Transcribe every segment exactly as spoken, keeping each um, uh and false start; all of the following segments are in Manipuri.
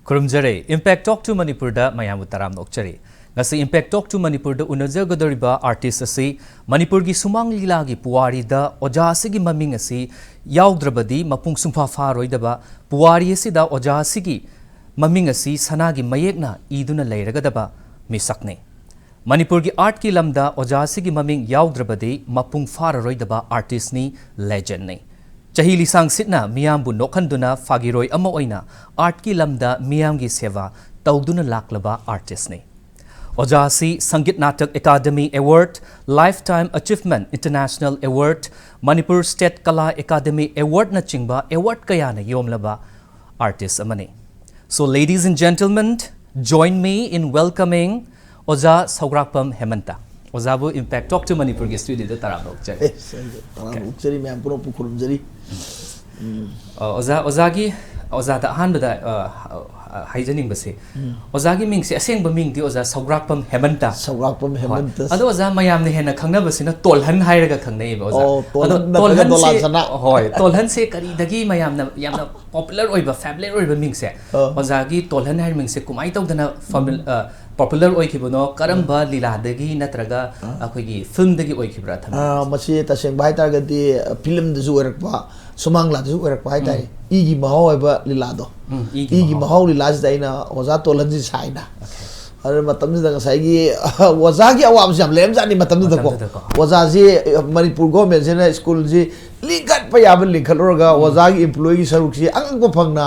ꯈꯨꯔꯨꯝꯖꯔꯤ꯫ Impact Talk to ꯃꯅꯤꯄꯨꯔꯗ ꯃꯌꯥꯝꯕꯨ ꯇꯔꯥꯝꯅ ꯑꯣꯛꯆꯔꯤ꯫ ꯉꯁꯤ Impact Talk to ꯃꯅꯤꯄꯨꯔꯗ ꯎꯅꯖꯒꯗꯧꯔꯤꯕ artist ꯑꯁꯤ ꯃꯅꯤꯄꯨꯔꯒꯤ ꯁꯨꯃꯥꯡ ꯂꯤꯂꯥꯒꯤ ꯄꯨꯋꯥꯔꯤꯗ ꯑꯣꯖꯥ ꯑꯁꯤꯒꯤ ꯃꯃꯤꯡ ꯑꯁꯤ ꯌꯥꯎꯗ꯭ꯔꯕꯗꯤ ꯃꯄꯨꯡ ꯁꯨꯡꯐꯥ ꯐꯥꯔꯣꯏꯗꯕ, ꯄꯨꯋꯥꯔꯤ ꯑꯁꯤꯗ ꯑꯣꯖꯥ ꯑꯁꯤꯒꯤ ꯃꯃꯤꯡ ꯑꯁꯤ ꯁꯅꯥꯒꯤ ꯃꯌꯦꯛꯅ ꯏꯗꯨꯅ ꯂꯩꯔꯒꯗꯕ ꯃꯤꯁꯛꯅꯤ꯫ ꯃꯅꯤꯄꯨꯔꯒꯤ artꯀꯤ ꯂꯝꯗ ꯑꯣꯖꯥ ꯑꯁꯤꯒꯤ ꯃꯃꯤꯡ ꯌꯥꯎꯗ꯭ꯔꯕꯗꯤ ꯃꯄꯨꯡ ꯐꯥꯔꯔꯣꯏꯗꯕ artistꯅꯤ, legendꯅꯤ꯫ ꯆꯍꯤ ꯂꯤꯁꯥꯡ ꯁꯤꯠꯅ ꯃꯤꯌꯥꯝꯕꯨ ꯅꯣꯛꯍꯟꯗꯨꯅ ꯐꯥꯒꯤꯔꯣꯏ ꯑꯃ ꯑꯣꯏꯅ artꯀꯤ ꯂꯝꯗ ꯃꯤꯌꯥꯝꯒꯤ ꯁꯦꯕꯥ ꯇꯧꯗꯨꯅ ꯂꯥꯛꯂꯕ artistꯅꯤ꯫ ꯑꯣꯖꯥ ꯑꯁꯤ Sangeet Natak academy award, Lifetime Achievement International Award, Manipur State Kala academy awardꯅꯆꯤꯡꯕ award ꯀꯌꯥꯅ ꯌꯣꯝꯂꯕ artist ꯑꯃꯅꯤ꯫ So, ladies and gentlemen, join me in welcoming ꯑꯣꯖꯥ ꯁꯧꯒ꯭ꯔꯥꯛꯄꯝ ꯍꯦꯃꯟꯇ꯫ ꯑꯣꯖꯥꯕꯨ Impact Talk to ꯃꯅꯤꯄꯨꯔꯒꯤ studioꯗ ꯇꯔꯥꯝꯅ ꯑꯣꯛꯆꯔꯤ꯫ ꯑꯦ, ꯇꯔꯥꯝꯅ ꯑꯣꯛꯆꯔꯤ, ꯃꯌꯥꯝ ꯄꯨꯝꯅꯃꯛꯄꯨ ꯈꯨꯔꯨꯝꯖꯔꯤ꯫ ꯎꯝ꯫ ꯑ, ꯑꯣꯖꯥ, ꯑꯣꯖꯥꯒꯤ, ꯑꯣꯖꯥꯗ ꯑꯍꯥꯟꯕꯗ, ꯑ, ꯑ, ꯍꯥꯏꯖꯅꯤꯡꯕꯁꯦ, ꯎꯝ꯫ ꯑꯣꯖꯥꯒꯤ ꯃꯤꯡꯁꯦ, ꯑꯁꯦꯡꯕ ꯃꯤꯡꯗꯤ ꯑꯣꯖꯥ ꯁꯧꯒ꯭ꯔꯥꯛꯄꯝ ꯍꯦꯃꯟꯇ꯫ ꯁꯧꯒ꯭ꯔꯥꯛꯄꯝ ꯍꯣꯏ꯫ ꯍꯦꯃꯟꯇ꯫ ꯑꯗꯣ ꯑꯣꯖꯥ, ꯃꯌꯥꯝꯅ ꯍꯦꯟꯅ ꯈꯪꯅꯕꯁꯤꯅ ꯇꯣꯜꯍꯟ ꯍꯥꯏꯔꯒ ꯈꯪꯅꯩꯌꯦꯕ, ꯑꯣꯖꯥ꯫ ꯑꯣ, ꯇꯣꯜꯍꯟ ꯑꯗꯣ ꯅꯠꯇ꯭ꯔꯒ ꯇꯣꯜꯍꯟꯁꯦ, ꯗꯣꯂꯥꯟ ꯁꯅꯥ꯫ ꯍꯣꯏ, ꯇꯣꯜꯍꯟꯁꯦ ꯀꯔꯤꯗꯒꯤ ꯃꯌꯥꯝꯅ ꯌꯥꯝꯅ popular ꯑꯣꯏꯕ, familiar ꯑꯣꯏꯕ ꯃꯤꯡꯁꯦ? ꯑꯣ꯫ ꯑꯣꯖꯥꯒꯤ ꯇꯣꯜꯍꯟ ꯍꯥꯏꯔꯤꯕ ꯃꯤꯡꯁꯦ ꯀꯃꯥꯏꯅ ꯇꯧꯗꯅ ꯐꯥꯃꯤꯜ-, ꯎꯝ꯫ ꯑ, popular ꯑꯣꯏꯈꯤꯕꯅꯣ? ꯀꯔꯝꯕ ꯎꯝ꯫ ꯂꯤꯂꯥꯗꯒꯤ ꯅꯠꯇ꯭ꯔꯒ ꯑꯥ꯫ ꯑꯩꯈꯣꯏꯒꯤ filmꯗꯒꯤ ꯑꯣꯏꯈꯤꯕ꯭ꯔꯥ ꯊꯝꯕꯤꯔꯤꯁꯦ? ꯑꯥ, ꯃꯁꯤ ꯇꯁꯦꯡꯕ ꯍꯥꯏꯇꯥꯔꯒꯗꯤ, ꯑ, filmꯗꯁꯨ ꯑꯣꯏꯔꯛꯄ, ꯁꯨꯃꯥꯡ ꯂꯤꯂꯥꯗꯁꯨ ꯑꯣꯏꯔꯛꯄ ꯍꯥꯏꯇꯥꯔꯦ꯫ ꯎꯝ꯫ ꯏꯒꯤ ꯃꯍꯥꯎ ꯍꯥꯏꯕ ꯂꯤꯂꯥꯗꯣ꯫ ꯎꯝ, ꯏꯒꯤ ꯏꯒꯤ ꯃꯍꯥꯎ꯫ ꯃꯍꯥꯎ ꯂꯤꯂꯥꯁꯤꯗ ꯑꯩꯅ ꯑꯣꯖꯥ ꯇꯣꯜꯍꯟꯁꯤ ꯁꯥꯏꯅ꯫ Okay꯫ ꯑꯗꯨ ꯃꯇꯝꯗꯨꯗ ꯉꯁꯥꯏꯒꯤ ꯑꯣꯖꯥꯒꯤ ꯑꯋꯥꯕꯁꯤ ꯌꯥꯝ ꯂꯩꯔꯝꯖꯥꯠꯅꯤ ꯃꯇꯝꯗꯨꯗꯀꯣ꯫ ꯃꯇꯝꯗꯨꯗꯀꯣ꯫ ꯑꯣꯖꯥꯁꯤ ꯃꯅꯤꯄꯨꯔ governmentꯁꯤꯅ ꯁ꯭ꯀꯨꯜꯁꯤ ꯂꯤꯡꯈꯠꯄ ꯌꯥꯕ ꯂꯤꯡꯈꯠꯂꯨꯔꯒ ꯎꯝ꯫ ꯑꯣꯖꯥꯒꯤ employeeꯒꯤ ꯁꯔꯨꯛꯁꯤ ꯑꯉꯛꯄ ꯐꯪꯅ,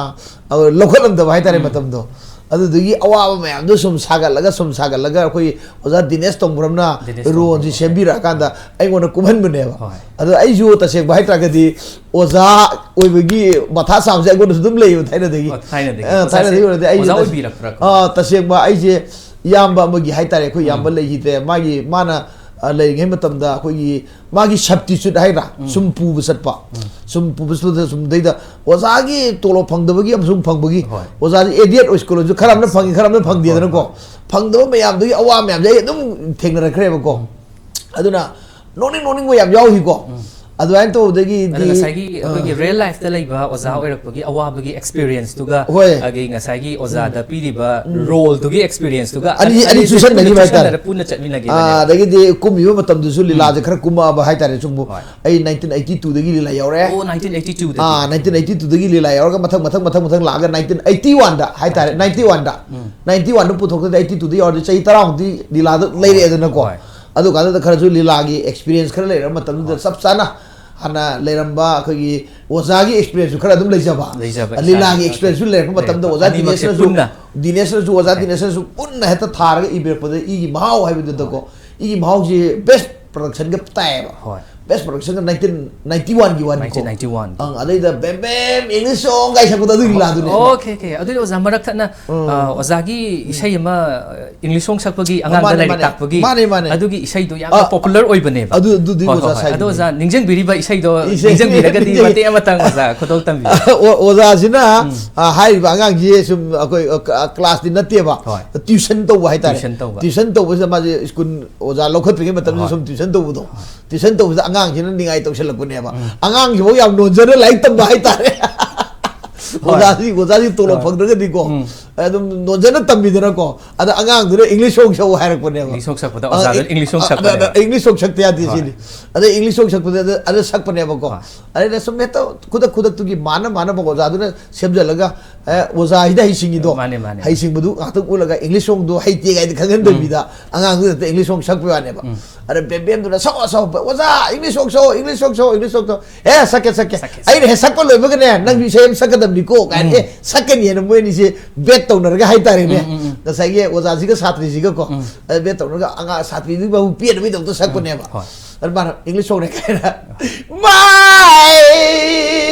ꯑ, ꯂꯧꯈꯠꯂꯝꯗꯕ ꯍꯥꯏꯇꯥꯔꯦ ꯎꯝ꯫ ꯃꯇꯝꯗꯣ꯫ ꯑꯗꯨꯗꯨꯒꯤ ꯑꯋꯥꯕ ꯃꯌꯥꯝꯗꯣ ꯁꯨꯝ ꯁꯥꯒꯠꯂꯒ, ꯁꯨꯝ ꯁꯥꯒꯠꯂꯒ ꯑꯩꯈꯣꯏ ꯑꯣꯖꯥ ꯗꯤꯅꯦꯁ ꯇꯣꯡꯕ꯭ꯔꯝꯅ ꯗꯤꯅꯦꯁ ꯔꯣꯜꯁꯤ ꯇꯣꯡꯕ꯭ꯔꯝ꯫ ꯁꯦꯝꯕꯤꯔꯛꯑꯀꯥꯟꯗ ꯑꯩꯉꯣꯟꯗ ꯀꯨꯝꯍꯟꯕꯅꯦꯕ꯫ ꯍꯣꯏ꯫ ꯑꯗꯣ ꯑꯩꯁꯨ ꯇꯁꯦꯡꯕ ꯍꯥꯏꯇꯥꯔꯒꯗꯤ ꯑꯣꯖꯥ ꯑꯣꯏꯕꯒꯤ ꯃꯊꯥ ꯁꯥꯕꯁꯦ ꯑꯩꯉꯣꯟꯗꯁꯨ ꯑꯗꯨꯝ ꯂꯩꯌꯦꯕ ꯊꯥꯏꯅꯗꯒꯤ꯫ ꯑꯣ, ꯊꯥꯏꯅꯗꯒꯤ꯫ ꯑ, ꯊꯥꯏꯅꯗꯒꯤ ꯑꯣꯖꯥꯁꯦ ꯑꯣꯏꯔꯗꯤ ꯑꯩꯁꯦ ꯑꯣꯖꯥ ꯇꯁꯦꯡ-, ꯑꯣꯏꯕꯤꯔꯛꯄ꯭ꯔꯥ? ꯑ, ꯇꯁꯦꯡꯕ ꯑꯩꯁꯦ ꯏꯌꯥꯝꯕ ꯑꯃꯒꯤ ꯍꯥꯏꯇꯥꯔꯦ, ꯑꯩꯈꯣꯏ ꯎꯝ꯫ ꯏꯌꯥꯝꯕ ꯂꯩꯈꯤꯗ꯭ꯔꯦ꯫ ꯃꯥꯒꯤ, ꯃꯥꯅ, ꯑ, ꯂꯩꯔꯤꯉꯩ ꯃꯇꯝꯗ ꯑꯩꯈꯣꯏꯒꯤ ꯃꯥꯒꯤ substitute ꯍꯥꯏꯒꯗ꯭ꯔꯥ, ꯎꯝ꯫ ꯁꯨꯝ ꯄꯨꯕ ꯆꯠꯄ꯫ ꯎꯝ꯫ ꯁꯨꯝ ꯄꯨꯕ ꯆꯠꯄꯗ ꯁꯨꯝ ꯗꯩꯗ ꯑꯣꯖꯥꯒꯤ ꯇꯣꯂꯣꯞ ꯐꯪꯗꯕꯒꯤ ꯑꯃꯁꯨꯡ ꯐꯪꯕꯒꯤ, ꯍꯣꯏ꯫ ꯑꯣꯖꯥꯁꯦ aided ꯑꯣꯏ ꯁ꯭ꯀꯨꯜ ꯑꯣꯏꯔꯁꯨ ꯈꯔ ꯑꯃꯅ ꯐꯪꯉꯤ, ꯈꯔ ꯑꯃꯅ ꯐꯪꯗꯦꯗꯅꯀꯣ꯫ ꯍꯣꯏ, ꯍꯣꯏ꯫ ꯐꯪꯗꯕ ꯃꯌꯥꯝꯗꯨꯒꯤ ꯑꯋꯥ ꯃꯌꯥꯝꯁꯦ ꯑꯩ ꯑꯗꯨꯝ ꯊꯦꯡꯅꯔꯛꯈ꯭ꯔꯦꯕꯀꯣ꯫ ꯎꯝ꯫ ꯑꯗꯨꯅ ꯅꯣꯛꯅꯤꯡ ꯅꯣꯛꯅꯤꯡꯕ ꯌꯥꯝ ꯌꯥꯎꯈꯤꯀꯣ꯫ ꯎꯝ꯫ ꯑꯗꯨꯃꯥꯏꯅ ꯇꯧꯕꯗꯒꯤꯗꯤ ꯑꯗꯣ ꯉꯁꯥꯏꯒꯤ ꯑꯩꯈꯣꯏꯒꯤ ꯔꯤꯌꯦꯜ ꯂꯥꯏꯐꯇ ꯂꯩꯕ ꯑꯣꯖꯥ ꯑꯣꯏꯔꯛꯄꯒꯤ ꯑꯋꯥꯕꯒꯤ ꯑꯦꯛꯁꯄꯤꯔꯤꯌꯦꯟꯁꯇꯨꯒ ꯍꯣꯏ꯫ ꯑꯗꯒꯤ ꯉꯁꯥꯏꯒꯤ ꯑꯣꯖꯥꯗ ꯄꯤꯔꯤꯕ ꯔꯣꯜꯗꯨꯒꯤ ꯑꯦꯛꯁꯄꯤꯔꯤꯌꯦꯟꯁꯇꯨꯒ ꯑꯅꯤ- ꯑꯅꯤ ꯆꯨꯁꯟꯅꯈꯤꯕ ꯍꯥꯏꯇꯥꯔꯦ꯫ ꯆꯨꯁꯟꯅꯔ ꯄꯨꯟꯅ ꯆꯠꯃꯤꯟꯅꯈꯤꯕꯅꯦ꯫ ꯑꯥ, ꯑꯗꯒꯤꯗꯤ ꯀꯨꯝꯃꯤꯕ ꯃꯇꯝꯗꯨꯁꯨ ꯂꯤꯂꯥꯁꯦ ꯈꯔ ꯀꯨꯝꯃꯛꯑꯕ ꯍꯥꯏꯇꯥꯔꯦ ꯁꯨꯝꯕꯨ꯫ ꯍꯣꯏ꯫ ꯑꯩ ꯅꯥꯏꯟꯇꯤꯟ ꯑꯩꯠꯇꯤ ꯇꯨꯗꯒꯤ ꯂꯤꯂꯥ ꯌꯥꯎꯔꯦ꯫ ꯑꯣ, ꯅꯥꯏꯟꯇꯤꯟ ꯑꯩꯠꯇꯤ ꯇꯨꯗꯒꯤ꯫ ꯑꯥ, ꯅꯥꯏꯟꯇꯤꯟ ꯑꯩꯠꯇꯤ ꯇꯨꯗꯒꯤ ꯂꯤꯂꯥ ꯌꯥꯎꯔꯒ ꯃꯊꯪ ꯃꯊꯪ ꯃꯊꯪ ꯃꯊꯪ ꯂꯥꯛꯑꯒ ꯅꯥꯏꯟꯇꯤꯟ ꯑꯩꯠꯇꯤ ꯋꯥꯟꯗ ꯍꯥꯏꯇꯥꯔꯦ, ꯅꯥꯏꯟꯇꯤ ꯋꯥꯟꯗ ꯅꯥꯏꯟꯇꯤ ꯋꯥꯟꯗ ꯄꯨꯊꯣꯛꯇꯗꯤ ꯑꯩꯠꯇꯤ ꯇꯨꯗ ꯌꯥꯎꯔꯗꯤ ꯆꯍꯤ ꯇꯔꯥꯃꯨꯛꯇꯤ ꯂꯤꯂꯥꯗ ꯂꯩꯔꯛꯑꯦꯗꯅꯀꯣ꯫ ꯍꯣꯏ꯫ ꯑꯗꯨ ꯀꯥꯟꯗꯨꯗ ꯈꯔꯁꯨ ꯂꯤꯂꯥꯒꯤ ꯑꯦꯛꯁꯄꯤꯔꯤꯌꯦꯟꯁ ꯈꯔ ꯂꯩꯔꯕ ꯃꯇꯝꯗꯨꯗ ꯆꯞ ꯆꯥꯅ ꯍꯥꯟꯅ ꯂꯩꯔꯝꯕ ꯑꯩꯈꯣꯏꯒꯤ ꯑꯣꯖꯥꯒꯤ ꯑꯦꯛꯁꯄꯤꯔꯤꯌꯦꯟꯁꯁꯨ ꯈꯔ ꯑꯗꯨꯝ ꯂꯩꯖꯕ꯫ ꯂꯩꯖꯕ, ꯂꯤꯂꯥꯒꯤ ꯏꯁꯥꯒꯤ ꯑꯦꯛꯁꯄꯤꯔꯤꯌꯦꯟꯁꯁꯨ ꯂꯩꯔꯛꯄ ꯃꯇꯝꯗ ꯂꯩꯔꯛꯄ꯫ ꯑꯣꯖꯥ ꯑꯅꯤꯃꯛꯁꯦ ꯗꯤꯅꯦꯁꯅꯁꯨ ꯄꯨꯟꯅ꯫ ꯗꯤꯅꯦꯁꯅꯁꯨ ꯑꯣꯖꯥ ꯗꯤꯅꯦꯁꯅꯁꯨ ꯄꯨꯟꯅ ꯍꯦꯛꯇ ꯊꯥꯔꯒ ꯏꯕꯤꯔꯛꯄꯗ ꯏꯒꯤ ꯃꯍꯥꯎ ꯍꯥꯏꯕꯗꯨꯗꯀꯣ, ꯏꯒꯤ ꯃꯍꯥꯎꯁꯤ ꯕꯦꯁ ꯄ꯭ꯔꯗꯛꯁꯟꯒ ꯇꯥꯏꯌꯦꯕ꯫ ꯍꯣꯏ꯫ ꯕꯦꯁ ꯄ꯭ꯔꯗꯛꯁꯟꯒ ꯅꯥꯏꯟꯇꯤꯟ ꯅꯥꯏꯟꯇꯤ ꯋꯥꯟꯒꯤ ꯋꯥꯅꯤꯀꯣ꯫ ꯅꯥꯏꯟꯇꯤꯟ ꯅꯥꯏꯟꯇꯤ ꯋꯥꯟꯒꯤ꯫ ꯑꯪ, ꯑꯗꯩꯗ ꯕꯦꯝ ꯕꯦꯝ ꯏꯪꯂꯤꯁ ꯁꯣꯡ ꯀꯥꯏ ꯁꯛꯄꯗꯣ ꯑꯗꯨꯒꯤ ꯂꯤꯂꯥꯗꯨꯅꯦ꯫ Okay, okay. ꯑꯗꯨꯗꯤ ꯑꯣꯖꯥ ꯃꯔꯛ ꯊꯠꯅ ꯑ, ꯑꯣꯖꯥꯒꯤ ꯏꯁꯩ ꯑꯃ ꯑ, ꯏꯪꯂꯤꯁ ꯁꯣꯡ ꯁꯛꯄꯒꯤ ꯑꯉꯥꯡꯗ ꯃꯥꯅꯦ, ꯂꯥꯏꯔꯤꯛ ꯃꯥꯅꯦ꯫ ꯇꯥꯛꯄꯒꯤ ꯃꯥꯅꯦ, ꯃꯥꯅꯦ꯫ ꯑꯗꯨꯒꯤ ꯏꯁꯩꯗꯣ ꯌꯥꯝꯅ ꯑ, ꯄꯣꯄꯨꯂꯔ ꯑꯣꯏꯕꯅꯦꯕ꯫ ꯑꯗꯨ- ꯑꯗꯨꯗꯤ ꯍꯣꯏ, ꯑꯣꯖꯥ ꯍꯣꯏ, ꯍꯣꯏ꯫ ꯁꯥꯏꯗꯨꯅꯦ꯫ ꯑꯗꯣ ꯑꯣꯖꯥ ꯅꯤꯡꯁꯤꯡꯕꯤꯔꯤꯕ ꯏꯁꯩꯗꯣ ꯏꯁꯩ- ꯅꯤꯡꯁꯤꯡꯕꯤꯔꯒꯗꯤ ꯅꯤꯡꯁꯤꯡ- ꯃꯇꯦꯛ ꯑꯃꯇꯪ ꯑꯣꯖꯥ ꯈꯨꯗꯣꯜ ꯇꯝꯕꯤꯌꯨ꯫ ꯑꯣ- ꯑꯣꯖꯥꯁꯤꯅ ꯑ, ꯍꯥꯏꯔꯤꯕ ꯑꯉꯥꯡꯁꯤ ꯁꯨꯝ ꯑꯩꯈꯣꯏ ꯑ, ꯀ- ꯀ꯭ꯂꯥꯁꯇꯤ ꯅꯠꯇꯦꯕ꯫ ꯍꯣꯏ꯫ ꯇ꯭ꯌꯨꯁꯟ ꯇꯧꯕ ꯍꯥꯏꯇꯥꯔꯦ꯫ ꯇ꯭ꯌꯨꯁꯟ ꯇꯧꯕ꯫ ꯇ꯭ꯌꯨꯁꯟ ꯇꯧꯕꯁꯤꯗ ꯃꯥꯁꯦ ꯁ꯭ꯀꯨꯜ ꯑꯣꯖꯥ ꯂꯧꯈꯠꯇ꯭ꯔꯤꯉꯩ ꯃꯇꯝꯗ ꯍꯣꯏ꯫ ꯁꯨꯝ ꯇ꯭ꯌꯨꯁꯟ ꯇꯧꯕꯗꯣ꯫ ꯇ꯭ꯌꯨꯁꯟ ꯇꯧꯕꯁꯤꯗ ꯑꯉꯥꯡꯁꯤꯅ ꯅꯤꯡꯉꯥꯏ ꯇꯧꯁꯜꯂꯛꯄꯅꯦꯕ꯫ ꯑꯉꯥꯡꯁꯤꯐꯥꯎ ꯌꯥꯝ ꯅꯣꯟꯖꯅ ꯂꯥꯏꯔꯤꯛ ꯇꯝꯕ ꯍꯥꯏꯇꯥꯔꯦ꯫ ꯑꯣꯖꯥꯁꯤ ꯑꯣꯖꯥꯁꯤ ꯇꯣꯂꯣꯞ ꯍꯣꯏ꯫ ꯐꯪꯗ꯭ꯔꯒꯗꯤꯀꯣ ꯑꯗꯨꯝ ꯅꯣꯟꯖꯅ ꯇꯝꯕꯤꯗꯅꯀꯣ꯫ ꯑꯗ ꯑꯉꯥꯡꯗꯨꯅ ꯏꯪꯂꯤꯁ ꯁꯣꯡ ꯁꯛꯎ ꯍꯥꯏꯔꯛꯄꯅꯦꯕ꯫ ꯏꯪꯂꯤꯁ ꯁꯣꯡ ꯁꯛꯄꯗ ꯑ, ꯑꯣꯖꯥꯗꯨꯅ ꯏꯪ- ꯏꯪꯂꯤꯁ ꯁꯣꯡ ꯑ, ꯁꯛꯄꯅꯦꯕ꯫ ꯑ, ꯏꯪꯂꯤꯁ ꯁꯣꯡ ꯁꯛꯇ ꯌꯥꯗꯦ ꯍꯣꯏ꯫ ꯁꯤꯅꯤ꯫ ꯑꯗꯩ ꯏꯪꯂꯤꯁ ꯁꯣꯡ ꯁꯛꯄꯗ ꯑꯗ ꯁꯛꯄꯅꯦꯕꯀꯣ꯫ ꯍꯣꯏ꯫ ꯑꯗꯩꯗ ꯁꯨꯝ ꯍꯦꯛꯇ ꯈꯨꯗꯛ ꯈꯨꯗꯛꯇꯨꯒꯤ ꯃꯥꯅ ꯃꯥꯅꯕ ꯑꯣꯖꯥꯗꯨꯅ ꯁꯦꯝꯖꯜꯂꯒ ꯑꯦ, ꯑꯣꯖꯥ ꯍꯥꯏꯗ ꯍꯩꯁꯤꯡꯉꯤꯗꯣ꯫ ꯃꯥꯅꯦ, ꯃꯥꯅꯦ꯫ ꯍꯩꯁꯤꯡꯕꯗꯨ ꯉꯥꯛꯇꯪ ꯎꯠꯂꯒ ꯏꯪꯂꯤꯁ ꯁꯣꯡꯗꯣ ꯍꯩꯇꯦ ꯀꯥꯏꯗ ꯈꯪꯍꯟꯗꯕꯤꯗ ꯑꯉꯥꯡꯗꯨꯗ ꯏꯪꯂꯤꯁ ꯁꯣꯡ ꯁꯛꯄ ꯋꯥꯅꯦꯕ꯫ ꯑꯗ ꯕꯦꯝꯕꯦꯝꯗꯨꯅ ꯁꯛꯑꯣ ꯁꯛꯑꯣ ꯑꯣꯖꯥ ꯏꯪꯂꯤꯁ ꯁꯣꯡ ꯁꯛꯑꯣ ꯏꯪꯂꯤꯁ ꯁꯣꯡ ꯁꯛꯑꯣ ꯏꯪꯂꯤꯁ ꯁꯣꯡ ꯁꯛꯑꯣ꯫ ꯑꯦ, ꯁꯛꯀꯦ ꯁꯛꯀꯦ꯫ ꯁꯛꯀꯦ, ꯑꯩꯅ ꯍꯦꯛ ꯁꯛꯄ ꯂꯣꯏꯕꯒꯅꯦ ꯅꯪꯁꯨ ꯏꯁꯩ ꯑꯃ ꯁꯛꯀꯗꯕꯅꯤꯀꯣ ꯀꯥꯏꯅ꯫ ꯑꯦ, ꯁꯛꯀꯅꯤꯅ ꯃꯣꯏ ꯑꯅꯤꯁꯦ ꯕꯦꯠ ꯇꯧꯅꯔꯒ ꯍꯥꯏꯇꯥꯔꯦꯅꯦ꯫ ꯉꯁꯥꯏꯒꯤ ꯑꯣꯖꯥꯁꯤꯒ ꯁꯥꯇ꯭ꯔꯤꯁꯤꯒꯀꯣ꯫ ꯑꯗ ꯕꯦꯠ ꯇꯧꯅꯔꯒ ꯑꯉꯥꯡ ꯁꯥꯇ꯭ꯔꯤꯗꯨꯒꯤ ꯃꯕꯨ ꯄꯦꯟꯅꯕꯒꯤꯗꯃꯛꯇ ꯁꯛꯄꯅꯦꯕ꯫ ꯍꯣꯏ꯫ ꯑꯗ ꯃꯥꯅ ꯏꯪꯂꯤꯁ ꯁꯣꯡꯅꯦ ꯀꯥꯏꯅ ꯃꯥꯏ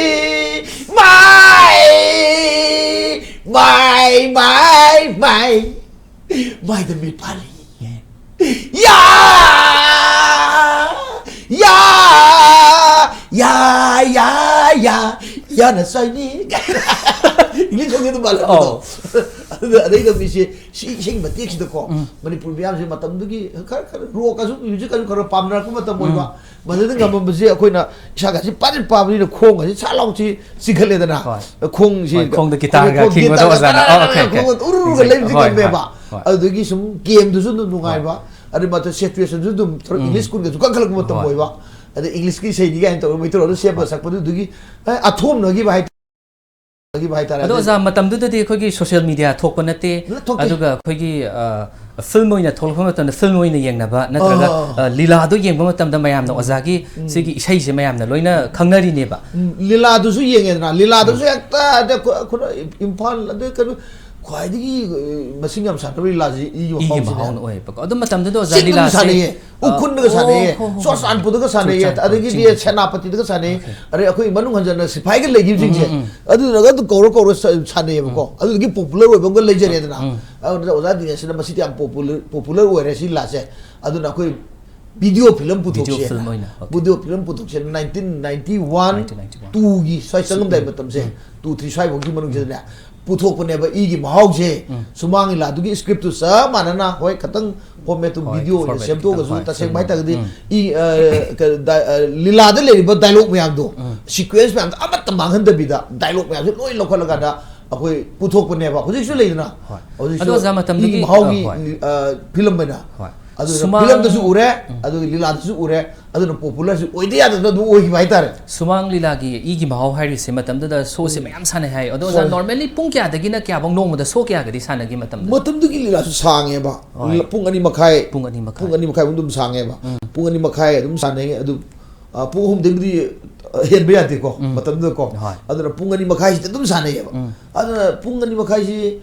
ꯃꯥꯏ ꯃꯥꯏ ꯃꯥꯏ ꯃꯥꯏ ꯃꯥꯏꯗ ꯃꯤꯠ ꯄꯥꯜꯂꯤ꯫ ꯌꯥ ꯌꯥ ꯌꯥ ꯌꯥ ꯌꯥ ꯌꯥꯅ ꯆꯥꯏꯅꯤ꯫ ꯏꯪꯂꯤꯁ ꯁꯣꯡꯁꯦ ꯑꯗꯨꯝ ꯃꯥꯜꯂꯦ꯫ ꯑꯧ꯫ ꯑꯗꯩ ꯇꯧꯕꯤꯁꯦ ꯁꯤ ꯏꯁꯩ ꯃꯇꯦꯛꯁꯤꯗꯀꯣ, ꯎꯝ꯫ ꯃꯅꯤꯄꯨꯔ ꯃꯤꯌꯥꯝꯁꯦ ꯃꯇꯝꯗꯨꯒꯤ ꯈꯔ ꯈꯔ ꯔꯣꯛꯀꯁꯨ, ꯃ꯭ꯌꯨꯖꯤꯛꯀꯁꯨ ꯈꯔ ꯄꯥꯝꯅꯔꯛꯄ ꯃꯇꯝ ꯑꯣꯏꯕ꯫ ꯎꯝ꯫ ꯃꯗꯨꯗ ꯉꯝꯃꯝꯕꯁꯦ ꯑꯩꯈꯣꯏꯅ ꯏꯁꯥꯒꯁꯤ ꯄꯥꯖꯤꯟ ꯄꯥꯕꯅꯤꯅ ꯈꯣꯡꯒꯁꯤ ꯁꯥ ꯂꯥꯎ ꯆꯤ-, ꯆꯤꯡꯈꯠꯂꯦꯗꯅ꯫ ꯍꯣꯏ꯫ ꯈꯣꯡꯁꯤ ꯍꯣꯏ, ꯈꯣꯡꯗ ꯒꯤꯇꯥꯔꯒ ꯈꯤꯡꯕꯗꯣ ꯒꯤꯇꯥꯔꯒ ꯑꯣꯖꯥꯅ꯫ ꯒꯔ ꯑꯣ, ꯒꯔ ꯑꯣꯀꯦ, ꯒꯔ ꯑꯣꯀꯦ꯫ ꯈꯣꯡꯒ ꯎꯔꯨꯔꯒ ꯎꯝ, ꯂꯩꯕꯁꯤ ꯍꯣꯏ, ꯉꯝꯃꯦꯕ꯫ ꯍꯣꯏ, ꯍꯣꯏ꯫ ꯑꯗꯨꯗꯒꯤ ꯁꯨꯝ ꯒꯦꯝꯗꯨꯁꯨ ꯑꯗꯨꯝ ꯅꯨꯡꯉꯥꯏꯕ꯫ ꯍꯣꯏ꯫ ꯑꯗꯨ ꯃꯊꯛ ꯁꯦꯆꯨꯔꯦꯁꯟꯁꯨ ꯑꯗꯨꯝ ꯊꯣꯔꯛ-, ꯎꯝ꯫ ꯏꯪꯂꯤꯁ ꯁ꯭ꯀꯨꯜꯒꯁꯨ ꯀꯟꯈꯠꯂꯛꯄ ꯃꯇꯝ ꯍꯣꯏ꯫ ꯑꯣꯏꯕ꯫ ꯑꯗꯩ ꯏꯪꯂꯤꯁꯀꯤ ꯏꯁꯩꯅꯤ ꯀꯥꯏꯅ ꯇꯧꯔꯒ ꯃꯩꯇꯩꯂꯣꯟꯗ ꯁꯦꯝꯕ ꯍꯣꯏ꯫ ꯁꯛꯄꯗꯨꯗꯨꯒꯤ, ꯑꯦ, ꯑꯊꯣꯝꯅꯈꯤꯕ ꯍꯥꯏ-, ꯍꯥꯏꯇꯥꯔꯦ꯫ ꯑꯗꯣ ꯑꯗꯩ ꯑꯣꯖꯥ, ꯃꯇꯝꯗꯨꯗꯗꯤ ꯑꯩꯈꯣꯏꯒꯤ ꯁꯣꯁꯤꯌꯦꯜ ꯃꯤꯗꯤꯌꯥ ꯊꯣꯛꯄ ꯅꯠꯇꯦ꯫ ꯅꯠ-, ꯊꯣꯛꯇꯦ꯫ ꯑꯗꯨꯒ ꯑꯩꯈꯣꯏꯒꯤ, ꯑ, ꯐꯤꯜꯝ ꯑꯣꯏꯅ ꯊꯣꯛꯂꯛꯄ ꯃꯇꯝꯗ ꯐꯤꯜꯝ ꯑꯣꯏꯅ ꯌꯦꯡꯅꯕ, ꯅꯠꯇ꯭ꯔꯒ, ꯑꯥ꯫ ꯑ, ꯂꯤꯂꯥꯗꯣ ꯌꯦꯡꯕ ꯃꯇꯝꯗ ꯃꯌꯥꯝꯅ ꯎꯝ꯫ ꯑꯣꯖꯥꯒꯤ ꯎꯝ꯫ ꯁꯤꯒꯤ ꯏꯁꯩꯁꯦ ꯃꯌꯥꯝꯅ ꯂꯣꯏꯅ ꯈꯪꯅꯔꯤꯅꯦꯕ꯫ ꯎꯝ, ꯂꯤꯂꯥꯗꯨꯁꯨ ꯌꯦꯡꯉꯦꯗꯅ꯫ ꯂꯤꯂꯥꯗꯨꯁꯨ ꯎꯝ꯫ ꯍꯦꯛꯇ ꯑꯗ ꯑꯩꯈꯣꯏ-, ꯑꯩꯈꯣꯏꯅ ꯏꯝꯐꯥꯜ ꯑꯗ ꯀꯩꯅꯣ ꯈ꯭ꯋꯥꯏꯗꯒꯤ, ꯑ, ꯃꯁꯤꯡ ꯌꯥꯝ ꯁꯥꯟꯅꯕ ꯂꯤꯂꯥꯁꯤ ꯏꯒꯤ ꯏꯒꯤ ꯃꯍꯥꯎꯁꯤꯅꯦ꯫ ꯃꯍꯥꯎꯅ ꯑꯣꯏꯌꯦꯕꯀꯣ꯫ ꯑꯗꯨ ꯃꯇꯝꯗꯨꯗ ꯑꯣꯖꯥ ꯆꯤꯡꯗꯁꯨ ꯂꯤꯂꯥꯁꯦ, ꯁꯥꯟꯅꯩꯌꯦ, ꯑ, ꯎꯈ꯭ꯔꯨꯜꯗꯒ ꯑꯣ, ꯁꯥꯟꯅꯩꯌꯦ, ꯍꯣ, ꯍꯣ, ꯍꯣ, ꯍꯣ꯫ ꯆꯨꯔꯆꯥꯟꯄꯨꯔꯗꯒ ꯁꯥꯟꯅꯩꯌꯦ, ꯆꯨꯔꯆꯥꯟꯄꯨꯔ, ꯑꯗꯒꯤꯗꯤ ꯆꯤꯡꯗꯁꯨ꯫ ꯁꯦꯅꯥꯄꯇꯤꯗꯒ ꯁꯥꯟꯅꯩꯌꯦ꯫ ꯑꯣꯀꯦ꯫ ꯑꯗꯩ ꯑꯩꯈꯣꯏ ꯃꯅꯨꯡ ꯍꯟꯖꯟꯅ ꯁꯤꯐꯥꯏꯒ ꯂꯩꯈꯤꯕꯁꯤꯡꯁꯦ, ꯎꯝ, ꯎꯝ, ꯎꯝ꯫ ꯑꯗꯨꯗꯒ ꯑꯗꯨꯝ ꯀꯧꯔ ꯀꯧꯔ ꯁꯥ-, ꯁꯥꯟꯅꯩꯌꯦꯕꯀꯣ꯫ ꯎꯝ꯫ ꯑꯗꯨꯗꯒꯤ ꯄꯣꯄꯨꯂꯔ ꯑꯣꯏꯕ ꯑꯃꯒ ꯂꯩꯖꯔꯦꯗꯅ꯫ ꯎꯝ꯫ ꯑꯗꯨꯅ ꯑꯣꯖꯥ ꯗꯤꯅꯦꯁꯅ ꯃꯁꯤꯗꯤ ꯌꯥꯝ ꯄꯣꯄꯨꯂꯔ, ꯄꯣꯄꯨꯂꯔ ꯑꯣꯏꯔꯦ ꯁꯤ ꯂꯥꯁꯦ꯫ ꯑꯗꯨꯅ ꯑꯩꯈꯣꯏ ꯚꯤꯗꯤꯑꯣ ꯐꯤꯂꯝ ꯚꯤꯗꯤꯑꯣ ꯄꯨꯊꯣꯛꯁꯦꯅ꯫ ꯐꯤꯂꯝ ꯑꯣꯏꯅ, ꯑꯣꯀꯦ꯫ ꯚꯤꯗꯤꯑꯣ ꯐꯤꯂꯝ ꯄꯨꯊꯣꯛꯁꯦꯅ nineteen ninety one, nineteen ninety one꯫ Two ꯒꯤ ꯁ꯭ꯋꯥꯏ ꯆꯪꯉꯝꯗꯥꯏ ꯎꯝ, ꯃꯇꯝꯁꯦ, ꯎꯝ꯫ Two, three ꯁ꯭ꯋꯥꯏꯐꯥꯎꯒꯤ ꯃꯅꯨꯡꯁꯤꯗꯅꯦ ꯄꯨꯊꯣꯛꯄꯅꯦꯕ ꯏꯒꯤ ꯃꯍꯥꯎꯁꯦ꯫ ꯎꯝ꯫ ꯁꯨꯃꯥꯡ ꯂꯤꯂꯥꯗꯨꯒꯤ script ꯇꯨ ꯆꯞ ꯃꯥꯟꯅꯅ, ꯍꯣꯏ, ꯈꯇꯪ format ꯇꯨ ꯍꯣꯏ, ꯚꯤꯗꯤꯑꯣ ꯑꯣꯏꯅ format ꯇꯨ ꯁꯦꯝꯗꯣꯛꯑꯒꯁꯨ, ꯈꯤꯇꯪ ꯇꯁꯦꯡꯕ ꯍꯣꯏ, ꯍꯥꯏꯇꯥꯔꯒꯗꯤ, ꯎꯝ꯫ ꯏ-, ꯑ, ꯀ-, ꯗ-, ꯑ, ꯂꯤꯂꯥꯗ ꯂꯩꯔꯤꯕ dialogue ꯃꯌꯥꯝꯗꯣ, ꯎꯝ꯫ Sequence ꯃꯌꯥꯝꯗꯣ ꯑꯃꯠꯇ ꯃꯥꯡꯍꯟꯗꯕꯤꯗ dialogue ꯃꯌꯥꯝꯁꯦ ꯂꯣꯏ ꯂꯧꯈꯠꯂꯀꯥꯟꯗ ꯑꯩꯈꯣꯏ ꯄꯨꯊꯣꯛꯄꯅꯦꯕ꯫ ꯍꯧꯖꯤꯛꯁꯨ ꯂꯩꯗꯅ, ꯍꯣꯏ꯫ ꯍꯧꯖꯤꯛꯁꯨ ꯑꯗꯣ ꯑꯣꯖꯥ, ꯃꯇꯝꯗꯨꯒꯤ, ꯏꯒꯤ ꯃꯍꯥꯎꯒꯤ, ꯑ, ꯍꯣꯏ꯫ ꯑ, ꯐꯤꯂꯝ ꯑꯣꯏꯅ꯫ ꯍꯣꯏ꯫ ꯑꯗꯨꯅ ꯁꯨꯃꯥꯡ ꯐꯤꯂꯝꯗꯁꯨ ꯎꯔꯦ, ꯎꯝ꯫ ꯑꯗꯨꯒ ꯂꯤꯂꯥꯗꯁꯨ ꯎꯔꯦ, ꯑꯗꯨꯅ ꯄꯣꯄꯨꯂꯔꯁꯨ ꯑꯣꯏꯗ ꯌꯥꯗꯗꯅ ꯑꯗꯨꯝ ꯑꯣꯏꯈꯤꯕ ꯍꯥꯏꯇꯥꯔꯦ꯫ ꯁꯨꯃꯥꯡ ꯂꯤꯂꯥꯒꯤ ꯏꯒꯤ ꯃꯍꯥꯎ ꯍꯥꯏꯔꯤꯁꯦ ꯃꯇꯝꯗꯨꯗ ꯁꯣꯁꯦ ꯎꯝ꯫ ꯃꯌꯥꯝ ꯁꯥꯟꯅꯩ ꯍꯥꯏ꯫ ꯑꯗꯣ ꯑꯣꯖꯥ, ꯍꯣꯏ꯫ Normally ꯄꯨꯡ ꯀꯌꯥꯗꯒꯤꯅ ꯀꯌꯥꯐꯧ ꯅꯣꯡꯃꯗ ꯁꯣ ꯀꯌꯥꯒꯗꯤ ꯁꯥꯟꯅꯒꯦ ꯃꯇꯝꯗꯨꯗ? ꯃꯇꯝꯗꯨꯒꯤ ꯂꯤꯂꯥꯁꯨ ꯁꯥꯡꯉꯦꯕ꯫ ꯍꯣꯏ꯫ ꯄꯨꯡ ꯑꯅꯤ ꯃꯈꯥꯏ, ꯄꯨꯡ ꯑꯅꯤ ꯃꯈꯥꯏ꯫ ꯄꯨꯡ ꯑꯅꯤ ꯃꯈꯥꯏ ꯑꯗꯨꯝ ꯁꯥꯡꯉꯦꯕ꯫ ꯎꯝ꯫ ꯄꯨꯡ ꯑꯅꯤ ꯃꯈꯥꯏ ꯑꯗꯨꯝ ꯁꯥꯟꯅꯩ꯫ ꯑꯗꯨ, ꯑ, ꯄꯨꯡ ꯑꯍꯨꯝꯗꯒꯤꯗꯤ, ꯑ, ꯍꯦꯟꯕ ꯌꯥꯗꯦꯀꯣ, ꯎꯝ꯫ ꯃꯇꯝꯗꯨꯗꯀꯣ꯫ ꯍꯣꯏ꯫ ꯑꯗꯨꯅ ꯄꯨꯡ ꯑꯅꯤ ꯃꯈꯥꯏꯁꯤꯗ ꯑꯗꯨꯝ ꯁꯥꯟꯅꯩꯌꯦꯕ꯫ ꯎꯝ꯫ ꯑꯗꯨꯅ ꯄꯨꯡ ꯑꯅꯤ ꯃꯈꯥꯏꯁꯤ,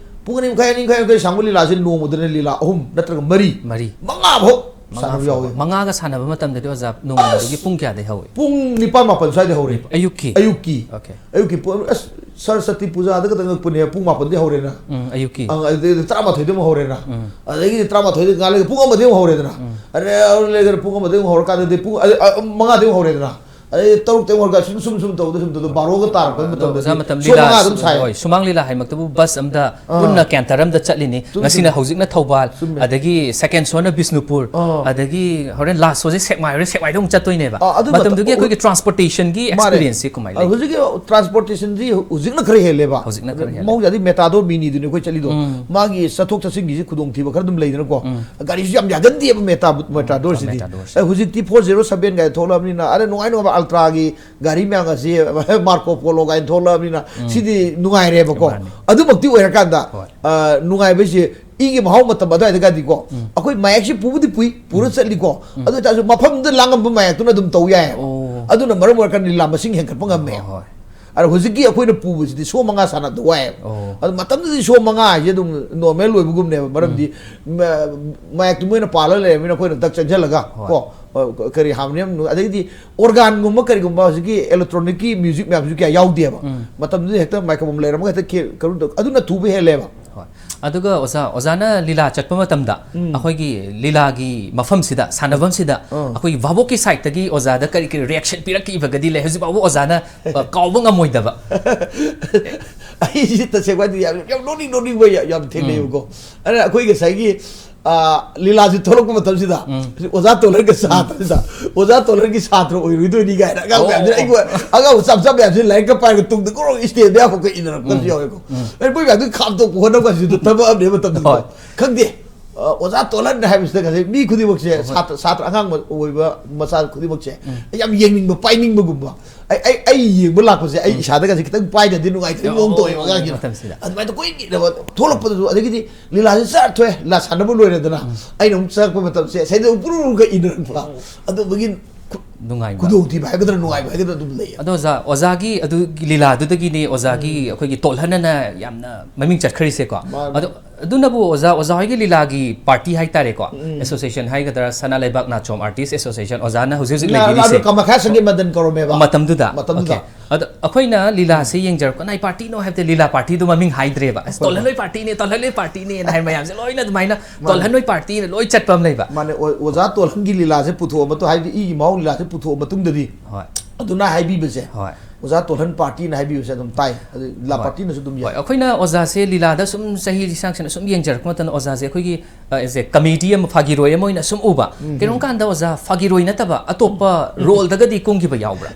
ꯄꯨꯡ ꯑꯅꯤ ꯃꯈꯥꯏ, ꯑꯅꯤ ꯃꯈꯥꯏ, ꯑꯅꯤ ꯃꯈꯥꯏ ꯁꯥꯡꯕ ꯂꯤꯂꯥꯁꯤ ꯅꯣꯡꯃꯗꯅ ꯂꯤꯂꯥ ꯑꯍꯨꯝ ꯅꯠꯇ꯭ꯔꯒ ꯃꯔꯤ, ꯃꯔꯤ꯫ ꯃꯉꯥ ꯐꯥꯎ ꯃꯉꯥ ꯁꯥꯟꯅꯕ ꯐꯥꯎꯕ꯫ ꯌꯥꯎꯋꯤ꯫ ꯃꯉꯥꯒ ꯁꯥꯟꯅꯕ ꯃꯇꯝꯗꯗꯤ ꯑꯣꯖꯥ, ꯅꯣꯡꯃꯗꯨꯒꯤ ꯄꯨꯡ ꯀꯌꯥꯗꯩ ꯍꯧꯏ? ꯄꯨꯡ ꯅꯤꯄꯥꯟ ꯃꯥꯄꯟ ꯁ꯭ꯋꯥꯏꯗ ꯍꯧꯔꯦ꯫ ꯑꯌꯨꯛꯀꯤ? ꯑꯌꯨꯛꯀꯤ꯫ ꯑꯣꯀꯦ꯫ ꯑꯌꯨꯛꯀꯤ ꯄꯨꯡ, ꯑꯁ, ꯁꯔꯁꯇꯤ ꯄꯨꯖꯥꯗ ꯈꯛꯇꯪ ꯉꯛꯄꯅꯦ, ꯄꯨꯡ ꯃꯥꯄꯟꯗꯩ ꯍꯧꯔꯦꯅ꯫ ꯎꯝ, ꯑꯌꯨꯛꯀꯤ꯫ ꯑꯪ, ꯑꯗꯨꯗꯩꯗꯤ ꯇꯔꯥꯃꯥꯊꯣꯏꯗ ꯑꯃꯨꯛ ꯍꯧꯔꯦꯅ꯫ ꯎꯝ꯫ ꯑꯗꯒꯤꯗꯤ ꯇꯔꯥꯃꯥꯊꯣꯏꯗ ꯉꯥꯏꯍꯥꯛ ꯂꯩꯔꯒ ꯄꯨꯡ ꯑꯃꯗꯩ ꯑꯃꯨꯛ ꯍꯧꯔꯦꯗꯅ꯫ ꯎꯝ꯫ ꯑꯗꯩ ꯑꯗꯨ ꯂꯩꯔꯒ ꯄꯨꯡ ꯑꯃꯗꯩ ꯑꯃꯨꯛ ꯍꯧꯔꯀꯥꯟꯗꯗꯤ ꯄꯨꯡ, ꯑ, ꯑ, ꯃꯉꯥꯗꯩ ꯑꯃꯨꯛ ꯍꯧꯔꯦꯗꯅ꯫ ꯑꯗꯩ ꯇꯔꯨꯛꯇꯩ ꯑꯣꯏꯔꯒ ꯁꯨꯝ ꯁꯨꯝ ꯁꯨꯝ ꯇꯧꯕꯗ ꯁꯨꯝ ꯇꯧꯕꯗ ꯕꯥꯔꯣꯒ ꯇꯥꯔꯛꯄ ꯃꯇꯝꯗ ꯑꯣꯖꯥ ꯃꯇꯝ ꯁꯣ ꯃꯉꯥ ꯑꯗꯨꯝ ꯁꯥꯏ꯫ ꯍꯣꯏ, ꯁꯨꯃꯥꯡ ꯂꯤꯂꯥ ꯍꯥꯏꯃꯛꯇꯕꯨ ꯕꯁ ꯑꯝꯗ ꯑꯥ꯫ ꯄꯨꯟꯅ ꯀꯌꯥꯟ ꯇꯔꯥ ꯑꯝꯗ ꯆꯠꯂꯤꯅꯤ꯫ ꯆꯨꯝꯃꯤ, ꯉꯁꯤꯅ ꯆꯨꯝꯃꯤ꯫ ꯍꯧꯖꯤꯛꯅ ꯊꯧꯕꯥꯜ, ꯆꯨꯝꯃꯤ꯫ ꯑꯗꯒꯤ ꯁꯦꯀꯦꯟ ꯁꯣꯅ ꯕꯤꯁꯅꯨꯄꯨꯔ, ꯑꯥ꯫ ꯑꯗꯒꯤ ꯍꯣꯔꯦꯟ ꯂꯥꯁ ꯁꯣꯁꯦ ꯁꯦꯛꯃꯥꯏ, ꯍꯣꯔꯦꯟ ꯁꯦꯛꯃꯥꯏꯗ ꯑꯃꯨꯛ ꯆꯠꯇꯣꯏꯅꯦꯕ꯫ ꯑꯥ, ꯑꯗꯨ ꯃꯇꯝ-, ꯃꯇꯝꯗꯨꯒꯤ ꯑꯩꯈꯣꯏꯒꯤ ꯇ꯭ꯔꯥꯟꯁꯄꯣꯔꯇꯦꯁꯟꯒꯤ ꯃꯥꯅꯦ꯫ ꯑꯦꯛꯁꯄꯤꯔꯤꯌꯦꯟꯁꯁꯤ ꯀꯃꯥꯏꯅ ꯑꯥ, ꯂꯩ? ꯍꯧꯖꯤꯛꯀꯤ ꯇ꯭ꯔꯥꯟꯁꯄꯣꯔꯇꯦꯁꯟꯁꯤ ꯍꯧꯖꯤꯛꯅ ꯈꯔ ꯍꯦꯜꯂꯦꯕ꯫ ꯍꯧꯖꯤꯛꯅ ꯈꯔ ꯍꯦꯜꯂꯦ꯫ ꯃꯍꯧꯁꯥꯗꯤ ꯃꯦꯇꯥꯗꯣꯔ ꯃꯤꯅꯤꯗꯨꯅꯦ ꯑꯩꯈꯣꯏ ꯆꯠꯂꯤꯗꯣ꯫ ꯎꯝ꯫ ꯃꯥꯒꯤ ꯆꯠꯊꯣꯛ ꯆꯠꯁꯤꯟꯒꯤꯁꯤ ꯈꯨꯗꯣꯡꯊꯤꯕ ꯈꯔ ꯑꯗꯨꯝ ꯂꯩꯗꯅꯀꯣ꯫ ꯎꯝ꯫ ꯒꯥꯔꯤꯁꯨ ꯌꯥꯝ ꯌꯥꯒꯟꯗꯦꯕ ꯃꯦꯇꯥ-, ꯃꯦꯇꯥꯗꯣꯔꯁꯤꯗꯤ꯫ ꯃꯦꯇꯥꯗꯣꯔꯁꯤ꯫ ꯑꯦ, ꯍꯧꯖꯤꯛꯇꯤ ꯐꯣꯔ ꯖꯦꯔꯣ ꯁꯕꯦꯟ ꯀꯥꯏꯅ ꯊꯣꯛꯂꯛꯑꯕꯅꯤꯅ, ꯑꯗ ꯅꯨꯡꯉꯥꯏ ꯅꯨꯡꯉꯥꯏꯕ ꯑꯜꯇ꯭ꯔꯥꯒꯤ ꯒꯥꯔꯤ ꯃꯌꯥꯝ ꯑꯁꯤ ꯃꯥꯔꯀꯣ ꯄꯣꯂꯣ ꯀꯥꯏꯅ ꯊꯣꯛꯂꯛꯑꯕꯅꯤꯅ, ꯎꯝ꯫ ꯁꯤꯗꯤ ꯅꯨꯡꯉꯥꯏꯔꯦꯕꯀꯣ꯫ ꯃꯥꯅꯤ꯫ ꯑꯗꯨꯃꯛꯇꯤ ꯑꯣꯏꯔꯀꯥꯟꯗ, ꯍꯣꯏ꯫ ꯑ, ꯅꯨꯡꯉꯥꯏꯕꯁꯦ ꯏꯒꯤ ꯃꯍꯥꯎ ꯃꯇꯝ ꯑꯗꯨꯋꯥꯏꯗꯒꯗꯤꯀꯣ, ꯎꯝ꯫ ꯑꯩꯈꯣꯏ ꯃꯥꯏꯛꯁꯤ ꯄꯨꯕꯨꯗꯤ ꯄꯨꯏ, ꯄꯨꯔ ꯆꯠꯂꯤꯀꯣ꯫ ꯑꯗꯨ ꯑꯣꯏꯇꯥꯔꯁꯨ ꯃꯐꯝꯗꯨꯗ ꯂꯥꯡꯉꯝꯕ ꯃꯥꯏꯛꯇꯨꯅ ꯑꯗꯨꯝ ꯇꯧ ꯌꯥꯏꯌꯦꯕ꯫ ꯑꯣ꯫ ꯑꯗꯨꯅ ꯃꯔꯝ ꯑꯣꯏꯔꯀꯥꯟꯗ ꯂꯤꯂꯥ ꯃꯁꯤꯡ ꯍꯦꯟꯒꯠꯄ ꯉꯝꯃꯦ꯫ ꯍꯣꯏ, ꯍꯣꯏ꯫ ꯑꯗꯣ ꯍꯧꯖꯤꯛꯀꯤ ꯑꯩꯈꯣꯏꯅ ꯄꯨꯕꯁꯤꯗꯤ ꯁꯣ ꯃꯉꯥ ꯁꯥꯟꯅꯕꯗ ꯋꯥꯏꯌꯦꯕ꯫ ꯑꯣ꯫ ꯑꯗꯣ ꯃꯇꯝꯗꯨꯗꯤ ꯁꯣ ꯃꯉꯥ ꯍꯥꯏꯁꯦ ꯑꯗꯨꯝ ꯅꯣꯔꯃꯦꯜ ꯑꯣꯏꯕꯒꯨꯝꯅꯦꯕ, ꯃꯔꯝꯗꯤ ꯃ-, ꯃꯥꯏꯛꯇꯨ ꯃꯣꯏꯅ ꯄꯥꯜꯂꯒ ꯂꯩꯔꯕꯅꯤꯅ ꯑꯩꯈꯣꯏꯅ ꯗꯛ ꯆꯪꯁꯤꯜꯂꯒ ꯍꯣꯏ꯫ ꯀꯣ, ꯑ, ꯀꯔꯤ ꯍꯥꯔꯃꯣꯅꯤꯌꯝ, ꯑꯗꯩꯗꯤ ꯑꯣꯔꯒꯥꯟꯒꯨꯝꯕ ꯀꯔꯤꯒꯨꯝꯕ ꯍꯧꯖꯤꯛꯀꯤ ꯏꯂꯦꯛꯇ꯭ꯔꯣꯅꯤꯛꯀꯤ ꯃ꯭ꯌꯨꯖꯤꯛ ꯃꯌꯥꯝꯁꯨ ꯀꯌꯥ ꯌꯥꯎꯗꯦꯕ꯫ ꯎꯝ꯫ ꯃꯇꯝꯗꯨꯗꯤ ꯍꯦꯛꯇ ꯃꯥꯏꯀ꯭ꯔꯣꯐꯣꯟ ꯂꯩꯔꯝꯃꯒ ꯍꯦꯛꯇ ꯈꯦ-, ꯀꯩꯅꯣ ꯇꯧ-, ꯑꯗꯨꯅ ꯊꯨꯕ ꯍꯦꯜꯂꯦꯕ꯫ ꯍꯣꯏ꯫ ꯑꯗꯨꯒ ꯑꯣꯖꯥ, ꯑꯣꯖꯥꯅ ꯂꯤꯂꯥ ꯆꯠꯄ ꯃꯇꯝꯗ ꯎꯝ꯫ ꯑꯩꯈꯣꯏꯒꯤ ꯂꯤꯂꯥꯒꯤ ꯃꯐꯝꯁꯤꯗ, ꯁꯥꯟꯅꯐꯝꯁꯤꯗ ꯎꯝ꯫ ꯑꯩꯈꯣꯏꯒꯤ ꯚꯥꯕꯣꯛꯀꯤ ꯁꯥꯏꯠꯇꯒꯤ ꯑꯣꯖꯥꯗ ꯀꯔꯤ ꯀꯔꯤ ꯔꯤꯌꯦꯛꯁꯟ ꯄꯤꯔꯛꯈꯤꯕꯒꯗꯤ ꯂꯩ? ꯍꯧꯖꯤꯛ ꯐꯥꯎꯕ ꯑꯣꯖꯥꯅ, ꯑ, ꯀꯥꯎꯕ ꯉꯝꯃꯣꯏꯗꯕ꯫ ꯑꯩꯁꯤ ꯇꯁꯦꯡꯅ ꯍꯥꯏꯗꯤ ꯌꯥꯝ, ꯌꯥꯝ ꯅꯣꯛꯅꯤꯡ ꯅꯣꯛꯅꯤꯡꯕ ꯌꯥꯝ, ꯌꯥꯝ ꯊꯦꯡꯅꯩꯕꯀꯣ꯫ ꯑꯗꯨꯅ ꯑꯩꯈꯣꯏ ꯉꯁꯥꯏꯒꯤ, ꯑ, ꯂꯤꯂꯥꯁꯤ ꯊꯣꯛꯂꯛꯄ ꯃꯇꯝꯁꯤꯗ, ꯎꯝ꯫ ꯑꯣꯖꯥ ꯇꯣꯜꯍꯟꯒ ꯁꯥꯇ꯭ꯔꯁꯤꯗ, "ꯑꯣꯖꯥ ꯇꯣꯜꯍꯟꯒꯤ ꯁꯥꯇ꯭ꯔ ꯑꯣꯏꯔꯣꯏꯗꯣꯏꯅꯤ" ꯀꯥꯏꯅ ꯑꯉꯥꯡ ꯑꯣ, ꯃꯌꯥꯝꯁꯤꯅ, ꯑꯣ, ꯑꯩꯕꯨ, ꯑꯉꯥꯡ ꯃꯆꯥ ꯃꯆꯥ ꯃꯌꯥꯝꯁꯤꯅ ꯂꯥꯏꯔꯤꯛꯀ ꯄꯥꯏꯔꯒ ꯇꯨꯡꯗ ꯒꯣꯔꯣ ꯏꯁꯇꯦꯖ ꯃꯌꯥ ꯐꯥꯎꯕ ꯏꯟꯅꯔꯛꯄꯁꯨ ꯌꯥꯎꯋꯦꯀꯣ꯫ ꯑꯩ ꯃꯣꯏ ꯃꯌꯥꯝꯗꯨ ꯈꯥꯝꯇꯣꯛꯄ ꯍꯣꯠꯅꯕ ꯀꯥꯟꯁꯤꯗ ꯊꯕꯛ ꯑꯃꯅꯦꯕ ꯃꯇꯝꯗꯨꯗ꯫ ꯍꯣꯏ꯫ ꯈꯪꯗꯦ, ꯑ, ꯑꯣꯖꯥ ꯇꯣꯜꯍꯟ ꯍꯥꯏꯕꯁꯤꯗ ꯉꯁꯥꯏ ꯃꯤ ꯈꯨꯗꯤꯡꯃꯛꯁꯦ, ꯁꯥꯇ꯭ꯔ, ꯁꯥꯇ꯭ꯔ ꯑꯉꯥꯡ ꯑꯣꯏꯕ ꯃꯆꯥ ꯈꯨꯗꯤꯡꯃꯛꯁꯦ, ꯑꯩ ꯌꯥꯝ ꯌꯦꯡꯅꯤꯡꯕ, ꯄꯥꯏꯅꯤꯡꯕꯒꯨꯝꯕ꯫ ꯑꯩ, ꯑꯩ, ꯑꯩ ꯌꯦꯡꯕ ꯂꯥꯛꯄꯁꯦ ꯑꯩ ꯏꯁꯥꯗꯒꯁꯦ ꯈꯤꯇꯪ ꯄꯥꯏꯗ꯭ꯔꯗꯤ ꯅꯨꯡꯉꯥꯏꯇꯕꯒꯤ ꯃꯑꯣꯡ ꯇꯧꯋꯦꯕ ꯑꯉꯥꯡꯁꯤꯅ꯫ ꯃꯇꯝꯁꯤꯗ꯫ ꯑꯗꯨꯃꯥꯏꯅ ꯀꯣꯏ ꯊꯣꯛꯂꯛꯄꯗꯁꯨ, ꯑꯗꯒꯤꯗꯤ ꯂꯤꯂꯥꯁꯦ ꯆꯠ ꯊꯣꯛꯑꯦ, ꯂꯤꯂꯥ ꯁꯥꯟꯅꯕ ꯂꯣꯏꯔꯦꯗꯅ, ꯑꯩꯅ ꯑꯃꯨꯛ ꯆꯪꯉꯛꯄ ꯃꯇꯝꯁꯦ ꯁꯩꯗ ꯎꯄꯨꯔꯨꯔꯒ ꯏꯟꯅꯔꯛꯄ꯫ ꯑꯗꯨꯝꯕꯒꯤ ꯈꯨ-, ꯅꯨꯡꯉꯥꯏꯕ꯫ ꯈꯨꯗꯣꯡꯊꯤꯕ ꯍꯥꯏꯒꯗ꯭ꯔꯥ, ꯅꯨꯡꯉꯥꯏꯕ ꯍꯥꯏꯒꯗ꯭ꯔꯥ ꯑꯗꯨꯝ ꯂꯩꯌꯦ꯫ ꯑꯗꯣ ꯑꯣꯖꯥ, ꯑꯣꯖꯥꯒꯤ ꯑꯗꯨꯒꯤ ꯂꯤꯂꯥꯗꯨꯗꯒꯤꯅꯦ ꯑꯣꯖꯥꯒꯤ ꯑꯩꯈꯣꯏꯒꯤ ꯇꯣꯜꯍꯟꯅ ꯌꯥꯝꯅ ꯃꯃꯤꯡ ꯆꯠꯈ꯭ꯔꯤꯁꯦꯀꯣ꯫ ꯃꯥꯅꯦ꯫ ꯑꯗꯣ ꯑꯗꯨꯅꯕꯨ ꯑꯣꯖꯥ, ꯑꯣꯖꯥ ꯍꯣꯏꯒꯤ ꯂꯤꯂꯥꯒꯤ ꯄꯥꯔꯇꯤ ꯍꯥꯏꯇꯥꯔꯦꯀꯣ, ꯑꯦꯁꯣꯁꯤꯌꯦꯁꯟ ꯍꯥꯏꯒꯗ꯭ꯔꯥ, ꯁꯅꯥ ꯂꯩꯕꯥꯛ ꯅꯥꯆꯣꯝ ꯑꯥꯔꯇꯤꯁ ꯑꯦꯁꯣꯁꯤꯌꯦꯁꯟ, ꯑꯣꯖꯥꯅ ꯍꯧꯖꯤꯛ ꯍꯧꯖꯤꯛ ꯂꯤꯂꯥ-, ꯂꯩꯕꯤꯔꯤꯁꯦ꯫ ꯂꯤꯂꯥꯗꯣ ꯀꯃꯈꯥ ꯁꯪꯒꯤꯠ ꯃꯟꯗꯟ ꯀꯧꯔꯝꯃꯦꯕ꯫ ꯃꯇꯝꯗꯨꯗ? ꯃꯇꯝꯗꯨꯗ꯫ ꯑꯣꯀꯦ꯫ ꯑꯗꯣ ꯑꯩꯈꯣꯏꯅ ꯂꯤꯂꯥꯁꯦ ꯌꯦꯡꯖꯔꯛꯄ, ꯀꯅꯥꯏ ꯄꯥꯔꯇꯤꯅꯣ ꯍꯥꯏꯕꯗ ꯂꯤꯂꯥ ꯄꯥꯔꯇꯤꯗꯨ ꯃꯃꯤꯡ ꯍꯥꯏꯗ꯭ꯔꯦꯕ꯫ "ꯑꯁ, ꯍꯣꯏ, ꯍꯣꯏ꯫ ꯇꯣꯜꯍꯟ ꯍꯣꯏ ꯄꯥꯔꯇꯤꯅꯦ, ꯇꯣꯜꯍꯟ ꯍꯣꯏ ꯄꯥꯔꯇꯤꯅꯦꯅ" ꯍꯥꯏ ꯃꯌꯥꯝꯁꯦ ꯂꯣꯏꯅ ꯑꯗꯨꯃꯥꯏꯅ ꯇꯣꯜꯍꯟ ꯍꯣꯏ ꯄꯥꯔꯇꯤꯅ ꯂꯣꯏ ꯆꯠꯄ ꯑꯃ ꯂꯩꯕ꯫ ꯃꯥꯅꯦ, ꯑꯣ-, ꯑꯣꯖꯥ ꯇꯣꯜꯍꯟꯒꯤ ꯂꯤꯂꯥꯁꯦ ꯄꯨꯊꯣꯛꯑ ꯃꯇꯨꯡ, ꯍꯥꯏꯕꯗꯤ ꯏꯒꯤ ꯃꯍꯥꯎ ꯂꯤꯂꯥꯁꯦ ꯄꯨꯊꯣꯛꯑ ꯃꯇꯨꯡꯗꯗꯤ, ꯍꯣꯏ꯫ ꯑꯗꯨꯅ ꯍꯥꯏꯕꯤꯕꯁꯦ, ꯍꯣꯏ꯫ ꯑꯣꯖꯥ ꯇꯣꯜꯍꯟ ꯄꯥꯔꯇꯤꯅ ꯍꯥꯏꯕꯤꯕꯁꯦ ꯑꯗꯨꯝ ꯇꯥꯏ, ꯑꯗꯨ ꯂꯤꯂꯥ ꯍꯣꯏ꯫ ꯄꯥꯔꯇꯤꯅꯁꯨ ꯑꯗꯨꯝ ꯍꯣꯏ, ꯌꯥꯏ꯫ ꯑꯩꯈꯣꯏꯅ ꯑꯣꯖꯥꯁꯦ ꯂꯤꯂꯥꯗ ꯁꯨꯝ ꯆꯍꯤ ꯂꯤꯁꯥꯡꯁꯤꯅ ꯁꯨꯝ ꯌꯦꯡꯖꯔꯛꯄ ꯃꯇꯝꯗ ꯑꯣꯖꯥꯁꯦ ꯑꯩꯈꯣꯏꯒꯤ, ꯑ, as a comedy ꯑꯃ, ꯐꯥꯒꯤꯔꯣꯏ ꯑꯃ ꯑꯣꯏꯅ ꯁꯨꯝ ꯎꯕ꯫ ꯀꯩꯒꯨꯝꯕ ꯀꯥꯟꯗ ꯑꯣꯖꯥ ꯐꯥꯒꯤꯔꯣꯏ ꯅꯠꯇꯕ ꯑꯇꯣꯞꯄ ꯔꯣꯜꯗꯒꯗꯤ ꯀꯨꯝꯈꯤꯕ ꯌꯥꯎꯕ꯭ꯔꯥ?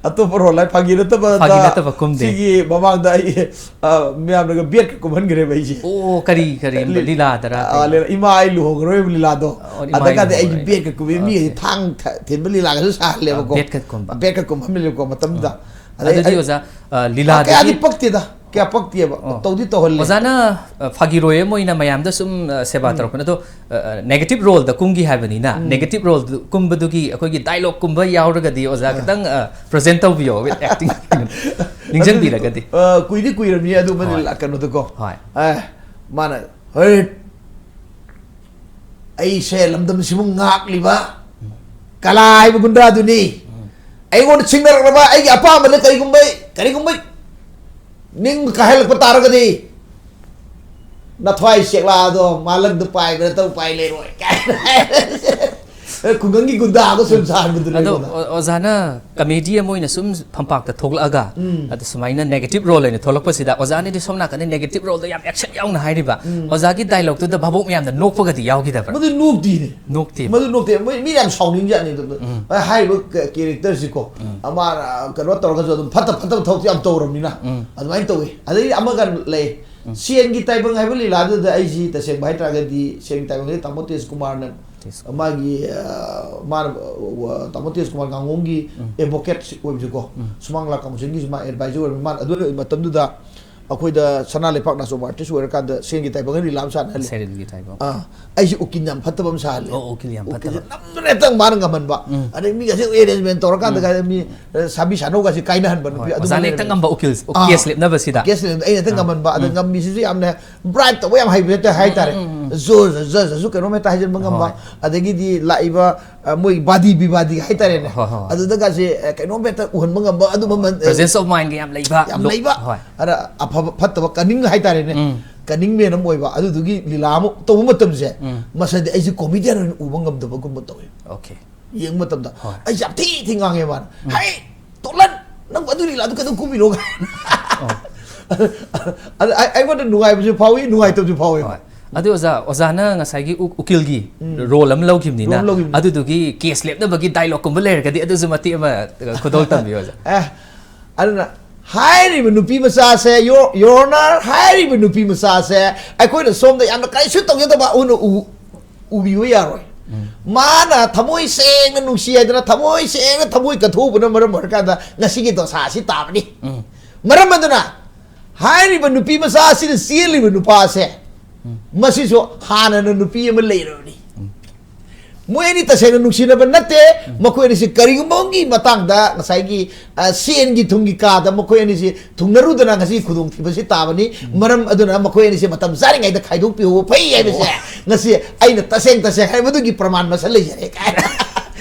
ꯑꯇꯣꯞꯄ ꯔꯣꯜ ꯍꯥꯏ ꯐꯥꯒꯤ ꯅꯠꯇꯕꯗ ꯐꯥꯒꯤ ꯅꯠꯇꯕ ꯀꯨꯝꯗꯦ꯫ ꯁꯤꯒꯤ ꯃꯃꯥꯡꯗ ꯑꯩ, ꯑ, ꯃꯌꯥꯝꯅꯒ ꯕꯦꯠꯀ ꯀꯨꯝꯍꯟꯈ꯭ꯔꯦꯕ ꯑꯩꯁꯦ꯫ ꯑꯣ, ꯀꯔꯤ, ꯀꯔꯤ ꯂꯤ-, ꯂꯤꯂꯥꯗꯔꯥ? ꯑ, ꯂꯤꯂꯥ, ꯏꯃꯥ ꯑꯩ ꯂꯨꯍꯣꯡꯉꯔꯣꯏ ꯂꯤꯂꯥꯗꯣ꯫ ꯑꯣ, ꯏꯃꯥ ꯑꯩ ꯑꯗꯨꯀꯥꯟꯗ ꯑꯩꯒꯤ ꯂꯨꯍꯣꯡꯉꯔꯣꯏ꯫ ꯕꯦꯠꯀ ꯀꯨꯝꯃꯤ, ꯃꯤ ꯑꯣꯀꯦ꯫ ꯊꯥꯡ ꯊ-, ꯊꯤꯟꯕ ꯂꯤꯂꯥꯒꯁꯨ ꯁꯥꯍꯜꯂꯦꯕꯀꯣ꯫ ꯑ, ꯕꯦꯠꯀ ꯀꯨꯝꯕ꯫ ꯕꯦꯠꯀ ꯀꯨꯝꯍꯜꯂꯦꯕꯀꯣ ꯃꯇꯝꯗꯨꯗ꯫ ꯑꯗꯩ ꯑꯗꯨꯗꯤ ꯑꯩ-, ꯑꯣꯖꯥ, ꯑ, ꯑ, ꯂꯤꯂꯥꯗꯒꯤ ꯀꯌꯥꯗꯤ ꯄꯛꯇꯦꯗ, ꯀꯌꯥ ꯄꯛꯇꯦꯕ꯫ ꯑꯣ꯫ ꯇꯧꯗꯤ ꯇꯧꯍꯜꯂꯦ꯫ ꯑꯣꯖꯥꯅ, ꯑ, ꯐꯥꯒꯤꯔꯣꯏ ꯑꯃ ꯑꯣꯏꯅ ꯃꯌꯥꯝꯗ ꯁꯨꯝ, ꯑ, ꯁꯦꯕꯥ ꯇꯧꯔꯛꯄꯅꯦ꯫ ꯑꯗꯣ, ꯑ, ꯑ, negative ꯔꯣꯜꯗ ꯀꯨꯝꯈꯤ ꯍꯥꯏꯕꯅꯤꯅ, negative ꯔꯣꯜ ꯀꯨꯝꯕꯗꯨꯒꯤ ꯑꯩꯈꯣꯏꯒꯤ ꯗꯥꯏꯂꯣꯒꯀꯨꯝꯕ ꯌꯥꯎꯔꯒꯗꯤ ꯑꯣꯖꯥ ꯈꯤꯇꯪ, ꯑ, present ꯇꯧꯕꯤꯌꯣ, with acting꯫ ꯅꯤꯡꯁꯤꯡꯕꯤꯔꯒꯗꯤ꯫ ꯑ, ꯀꯨꯏꯗꯤ ꯀꯨꯏꯔꯕꯅꯤ ꯑꯗꯨ ꯑꯃꯗꯤ ꯍꯣꯏ꯫ ꯂꯥꯛꯀꯅꯨꯗꯀꯣ꯫ ꯍꯣꯏ꯫ ꯑꯦ, ꯃꯥꯅ, "ꯍꯣꯏ, ꯑꯩꯁꯦ ꯂꯝꯗꯝꯁꯤꯕꯨ ꯉꯥꯛꯂꯤꯕ ꯀꯂꯥ ꯍꯥꯏꯕ ꯒꯨꯟꯗꯥꯗꯨꯅꯤ꯫ ꯑꯩꯉꯣꯟꯗ ꯁꯤꯡꯅꯔꯛꯂꯕ ꯑꯩꯒꯤ ꯑꯄꯥꯝꯕꯗ ꯀꯔꯤꯒꯨꯝꯕ, ꯀꯔꯤꯒꯨꯝꯕ ꯅꯤꯡꯕ ꯀꯥꯏꯍꯜꯂꯛꯄ ꯇꯥꯔꯒꯗꯤ ꯅꯊ꯭ꯋꯥꯏ ꯆꯦꯛꯂꯥꯗꯣ ꯃꯥꯂꯪꯗ ꯄꯥꯏꯕ ꯅꯠꯇꯕ ꯎꯄꯥꯏ ꯂꯩꯔꯣꯏ" ꯀꯥꯏꯅ ꯍꯥꯏ꯫ ꯈꯨꯡꯒꯪꯒꯤ ꯒꯨꯟꯗꯥꯗꯣ ꯁꯨꯝ ꯁꯥꯍꯟꯕꯗꯨꯅꯦ ꯑꯗꯣ ꯑꯩꯉꯣꯟꯗ꯫ ꯑꯣ-, ꯑꯣꯖꯥꯅ comedy ꯑꯃ ꯑꯣꯏꯅ ꯁꯨꯝ ꯐꯝꯄꯥꯛꯇ ꯊꯣꯛꯂꯛꯑꯒ, ꯎꯝ꯫ ꯑꯗ ꯁꯨꯃꯥꯏꯅ negative role ꯑꯣꯏꯅ ꯊꯣꯛꯂꯛꯄꯁꯤꯗ, ꯑꯣꯖꯥꯅꯗꯤ ꯁꯣꯝ ꯅꯥꯀꯟꯗ negative roleꯗ ꯌꯥꯝ action ꯌꯥꯎꯅ ꯍꯥꯏꯔꯤꯕ, ꯎꯝ꯫ ꯑꯣꯖꯥꯒꯤ dialogueꯇꯨꯗ ꯚꯥꯕꯣꯛ ꯃꯌꯥꯝꯅ ꯅꯣꯛꯄꯒꯗꯤ ꯌꯥꯎꯈꯤꯗꯕ꯭ꯔꯥ? ꯃꯗꯨ ꯅꯣꯛꯇꯤꯅꯦ꯫ ꯅꯣꯛꯇꯦꯕ꯫ ꯃꯗꯨ ꯅꯣꯛꯇꯦ꯫ ꯃꯣꯏ ꯃꯤ ꯌꯥꯝ ꯁꯥꯎꯅꯤꯡꯖꯥꯠꯅꯤ ꯑꯗꯨꯗ꯫ ꯎꯝ꯫ ꯍꯥꯏꯔꯤꯕ ꯀ-, characterꯁꯤꯀꯣ, ꯎꯝ꯫ ꯑꯃꯅ ꯀꯩꯅꯣ ꯇꯧꯔꯒꯁꯨ ꯑꯗꯨꯝ ꯐꯠꯇ ꯐꯠꯇꯕ ꯊꯕꯛꯇꯤ ꯌꯥꯝ ꯇꯧꯔꯕꯅꯤꯅ, ꯎꯝ꯫ ꯑꯗꯨꯃꯥꯏꯅ ꯇꯧꯋꯤ꯫ ꯑꯗꯩ ꯑꯃꯒ ꯂꯩ, ꯁꯦꯟꯒꯤ ꯇꯥꯏꯕꯪ ꯍꯥꯏꯕ ꯂꯤꯂꯥꯗꯨꯗ ꯑꯩꯁꯤ ꯇꯁꯦꯡꯕ ꯍꯥꯏꯇꯥꯔꯒꯗꯤ ꯁꯦꯟꯒꯤ ꯇꯥꯏꯕꯪꯁꯤ ꯇꯥꯃꯣ ꯇꯦꯖꯀꯨꯃꯥꯔꯅ ꯇꯦꯖ- ꯃꯥꯒꯤ, ꯑ, ꯃꯥꯅ, ꯑ, ꯇꯥꯃꯣ ꯇꯦꯖꯀꯨꯃꯥꯔ ꯉꯥꯉꯣꯝꯒꯤ ꯎꯝ꯫ advocate ꯑꯣꯏꯕꯁꯦꯀꯣ, ꯎꯝ꯫ ꯁꯨꯃꯥꯡ ꯂꯤꯂꯥ councilꯒꯤꯁꯨ ꯃꯥ advisor ꯑꯣꯏꯕ, ꯃꯥꯅ ꯑꯗꯨ ꯃꯇꯝꯗꯨꯗ ꯑꯩꯈꯣꯏꯗ ꯁꯅꯥ ꯂꯩꯄꯥꯛ ꯅꯥꯆꯣꯝ artist ꯑꯣꯏꯔꯀꯥꯟꯗ ꯁꯦꯟꯒꯤ ꯇꯥꯏꯕꯪ ꯂꯤꯂꯥ ꯑꯃ ꯁꯥꯟꯅꯍꯜꯂꯦ꯫ ꯁꯦꯔꯤꯜꯒꯤ ꯇꯥꯏꯕꯪ꯫ ꯑꯥ, ꯑꯩꯁꯦ ꯎꯀꯤꯜ ꯌꯥꯝ ꯐꯠꯇꯕ ꯑꯃ ꯁꯥꯍꯜꯂꯦ꯫ ꯑꯣ, ꯎꯀꯤꯜ ꯌꯥꯝ ꯎꯀꯤꯜꯁꯦ ꯐꯠꯇꯕ꯫ ꯅꯝꯗꯅ ꯍꯦꯛꯇ ꯃꯥꯅ ꯉꯝꯍꯟꯕ꯫ ꯎꯝ꯫ ꯑꯗꯩ ꯃꯤꯒꯁꯦ arrangement ꯇꯧꯔꯀꯥꯟꯗꯒ ꯃꯤ, ꯑ, ꯁꯥꯕꯤ ꯁꯥꯅꯧꯒꯁꯦ ꯀꯥꯏꯅꯍꯟꯕ ꯅꯨꯄꯤ ꯍꯣꯏ, ꯑꯗꯨꯝꯕ ꯑꯣꯖꯥꯅ ꯂꯩꯔꯝꯃꯦ꯫ ꯍꯦꯛꯇ ꯉꯝꯕ ꯎꯀꯤꯜ, ꯑꯥ, case ꯂꯦꯞꯅꯕꯁꯤꯗ꯫ case ꯂꯦꯞꯅꯕ ꯑꯩꯅ ꯍꯦꯛꯇ ꯎꯝ꯫ ꯉꯝꯍꯟꯕ, ꯑꯗ ꯎꯝ꯫ ꯉꯝꯃꯤꯁꯤꯁꯨ ꯌꯥꯝꯅ bribe ꯇꯧꯕ ꯌꯥꯝ ꯍꯩꯕ ꯍꯦꯛꯇ ꯍꯥꯏꯇꯥꯔꯦ꯫ ꯎꯝ, ꯎꯝ, ꯎꯝ꯫ ꯖꯣꯔ, ꯖꯣꯔ, ꯖꯣꯔ, ꯖꯣꯔ ꯀꯩꯅꯣꯝ ꯍꯦꯛꯇ ꯍꯥꯏꯖꯤꯟꯕ ꯉꯝꯕ, ꯍꯣꯏ꯫ ꯑꯗꯒꯤꯗꯤ ꯂꯥꯛꯏꯕ, ꯑ, ꯃꯣꯏ ꯕꯥꯗꯤ ꯕꯤꯕꯥꯗꯤ ꯍꯥꯏꯇꯥꯔꯦꯅꯦ꯫ ꯍꯣꯏ, ꯍꯣꯏ, ꯍꯣꯏ꯫ ꯑꯗꯨꯗꯒꯁꯦ, ꯑ, ꯀꯩꯅꯣꯝ ꯍꯦꯛꯇ ꯎꯍꯟꯕ ꯉꯝꯕ ꯑꯗꯨꯝꯕ ꯃꯟ-, ꯑ, Presence of mindꯒ ꯌꯥꯝ ꯂꯩꯕ꯫ ꯌꯥꯝ ꯂꯨꯛ-, ꯂꯩꯕ꯫ ꯍꯣꯏ꯫ ꯑꯗ ꯑꯐꯕ ꯐꯠꯇꯕ ꯀꯅꯤꯡ ꯍꯥꯏꯇꯥꯔꯦꯅꯦ꯫ ꯎꯝ꯫ ꯀꯅꯤꯡ man ꯑꯃ ꯑꯣꯏꯕ, ꯑꯗꯨꯗꯨꯒꯤ ꯂꯤꯂꯥ ꯑꯃ ꯇꯧꯕ ꯃꯇꯝꯁꯦ, ꯎꯝ꯫ ꯃꯁꯤꯗꯤ ꯑꯩꯁꯦ comedian ꯑꯣꯏꯅ ꯎꯕ ꯉꯝꯗꯕꯒꯨꯝꯕ ꯇꯧꯋꯦ꯫ Okay꯫ ꯌꯦꯡꯕ ꯃꯇꯝꯗ ꯑꯩꯁꯦ ꯌꯥꯝ ꯊꯤ ꯊꯤ ꯉꯥꯡꯉꯦ ꯃꯥꯅ꯫ "ꯍꯩ, ꯇꯣꯂꯟ, ꯅꯪ ꯑꯗꯨ ꯂꯤꯂꯥꯗꯨ ꯀꯩꯗꯧ ꯀꯨꯝꯃꯤꯅꯣ?" ꯀꯥꯏꯅ꯫ ꯑꯗ ꯑꯩ- ꯑꯩꯉꯣꯟꯗ ꯅꯨꯡꯉꯥꯏꯕꯁꯨ ꯐꯥꯎꯏ, ꯅꯨꯡꯉꯥꯏꯇꯕꯁꯨ ꯐꯥꯎꯏ꯫ ꯍꯣꯏ꯫ ꯑꯗꯨ ꯑꯣꯖꯥ, ꯑꯣꯖꯥꯅ ꯉꯁꯥꯏꯒꯤ ꯎ- ꯎꯀꯤꯜꯒꯤ ꯎꯝ꯫ ꯔꯣꯜ ꯑꯃ ꯂꯧꯈꯤꯕꯅꯤꯅ, ꯔꯣꯜ ꯂꯧꯈꯤꯕꯅꯤ꯫ ꯑꯗꯨꯗꯨꯒꯤ ꯀꯦꯁ ꯂꯦꯞꯅꯕꯒꯤ ꯗꯥꯏꯂꯣꯒꯀꯨꯝꯕ ꯂꯩꯔꯒꯗꯤ ꯑꯗꯨꯁꯨ ꯃꯇꯦꯛ ꯑꯃ, ꯑ, ꯈꯨꯗꯣꯜ ꯇꯝꯕꯤꯌꯨ ꯑꯣꯖꯥ꯫ ꯑꯦ, ꯑꯗꯨꯅ ꯍꯥꯏꯔꯤꯕ ꯅꯨꯄꯤ ꯃꯆꯥꯁꯦ, your, your Honour, ꯍꯥꯏꯔꯤꯕ ꯅꯨꯄꯤ ꯃꯆꯥꯁꯦ ꯑꯩꯈꯣꯏꯅ ꯁꯣꯝꯗ ꯌꯥꯝꯅ ꯀꯔꯤꯁꯨ ꯇꯧꯖꯗꯕ ꯎꯅ ꯎ- ꯎꯕꯤꯕ ꯌꯥꯔꯣꯏ꯫ ꯎꯝ꯫ ꯃꯥꯅ ꯊꯃꯣꯏ ꯁꯦꯡꯅ ꯅꯨꯡꯁꯤ ꯍꯥꯏꯗꯅ, ꯊꯃꯣꯏ ꯁꯦꯡꯅ ꯊꯃꯣꯏ ꯀꯠꯊꯣꯛꯎꯕꯅ ꯃꯔꯝ ꯑꯣꯏꯔꯀꯥꯟꯗ ꯉꯁꯤꯒꯤ ꯗꯣꯁꯥ ꯑꯁꯤ ꯇꯥꯕꯅꯤ꯫ ꯎꯝ꯫ ꯃꯔꯝ ꯑꯗꯨꯅ ꯍꯥꯏꯔꯤꯕ ꯅꯨꯄꯤ ꯃꯆꯥ ꯑꯁꯤꯅ ꯆꯦꯜꯂꯤꯕ ꯅꯨꯄꯥ ꯑꯁꯦ, ꯎꯝ꯫ ꯃꯁꯤꯁꯨ ꯍꯥꯟꯅꯅ ꯅꯨꯄꯤ ꯑꯃ ꯂꯩꯔꯕꯅꯤ꯫ ꯎꯝ꯫ ꯃꯣꯏ ꯑꯅꯤ ꯇꯁꯦꯡꯅ ꯅꯨꯡꯁꯤꯅꯕ ꯅꯠꯇꯦ꯫ ꯎꯝ꯫ ꯃꯈꯣꯏ ꯑꯅꯤꯁꯤ ꯀꯔꯤꯒꯨꯝꯕ ꯑꯃꯒꯤ ꯃꯇꯥꯡꯗ ꯉꯁꯥꯏꯒꯤ, ꯑ, ꯁꯦꯟꯒꯤ ꯊꯨꯝꯒꯤ ꯀꯥꯗ ꯃꯈꯣꯏ ꯑꯅꯤꯁꯤ ꯊꯨꯡꯅꯔꯨꯗꯅ ꯉꯁꯤ ꯈꯨꯗꯣꯡꯊꯤꯕꯁꯤ ꯇꯥꯕꯅꯤ꯫ ꯎꯝ꯫ ꯃꯔꯝ ꯑꯗꯨꯅ ꯃꯈꯣꯏ ꯑꯅꯤꯁꯤ ꯃꯇꯝ ꯆꯥꯔꯤꯉꯩꯗ ꯈꯥꯏꯗꯣꯛꯄꯤꯍꯧꯕ ꯐꯩ ꯍꯥꯏꯕꯁꯦ, ꯑꯣ꯫ ꯉꯁꯤ ꯑꯩꯅ ꯇꯁꯦꯡ ꯇꯁꯦꯡ ꯍꯥꯏꯕꯗꯨꯒꯤ ꯄ꯭ꯔꯃꯥꯟ ꯃꯁꯛ ꯂꯩꯖꯔꯦ ꯀꯥꯏꯅ꯫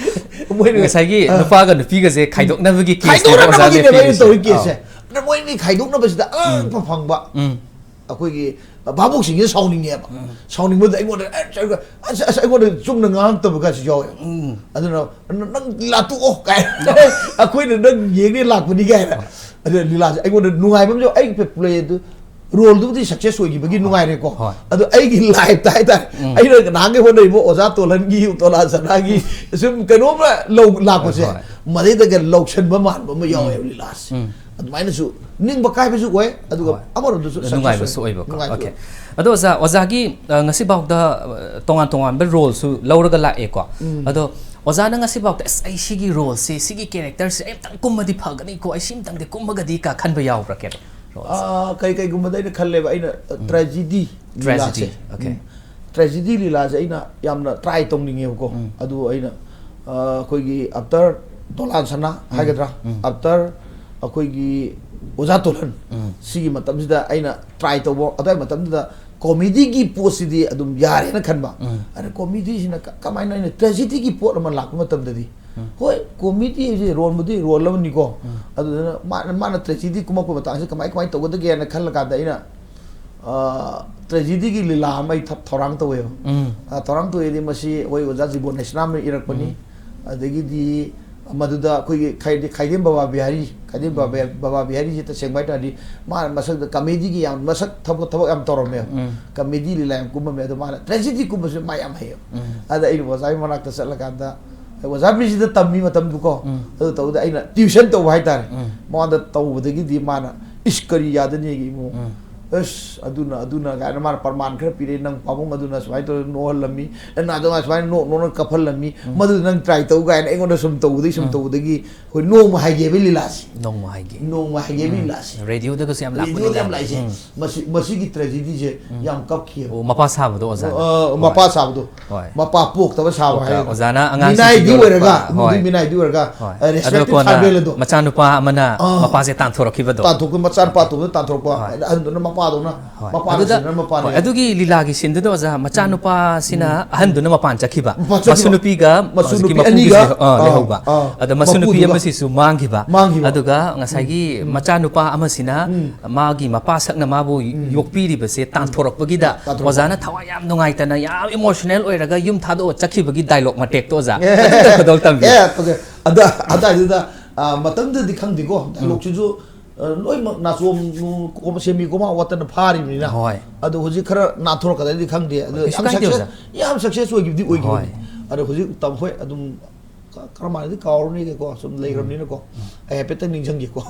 ꯃꯣꯏꯅ ꯉꯁꯥꯏꯒꯤ ꯑ꯫ ꯅꯨꯄꯥꯒ ꯅꯨꯄꯤꯒꯁꯦ ꯈꯥꯏꯗꯣꯛꯅꯕꯒꯤ ꯀꯦꯁꯅꯦꯕ ꯑꯣꯖꯥ ꯈꯥꯏꯗꯣꯛꯅꯕꯒꯤꯅꯦꯕ ꯑꯩꯅ ꯂꯦꯞꯄꯤꯔꯤꯁꯦ꯫ ꯇꯧꯔꯤ ꯀꯦꯁꯁꯦ꯫ ꯑꯥ꯫ ꯑꯗ ꯃꯣꯏ ꯑꯅꯤ ꯈꯥꯏꯗꯣꯛꯅꯕꯁꯤꯗ ꯑꯉꯥꯡ ꯎꯝ꯫ ꯐꯪꯕ ꯎꯝ꯫ ꯑꯩꯈꯣꯏꯒꯤ ꯚꯥꯕꯣꯛꯁꯤꯡꯁꯦ ꯁꯥꯎꯅꯤꯡꯉꯦꯕ꯫ ꯎꯝ꯫ ꯁꯥꯎꯅꯤꯡꯕꯗ ꯑꯩꯉꯣꯟꯗ, "ꯑꯁ, ꯑꯁ, ꯑꯁ, ꯑꯩꯉꯣꯟꯗ ꯆꯨꯝꯅ ꯉꯥꯡꯉꯛꯇꯕꯒꯁꯨ ꯌꯥꯎꯋꯦ꯫ ꯎꯝ꯫ ꯑꯗꯨꯅ, "ꯅ-, ꯅꯪ ꯂꯤꯂꯥ ꯇꯣꯛꯑꯣ" ꯀꯥꯏꯅ꯫ "ꯑꯩꯈꯣꯏꯅ ꯅꯪ ꯌꯦꯡꯅꯤ ꯂꯥꯛꯄꯅꯤ" ꯀꯥꯏꯅ꯫ ꯑꯗꯨꯅ ꯂꯤꯂꯥꯁꯦ ꯑꯩꯉꯣꯟꯗ ꯅꯨꯡꯉꯥꯏꯕ ꯑꯃꯁꯨ, ꯑꯩꯒꯤ ꯄ꯭ꯂꯦ ꯑꯗꯨ, ꯔꯣꯜꯗꯨꯕꯨꯗꯤ ꯁꯛꯁꯦꯁ ꯑꯣꯏꯈꯤꯕꯒꯤ ꯅꯨꯡꯉꯥꯏꯔꯦꯀꯣ꯫ ꯍꯣꯏ꯫ ꯑꯗꯣ ꯑꯩꯒꯤ ꯂꯥꯏꯐꯇ ꯍꯥꯏꯇꯥꯔꯦ, ꯎꯝ꯫ ꯑꯩꯅ ꯅꯍꯥꯟꯒꯩ ꯍꯣꯠꯅꯔꯤꯕ ꯑꯣꯖꯥ ꯇꯣꯂꯟꯒꯤ, ꯇꯣꯂꯥ ꯁꯅꯥꯒꯤ, ꯁꯨꯝ ꯀꯩꯅꯣꯝꯃ ꯂꯧ ꯂꯥꯛꯄꯁꯦ, ꯍꯣꯏ꯫ ꯃꯗꯩꯗꯒ ꯂꯧꯁꯟꯕ ꯃꯥꯟꯕ ꯑꯃ ꯌꯥꯎꯋꯦꯕ ꯎꯝ꯫ ꯂꯤꯂꯥꯁꯦ꯫ ꯎꯝ꯫ ꯑꯗꯨꯃꯥꯏꯅꯁꯨ ꯅꯤꯡꯕ ꯀꯥꯏꯕꯁꯨ ꯑꯣꯏ, ꯑꯗꯨꯒ ꯍꯣꯏ꯫ ꯑꯃꯔꯣꯝꯗꯁꯨ ꯑꯗꯨ ꯁꯛꯁꯦꯁ ꯅꯨꯡꯉꯥꯏꯕꯁꯨ ꯑꯣꯏ꯫ ꯑꯣꯏꯕꯀꯣ꯫ ꯅꯨꯡꯉꯥꯏꯕꯁꯨ ꯑꯣꯀꯦ꯫ ꯑꯣꯏ꯫ ꯑꯗꯣ ꯑꯣꯖꯥ, ꯑꯣꯖꯥꯒꯤ, ꯑ, ꯉꯁꯤꯐꯥꯎꯗ, ꯑ, ꯇꯣꯉꯥꯟ ꯇꯣꯉꯥꯟꯕ ꯔꯣꯜꯁꯨ ꯂꯧꯔꯒ ꯂꯥꯛꯑꯦꯀꯣ꯫ ꯎꯝ꯫ ꯑꯗꯣ ꯑꯣꯖꯥꯅ ꯉꯁꯤꯐꯥꯎꯗ, "ꯑꯁ, ꯑꯩ ꯁꯤꯒꯤ ꯔꯣꯜꯁꯦ, ꯁꯤꯒꯤ ꯀꯦꯔꯦꯛꯇꯔꯁꯦ ꯑꯩ ꯑꯝꯇꯪ ꯀꯨꯝꯃꯗꯤ ꯐꯒꯅꯤꯀꯣ, ꯑꯩ ꯁꯤ ꯑꯝꯇꯪꯗꯤ ꯀꯨꯝꯃꯒꯗꯤ" ꯀ ꯈꯟꯕ ꯌꯥꯎꯕ꯭ꯔꯥ, ꯀꯩꯅꯣ? ꯔꯣꯜꯁꯦ? ꯑꯥ, ꯀꯩ ꯀꯩꯒꯨꯝꯕꯗ ꯑꯩꯅ ꯈꯜꯂꯦꯕ, ꯑꯩꯅ, ꯑ, ꯎꯝ꯫ ꯇ꯭ꯔꯦꯖꯤꯗꯤ ꯇ꯭ꯔꯦꯖꯤꯗꯤ, ꯂꯤꯂꯥꯁꯦ꯫ ꯑꯣꯀꯦ꯫ ꯎꯝ꯫ ꯇ꯭ꯔꯦꯖꯤꯗꯤ ꯂꯤꯂꯥꯁꯦ ꯑꯩꯅ ꯌꯥꯝꯅ ꯇ꯭ꯔꯥꯏ ꯇꯧꯅꯤꯡꯉꯦꯕꯀꯣ꯫ ꯎꯝ꯫ ꯑꯗꯨ ꯑꯩꯅ, ꯑ, ꯑꯩꯈꯣꯏꯒꯤ ꯑꯞꯇꯔ ꯗꯣꯂꯥꯟ ꯁꯅꯥ ꯎꯝ꯫ ꯍꯥꯏꯒꯗ꯭ꯔꯥ? ꯎꯝ꯫ ꯑꯞꯇꯔ ꯑꯩꯈꯣꯏꯒꯤ ꯑꯣꯖꯥ ꯇꯣꯜꯍꯟ꯫ ꯎꯝ꯫ ꯁꯤꯒꯤ ꯃꯇꯝꯁꯤꯗ ꯑꯩꯅ ꯇ꯭ꯔꯥꯏ ꯇꯧꯕ, ꯑꯗꯨꯋꯥꯏ ꯃꯇꯝꯗꯨꯗ ꯀꯣꯃꯦꯗꯤꯒꯤ ꯄꯣꯠꯁꯤꯗꯤ ꯑꯗꯨꯝ ꯌꯥꯔꯦꯅ ꯈꯟꯕ꯫ ꯎꯝ꯫ ꯑꯗ ꯀꯣꯃꯦꯗꯤꯁꯤꯅ ꯀ-, ꯀꯃꯥꯏꯅ ꯑꯩꯅ ꯇ꯭ꯔꯦꯖꯤꯗꯤꯒꯤ ꯄꯣꯠ ꯑꯃ ꯂꯥꯛꯄ ꯃꯇꯝꯗꯗꯤ, ꯎꯝ꯫ ꯍꯣꯏ, ꯀꯣꯃꯦꯗꯤ ꯍꯥꯏꯁꯦ ꯔꯣꯜꯕꯨꯗꯤ ꯔꯣꯜ ꯑꯃꯅꯤꯀꯣ꯫ ꯎꯝ꯫ ꯑꯗꯨꯗꯨꯅ ꯃꯥꯅ, ꯃꯥꯅ ꯇ꯭ꯔꯦꯖꯤꯗꯤ ꯀꯨꯝꯃꯛꯄ ꯃꯇꯥꯡꯁꯦ ꯀꯃꯥꯏ, ꯀꯃꯥꯏꯅ ꯇꯧꯒꯗꯒꯦꯅ ꯈꯜꯂ ꯀꯥꯟꯗ ꯑꯩꯅ, ꯑ, ꯇ꯭ꯔꯦꯖꯤꯗꯤꯒꯤ ꯂꯤꯂꯥ ꯑꯃ ꯑꯩ ꯊ-, ꯊꯧꯔꯥꯡ ꯇꯧꯋꯦꯕ꯫ ꯎꯝ꯫ ꯑ, ꯊꯧꯔꯥꯡ ꯇꯧꯋꯦꯗꯤ ꯃꯁꯤ ꯑꯩꯈꯣꯏ ꯑꯣꯖꯥ ꯖꯤꯕꯣꯟ ꯍꯩꯁꯅꯥꯝꯅ ꯏꯔꯛꯄꯅꯤ꯫ ꯎꯝ꯫ ꯑꯗꯒꯤꯗꯤ ꯃꯗꯨꯗ ꯑꯩꯈꯣꯏꯒꯤ ꯈꯥꯏꯗꯤ-, ꯈꯥꯏꯗꯦꯝ ꯕꯕꯥ ꯕꯤꯍꯥꯔꯤ, ꯈꯥꯏꯗꯦꯝ ꯕꯕꯥ ꯕꯕꯥ ꯕꯤꯍꯥꯔꯤꯁꯦ ꯇꯁꯦꯡꯕ ꯍꯥꯏꯇꯥꯔꯗꯤ ꯃꯥꯅ ꯃꯁꯛꯇ ꯀꯃꯦꯗꯤꯒꯤ ꯌꯥꯝ ꯃꯁꯛ ꯊꯕꯛ ꯊꯕꯛ ꯌꯥꯝ ꯇꯧꯔꯝꯃꯦꯕ꯫ ꯎꯝ. ꯀꯃꯦꯗꯤ ꯂꯤꯂꯥ ꯌꯥꯝ ꯀꯨꯝꯃꯝꯃꯦ, ꯑꯗꯣ ꯃꯥꯅ ꯇ꯭ꯔꯦꯖꯤꯗꯤ ꯀꯨꯝꯕꯁꯨ ꯃꯥ ꯌꯥꯝ ꯍꯩꯌꯦꯕ꯫ ꯎꯝ. ꯑꯗ ꯑꯩꯅ ꯑꯣꯖꯥꯒꯤ ꯃꯅꯥꯛꯇ ꯆꯠꯂꯀꯥꯟꯗ ꯑꯣꯖꯥ ꯕꯤꯔꯖꯤꯠꯇ ꯇꯝꯃꯤ ꯃꯇꯝꯗꯨꯀꯣ꯫ ꯎꯝ. ꯑꯗꯨ ꯇꯧꯕꯗ ꯑꯩꯅ ꯇ꯭ꯌꯨꯁꯟ ꯇꯧꯕ ꯍꯥꯏꯇꯥꯔꯦ꯫ ꯎꯝ. ꯃꯉꯣꯟꯗ ꯇꯧꯕꯗꯒꯤꯗꯤ ꯃꯥꯅ, "ꯏꯁ, ꯀꯔꯤ ꯌꯥꯗꯅꯤꯒꯦ ꯏꯕꯨꯡꯉꯣ? ꯎꯝ. ꯑꯁ, ꯑꯗꯨꯅ, ꯑꯗꯨꯅ" ꯀꯥꯏꯅ ꯃꯥꯅ ꯄ꯭ꯔꯃꯥꯟ ꯈꯔ ꯄꯤꯔꯛꯑꯦ, "ꯅꯪ ꯄꯥꯕꯨꯡ ꯑꯗꯨꯅ ꯁꯨꯃꯥꯏꯅ ꯇꯧꯔ ꯅꯣꯛꯍꯜꯂꯝꯃꯤ, ꯅꯪ ꯑꯗꯨꯃꯥꯏꯅ ꯁꯨꯃꯥꯏꯅ ꯅꯣꯛ ꯅꯣꯛꯅ ꯀꯞꯍꯜꯂꯝꯃꯤ, ꯃꯗꯨꯗ ꯅꯪ ꯇ꯭ꯔꯥꯏ ꯇꯧ" ꯀꯥꯏꯅ ꯑꯩꯉꯣꯟꯗ ꯁꯨꯝ ꯇꯧꯕꯗꯒꯤ, ꯁꯨꯝ ꯇꯧꯕꯗꯒꯤ ꯑꯩꯈꯣꯏ ꯅꯣꯡꯃ ꯍꯥꯏꯒꯦꯕ ꯂꯤꯂꯥꯁꯦ꯫ ꯅꯣꯡꯃ ꯍꯥꯏꯒꯦ. ꯅꯣꯡꯃ ꯍꯥꯏꯒꯦꯕ ꯂꯤꯂꯥꯁꯦ꯫ ꯔꯦꯗꯤꯑꯣꯗꯒꯁꯨ ꯌꯥꯝ ꯂꯥꯛꯄꯅꯤ. ꯔꯦꯗꯤꯑꯣꯗ ꯌꯥꯝ ꯂꯥꯛꯏꯁꯦ꯫ ꯃꯁꯤ, ꯃꯁꯤꯒꯤ ꯇ꯭ꯔꯦꯖꯤꯗꯤꯁꯦ ꯌꯥꯝ ꯀꯞꯈꯤꯑꯕ꯫ ꯑꯣ, ꯃꯄꯥ ꯁꯥꯕꯗꯣ ꯑꯣꯖꯥ. ꯑ, ꯃꯄꯥ ꯁꯥꯕꯗꯣ꯫ ꯍꯣꯏ. ꯃꯄꯥ ꯄꯣꯛꯇꯕ ꯁꯥꯕ ꯄꯣꯛꯇ-, ꯍꯥꯏꯒꯗ꯭ꯔꯥ? ꯑꯣꯖꯥꯅ ꯑꯉꯥꯡꯁꯤꯡ ꯃꯤꯅꯥꯏꯗꯤ ꯌꯣꯜꯂꯛꯄ. ꯑꯣꯏꯔꯒ, ꯍꯣꯏ. ꯃꯤꯅꯥꯏꯗꯤ ꯑꯣꯏꯔꯒ, ꯍꯣꯏ. ꯑ, ꯑꯗꯣ respected ꯀꯣꯟꯅ fatherland ꯑꯗꯣ꯫ ꯃꯆꯥꯅꯨꯄꯥ ꯑꯃꯅ ꯑꯥ. ꯃꯄꯥꯁꯦ ꯇꯥꯟꯊꯣꯔꯛꯈꯤꯕꯗꯣ. ꯇꯥꯟꯊꯣꯛꯄ, ꯃꯆꯥꯅꯨꯄꯥ ꯇꯣꯝꯕꯗꯣ ꯇꯥꯟꯊꯣꯔꯛꯄ, ꯍꯣꯏ. ꯑꯍꯟꯗꯨꯅ ꯃꯄꯥꯗꯧꯅ, ꯍꯣꯏ. ꯃꯄꯥꯅ ꯑꯗꯨꯗ, ꯁꯤꯟꯅꯔ ꯃꯄꯥꯅ ꯍꯣꯏ, ꯑꯗꯨꯒꯤ ꯂꯤꯂꯥꯒꯤ ꯁꯤꯟꯗꯨꯗ ꯑꯣꯖꯥ, ꯃꯆꯥꯅꯨꯄꯥꯁꯤꯅ ꯑꯍꯟꯗꯨꯅ ꯃꯄꯥꯟ ꯆꯠꯈꯤꯕ. ꯃꯄꯥꯟ ꯆꯠꯈꯤꯕ. ꯃꯁꯨꯅꯨꯄꯤꯒ ꯃꯁꯨꯅꯨꯄꯤ ꯍꯧꯖꯤꯛꯀꯤ ꯃꯄꯨꯒꯤꯁꯦ, ꯑꯅꯤꯒ? ꯑ, ꯑꯥ, ꯂꯩꯍꯧꯕ. ꯑꯥ. ꯑꯗ ꯃꯁꯨꯅꯨꯄꯤ ꯃꯄꯨꯗꯨꯒ. ꯑꯃꯁꯤꯁꯨ ꯃꯥꯡꯈꯤꯕ. ꯃꯥꯡꯈꯤꯕ. ꯑꯗꯨꯒ ꯉꯁꯥꯏꯒꯤ ꯃꯆꯥꯅꯨꯄꯥ ꯑꯃꯁꯤꯅ ꯃꯥꯒꯤ ꯃꯄꯥ ꯁꯛꯅ ꯃꯥꯕꯨ ꯌꯣꯛꯄꯤꯔꯤꯕꯁꯦ ꯇꯥꯟꯊꯣꯔꯛꯄꯒꯤꯗ ꯇꯥꯟꯊꯣꯔꯛꯄ. ꯑꯣꯖꯥꯅ ꯊꯋꯥꯏ ꯌꯥꯝ ꯅꯨꯡꯉꯥꯏꯇꯅ ꯌꯥꯝ ꯏꯃꯣꯁꯅꯦꯜ ꯑꯣꯏꯔꯒ ꯌꯨꯝ ꯊꯥꯗꯣꯛꯑ ꯆꯠꯈꯤꯕꯒꯤ ꯗꯥꯏꯂꯣꯛ ꯃꯇꯦꯛꯇꯣ ꯑꯣꯖꯥ, ꯑꯗꯨ ꯈꯨꯗꯣꯜ ꯇꯝꯕꯤꯌꯨ. ꯑꯦ, ꯑꯣꯀꯦ. ꯑꯗ, ꯑꯗꯥꯏꯗꯨꯗ, ꯑ, ꯃꯇꯝꯗꯨꯗꯗꯤ ꯈꯪꯗꯦꯀꯣ, ꯗꯥꯏꯂꯣꯛꯁꯤꯁꯨ, ꯑ, ꯂꯣꯏꯅꯃꯛ ꯅꯥꯆꯣꯝ, ꯀꯣꯝ-, ꯁꯦꯝꯕꯤ ꯀꯣꯝꯃ ꯋꯥꯠꯇꯅ ꯐꯥꯔꯤꯕꯅꯤꯅ꯫ ꯍꯣꯏ. ꯑꯗꯣ ꯍꯧꯖꯤꯛ ꯈꯔ ꯅꯥꯟꯊꯣꯔꯛꯀꯗ꯭ꯔꯗꯤ ꯈꯪꯗꯦ꯫ ꯑꯗꯣ ꯀꯩꯁꯨ ꯌꯥꯝ ꯀꯥꯏꯗꯦ, success, ꯑꯣꯖꯥ. ꯌꯥꯝ success ꯑꯣꯏꯈꯤꯕꯗꯤ ꯑꯣꯏꯈꯤꯕꯅꯤ꯫ ꯍꯣꯏ. ꯑꯗꯣ ꯍꯧꯖꯤꯛ ꯇꯝ-, ꯍꯣꯏ, ꯑꯗꯨꯝ ꯀ-, ꯀꯔꯝꯍꯥꯏꯅꯗꯤ ꯀꯥꯎꯔꯨꯅꯤꯒꯦꯀꯣ, ꯁꯨꯝ ꯂꯩꯈ꯭ꯔꯕꯅꯤꯅꯀꯣ꯫ ꯑꯩ ꯍꯥꯏꯐꯦꯠꯇꯪ ꯅꯤꯡꯁꯤꯡꯒꯦꯀꯣ꯫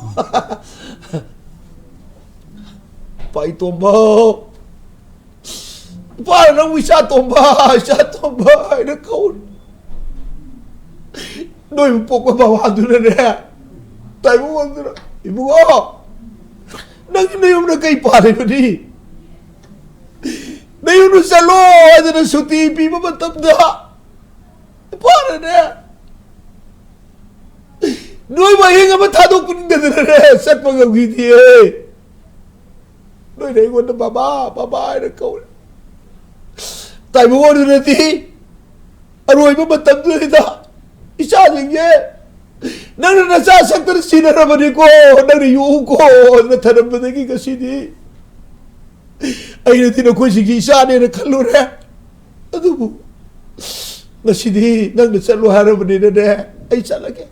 ꯄꯥꯏꯇꯣꯝꯕ, ꯏꯄꯥꯅ ꯅꯪꯕꯨ ꯏꯆꯥ ꯇꯣꯝꯕ, ꯏꯆꯥ ꯇꯣꯝꯕ ꯍꯥꯏꯅ ꯀꯧꯔꯤ꯫ ꯅꯣꯏꯕꯨ ꯄꯣꯛꯄ ꯕꯕꯥꯗꯨꯅꯅꯦ, ꯇꯥꯏꯕꯪ ꯑꯗꯨꯅ, "ꯏꯕꯨꯡꯉꯣ, ꯅꯪꯒꯤ ꯅꯌꯨꯝꯗ ꯀꯩ ꯄꯥꯜꯂꯤꯕꯅꯤ? ꯅꯌꯨꯝꯗ ꯆꯠꯂꯣ" ꯍꯥꯏꯗꯅ ꯁꯨꯇꯤ ꯄꯤꯕ ꯃꯇꯝꯗ, ꯏꯄꯥꯅꯅꯦ, ꯅꯣꯏꯕꯨ ꯑꯍꯤꯡ ꯑꯃ ꯊꯥꯗꯣꯛꯄ ꯅꯤꯡꯗꯗꯅꯅꯦ, ꯆꯠꯄ ꯉꯝꯈꯤꯗꯦ꯫ ꯅꯣꯏꯅ ꯑꯩꯉꯣꯟꯗ "ꯕꯕꯥ, ꯕꯕꯥ" ꯍꯥꯏꯅ ꯀꯧꯔꯦ꯫ ꯇꯥꯏꯕꯪ ꯑꯣꯏꯗꯨꯅꯗꯤ ꯑꯔꯣꯏꯕ ꯃꯇꯝꯗꯨꯗ ꯏꯆꯥꯁꯤꯡꯁꯦ, "ꯅꯪꯅ ꯅꯆꯥ ꯁꯛꯇꯅ ꯁꯤꯟꯅꯔꯕꯅꯤꯀꯣ, ꯅꯪꯅ ꯌꯣꯛꯎꯀꯣ" ꯅ ꯊꯔꯝꯕꯗꯒꯤ ꯉꯁꯤꯗꯤ ꯑꯩꯅꯗꯤ ꯅꯈꯣꯏꯁꯤꯡꯒꯤ ꯏꯆꯥꯅꯦꯅ ꯈꯜꯂꯨꯔꯦ꯫ ꯑꯗꯨꯕꯨ ꯉꯁꯤꯗꯤ ꯅꯪꯅ ꯆꯠꯂꯣ ꯍꯥꯏꯔꯕꯅꯤꯅꯅꯦ, ꯑꯩ ꯆꯠꯂꯒꯦ꯫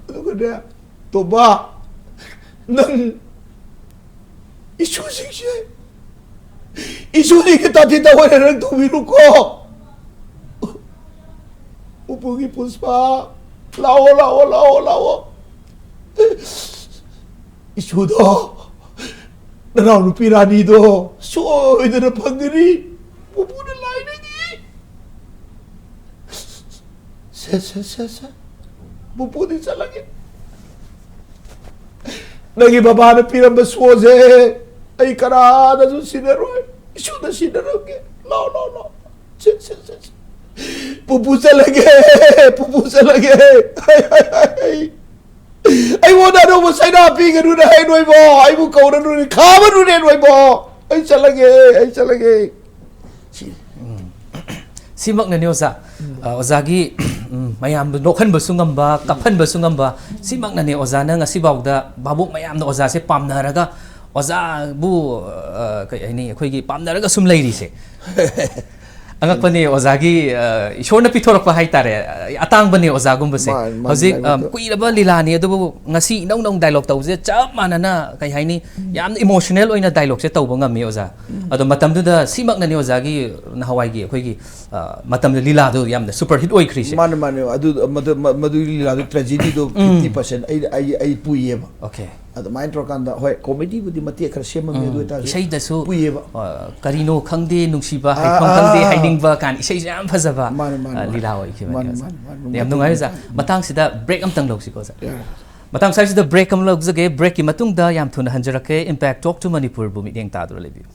ꯑꯗꯨꯒꯅꯦ, ꯇꯣꯝꯕ, ꯅꯪ ꯏꯁꯨꯁꯤꯡꯁꯦ, ꯏꯁꯨꯁꯤꯡꯁꯦ ꯇꯥꯊꯤ ꯇꯥꯑꯣꯏꯅ ꯅꯪ ꯇꯧꯕꯤꯔꯨꯀꯣ꯫ ꯎꯄꯨꯒꯤ ꯄꯨꯁꯄꯥ, ꯂꯥꯛꯑꯣ, ꯂꯥꯛꯑꯣ, ꯂꯥꯛꯑꯣ, ꯂꯥꯛꯑꯣ꯫ ꯏꯁꯨꯗꯣ, ꯅꯅꯥꯎꯅꯨꯄꯤ ꯔꯥꯅꯤꯗꯣ ꯁꯣꯏꯗꯅ ꯐꯪꯒꯅꯤ꯫ ꯄꯨꯄꯨꯅ ꯂꯥꯏꯅꯒꯤ꯫ ꯁꯦ, ꯁꯦ, ꯁꯦ, ꯁꯦ꯫ ꯄꯨꯄꯨꯗꯤ ꯆꯠꯂꯒꯦ꯫ ꯅꯪꯒꯤ ꯕꯕꯥꯅ ꯄꯤꯔꯝꯕ ꯁꯣꯁꯦ ꯑꯩ ꯀꯅꯥꯗꯁꯨ ꯁꯤꯟꯅꯔꯣꯏ꯫ ꯏꯁꯨꯗ ꯁꯤꯟꯅꯔꯝꯒꯦ꯫ ꯂꯥꯎ, ꯂꯥꯎ, ꯂꯥꯎ꯫ ꯁꯦ, ꯁꯦ, ꯁꯦ, ꯁꯦ꯫ ꯄꯨꯄꯨ ꯆꯠꯂꯒꯦ, ꯄꯨꯄꯨ ꯆꯠꯂꯒꯦ꯫ ꯍꯩ, ꯍꯩ, ꯍꯩ, ꯍꯩ꯫ ꯑꯩꯉꯣꯟꯗ ꯑꯅꯧꯕ ꯆꯩꯅꯥ ꯄꯤꯒꯅꯨꯅꯦ, ꯍꯩ ꯅꯣꯏꯕꯣ꯫ ꯑꯩꯕꯨ ꯀꯧꯔꯅꯨꯅꯦ, ꯈꯥꯝꯃꯅꯨꯅꯦ ꯅꯣꯏꯕꯣ꯫ ꯑꯩ ꯆꯠꯂꯒꯦ, ꯑꯩ ꯆꯠꯂꯒꯦ꯫ ꯁꯤ ꯁꯤꯃꯛꯅꯅꯤ ꯑꯣꯖꯥ꯫ ꯑ, ꯑꯣꯖꯥꯒꯤ, ꯎꯝ, ꯃꯌꯥꯝꯕꯨ ꯅꯣꯛꯍꯟꯕꯁꯨ ꯉꯝꯕ, ꯀꯞꯍꯟꯕꯁꯨ ꯉꯝꯕ, ꯁꯤꯃꯛꯅꯅꯤ ꯑꯣꯖꯥꯅ ꯉꯁꯤꯐꯥꯎꯗ ꯚꯥꯕꯣꯛ ꯃꯌꯥꯝꯅ ꯑꯣꯖꯥꯁꯦ ꯄꯥꯝꯅꯔꯒ ꯑꯣꯖꯥꯕꯨ, ꯑ, ꯀꯩ ꯍꯥꯏꯅꯤ, ꯑꯩꯈꯣꯏꯒꯤ ꯄꯥꯝꯅꯔꯒ ꯁꯨꯝ ꯂꯩꯔꯤꯁꯦ꯫ ꯑꯉꯛꯄꯅꯤ ꯑꯣꯖꯥꯒꯤ, ꯑ, ꯏꯁꯣꯔꯅ ꯄꯤꯊꯣꯔꯛꯄ ꯍꯥꯏꯇꯥꯔꯦ, ꯑ, ꯑꯇꯥꯡꯕꯅꯤ ꯑꯣꯖꯥꯒꯨꯝꯕꯁꯦ꯫ ꯃꯥꯅꯤ, ꯃꯥꯅꯤ, ꯍꯧꯖꯤꯛ, ꯑ, ꯂꯥꯏꯕꯛꯇ꯫ ꯀꯨꯏꯔꯕ ꯂꯤꯂꯥꯅꯤ, ꯑꯗꯨꯕꯨ ꯉꯁꯤ ꯏꯅꯧ ꯅꯧ ꯗꯥꯏꯂꯣꯛ ꯇꯧꯕꯁꯦ ꯆꯞ ꯃꯥꯟꯅꯅ, ꯀꯩ ꯍꯥꯏꯅꯤ, ꯌꯥꯝꯅ ꯏꯃꯣꯁꯅꯦꯜ ꯑꯣꯏꯅ ꯗꯥꯏꯂꯣꯛꯁꯦ ꯇꯧꯕ ꯉꯝꯃꯤ ꯑꯣꯖꯥ꯫ ꯑꯗꯣ ꯃꯇꯝꯗꯨꯗ ꯁꯤꯃꯛꯅꯅꯤ ꯑꯣꯖꯥꯒꯤ ꯅꯍꯥꯟꯋꯥꯏꯒꯤ ꯑꯩꯈꯣꯏꯒꯤ, ꯑ, ꯃꯇꯝꯗ ꯂꯤꯂꯥꯗꯣ ꯌꯥꯝꯅ ꯁꯨꯄꯔ ꯍꯤꯠ ꯑꯣꯏꯈ꯭ꯔꯤꯁꯦ꯫ ꯃꯥꯅꯦ, ꯃꯥꯅꯦ꯫ ꯑꯗꯨ, ꯃꯗꯨ, ꯃ-, ꯃꯗꯨꯒꯤ ꯂꯤꯂꯥꯗꯨ ꯇ꯭ꯔꯦꯖꯤꯗꯤꯗꯣ ꯐꯤꯐꯇꯤ ꯄꯥꯔꯁꯦꯟ ꯑꯩ, ꯑꯩ, ꯑꯩ ꯄꯨꯏꯌꯦꯕ꯫ ꯑꯣꯀꯦ꯫ ꯑꯗꯨꯃꯥꯏꯅ ꯇꯧꯔꯀꯥꯟꯗ, ꯍꯣꯏ, ꯀꯣꯃꯦꯗꯤꯕꯨꯗꯤ ꯃꯇꯦꯛ ꯈꯔ ꯁꯦꯝꯃꯝꯃꯦ, ꯑꯗꯨ ꯑꯣꯏꯇꯥꯔꯁꯨ ꯏꯁꯩꯗꯁꯨ, ꯄꯨꯏꯌꯦꯕ꯫ ꯑ, ꯀꯔꯤꯅꯣ ꯈꯪꯗꯦ, ꯅꯨꯡꯁꯤꯕ, ꯑꯥ, ꯍꯥꯏꯐꯝ ꯑꯥ, ꯈꯪꯗꯦ, ꯑꯥ, ꯑꯥ꯫ ꯍꯥꯏꯅꯤꯡꯕ ꯀꯥꯏꯅ ꯏꯁꯩꯁꯨ ꯌꯥꯝ ꯐꯖꯕ, ꯃꯥꯅꯦ, ꯃꯥꯅꯦ, ꯑ, ꯃꯥꯅꯦ꯫ ꯂꯤꯂꯥ ꯑꯣꯏꯈꯤꯕꯅꯦ ꯃꯥꯅꯦ, ꯑꯣꯖꯥ꯫ ꯃꯥꯅꯦ, ꯃꯥꯅꯦ꯫ ꯌꯥꯝ ꯅꯨꯡꯉꯥꯏ ꯑꯣꯖꯥ꯫ ꯃꯇꯥꯡꯁꯤꯗ ꯕ꯭ꯔꯦꯛ ꯑꯝꯇꯪ ꯂꯧꯁꯤꯀꯣ ꯑꯣꯖꯥ꯫ ꯌꯥꯏ꯫ ꯃꯇꯥꯡ ꯁ꯭ꯋꯥꯏꯁꯤꯗ ꯕ꯭ꯔꯦꯛ ꯑꯃ ꯂꯧꯖꯒꯦ꯫ ꯕ꯭ꯔꯦꯛꯀꯤ ꯃꯇꯨꯡꯗ ꯌꯥꯝ ꯊꯨꯅ ꯍꯟꯖꯔꯛꯀꯦ꯫ Impact Talk to ꯃꯅꯤꯄꯨꯔꯕꯨ ꯃꯤꯠꯌꯦꯡ ꯇꯥꯗꯨꯅ ꯂꯩꯕꯤꯌꯨ꯫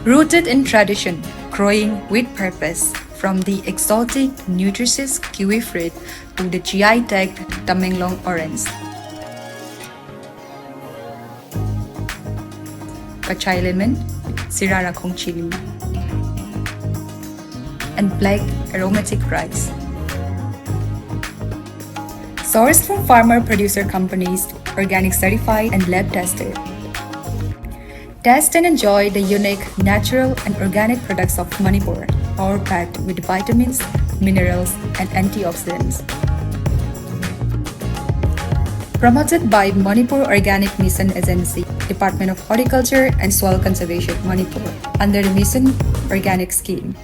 Rooted in tradition, growing with purpose. From the exotic, nutritious kiwi fruit to the G I tagged Tamenglong orange, Kachai lemon, Sirarakhong chili, and black aromatic rice. Sourced from farmer producer companies, organic certified and lab tested. Taste and enjoy the unique natural and organic products of Manipur, power packed with vitamins, minerals, and antioxidants. Promoted by Manipur Organic Mission Agency, Department of Horticulture and Soil Conservation, Manipur, under the Mission Organic Scheme.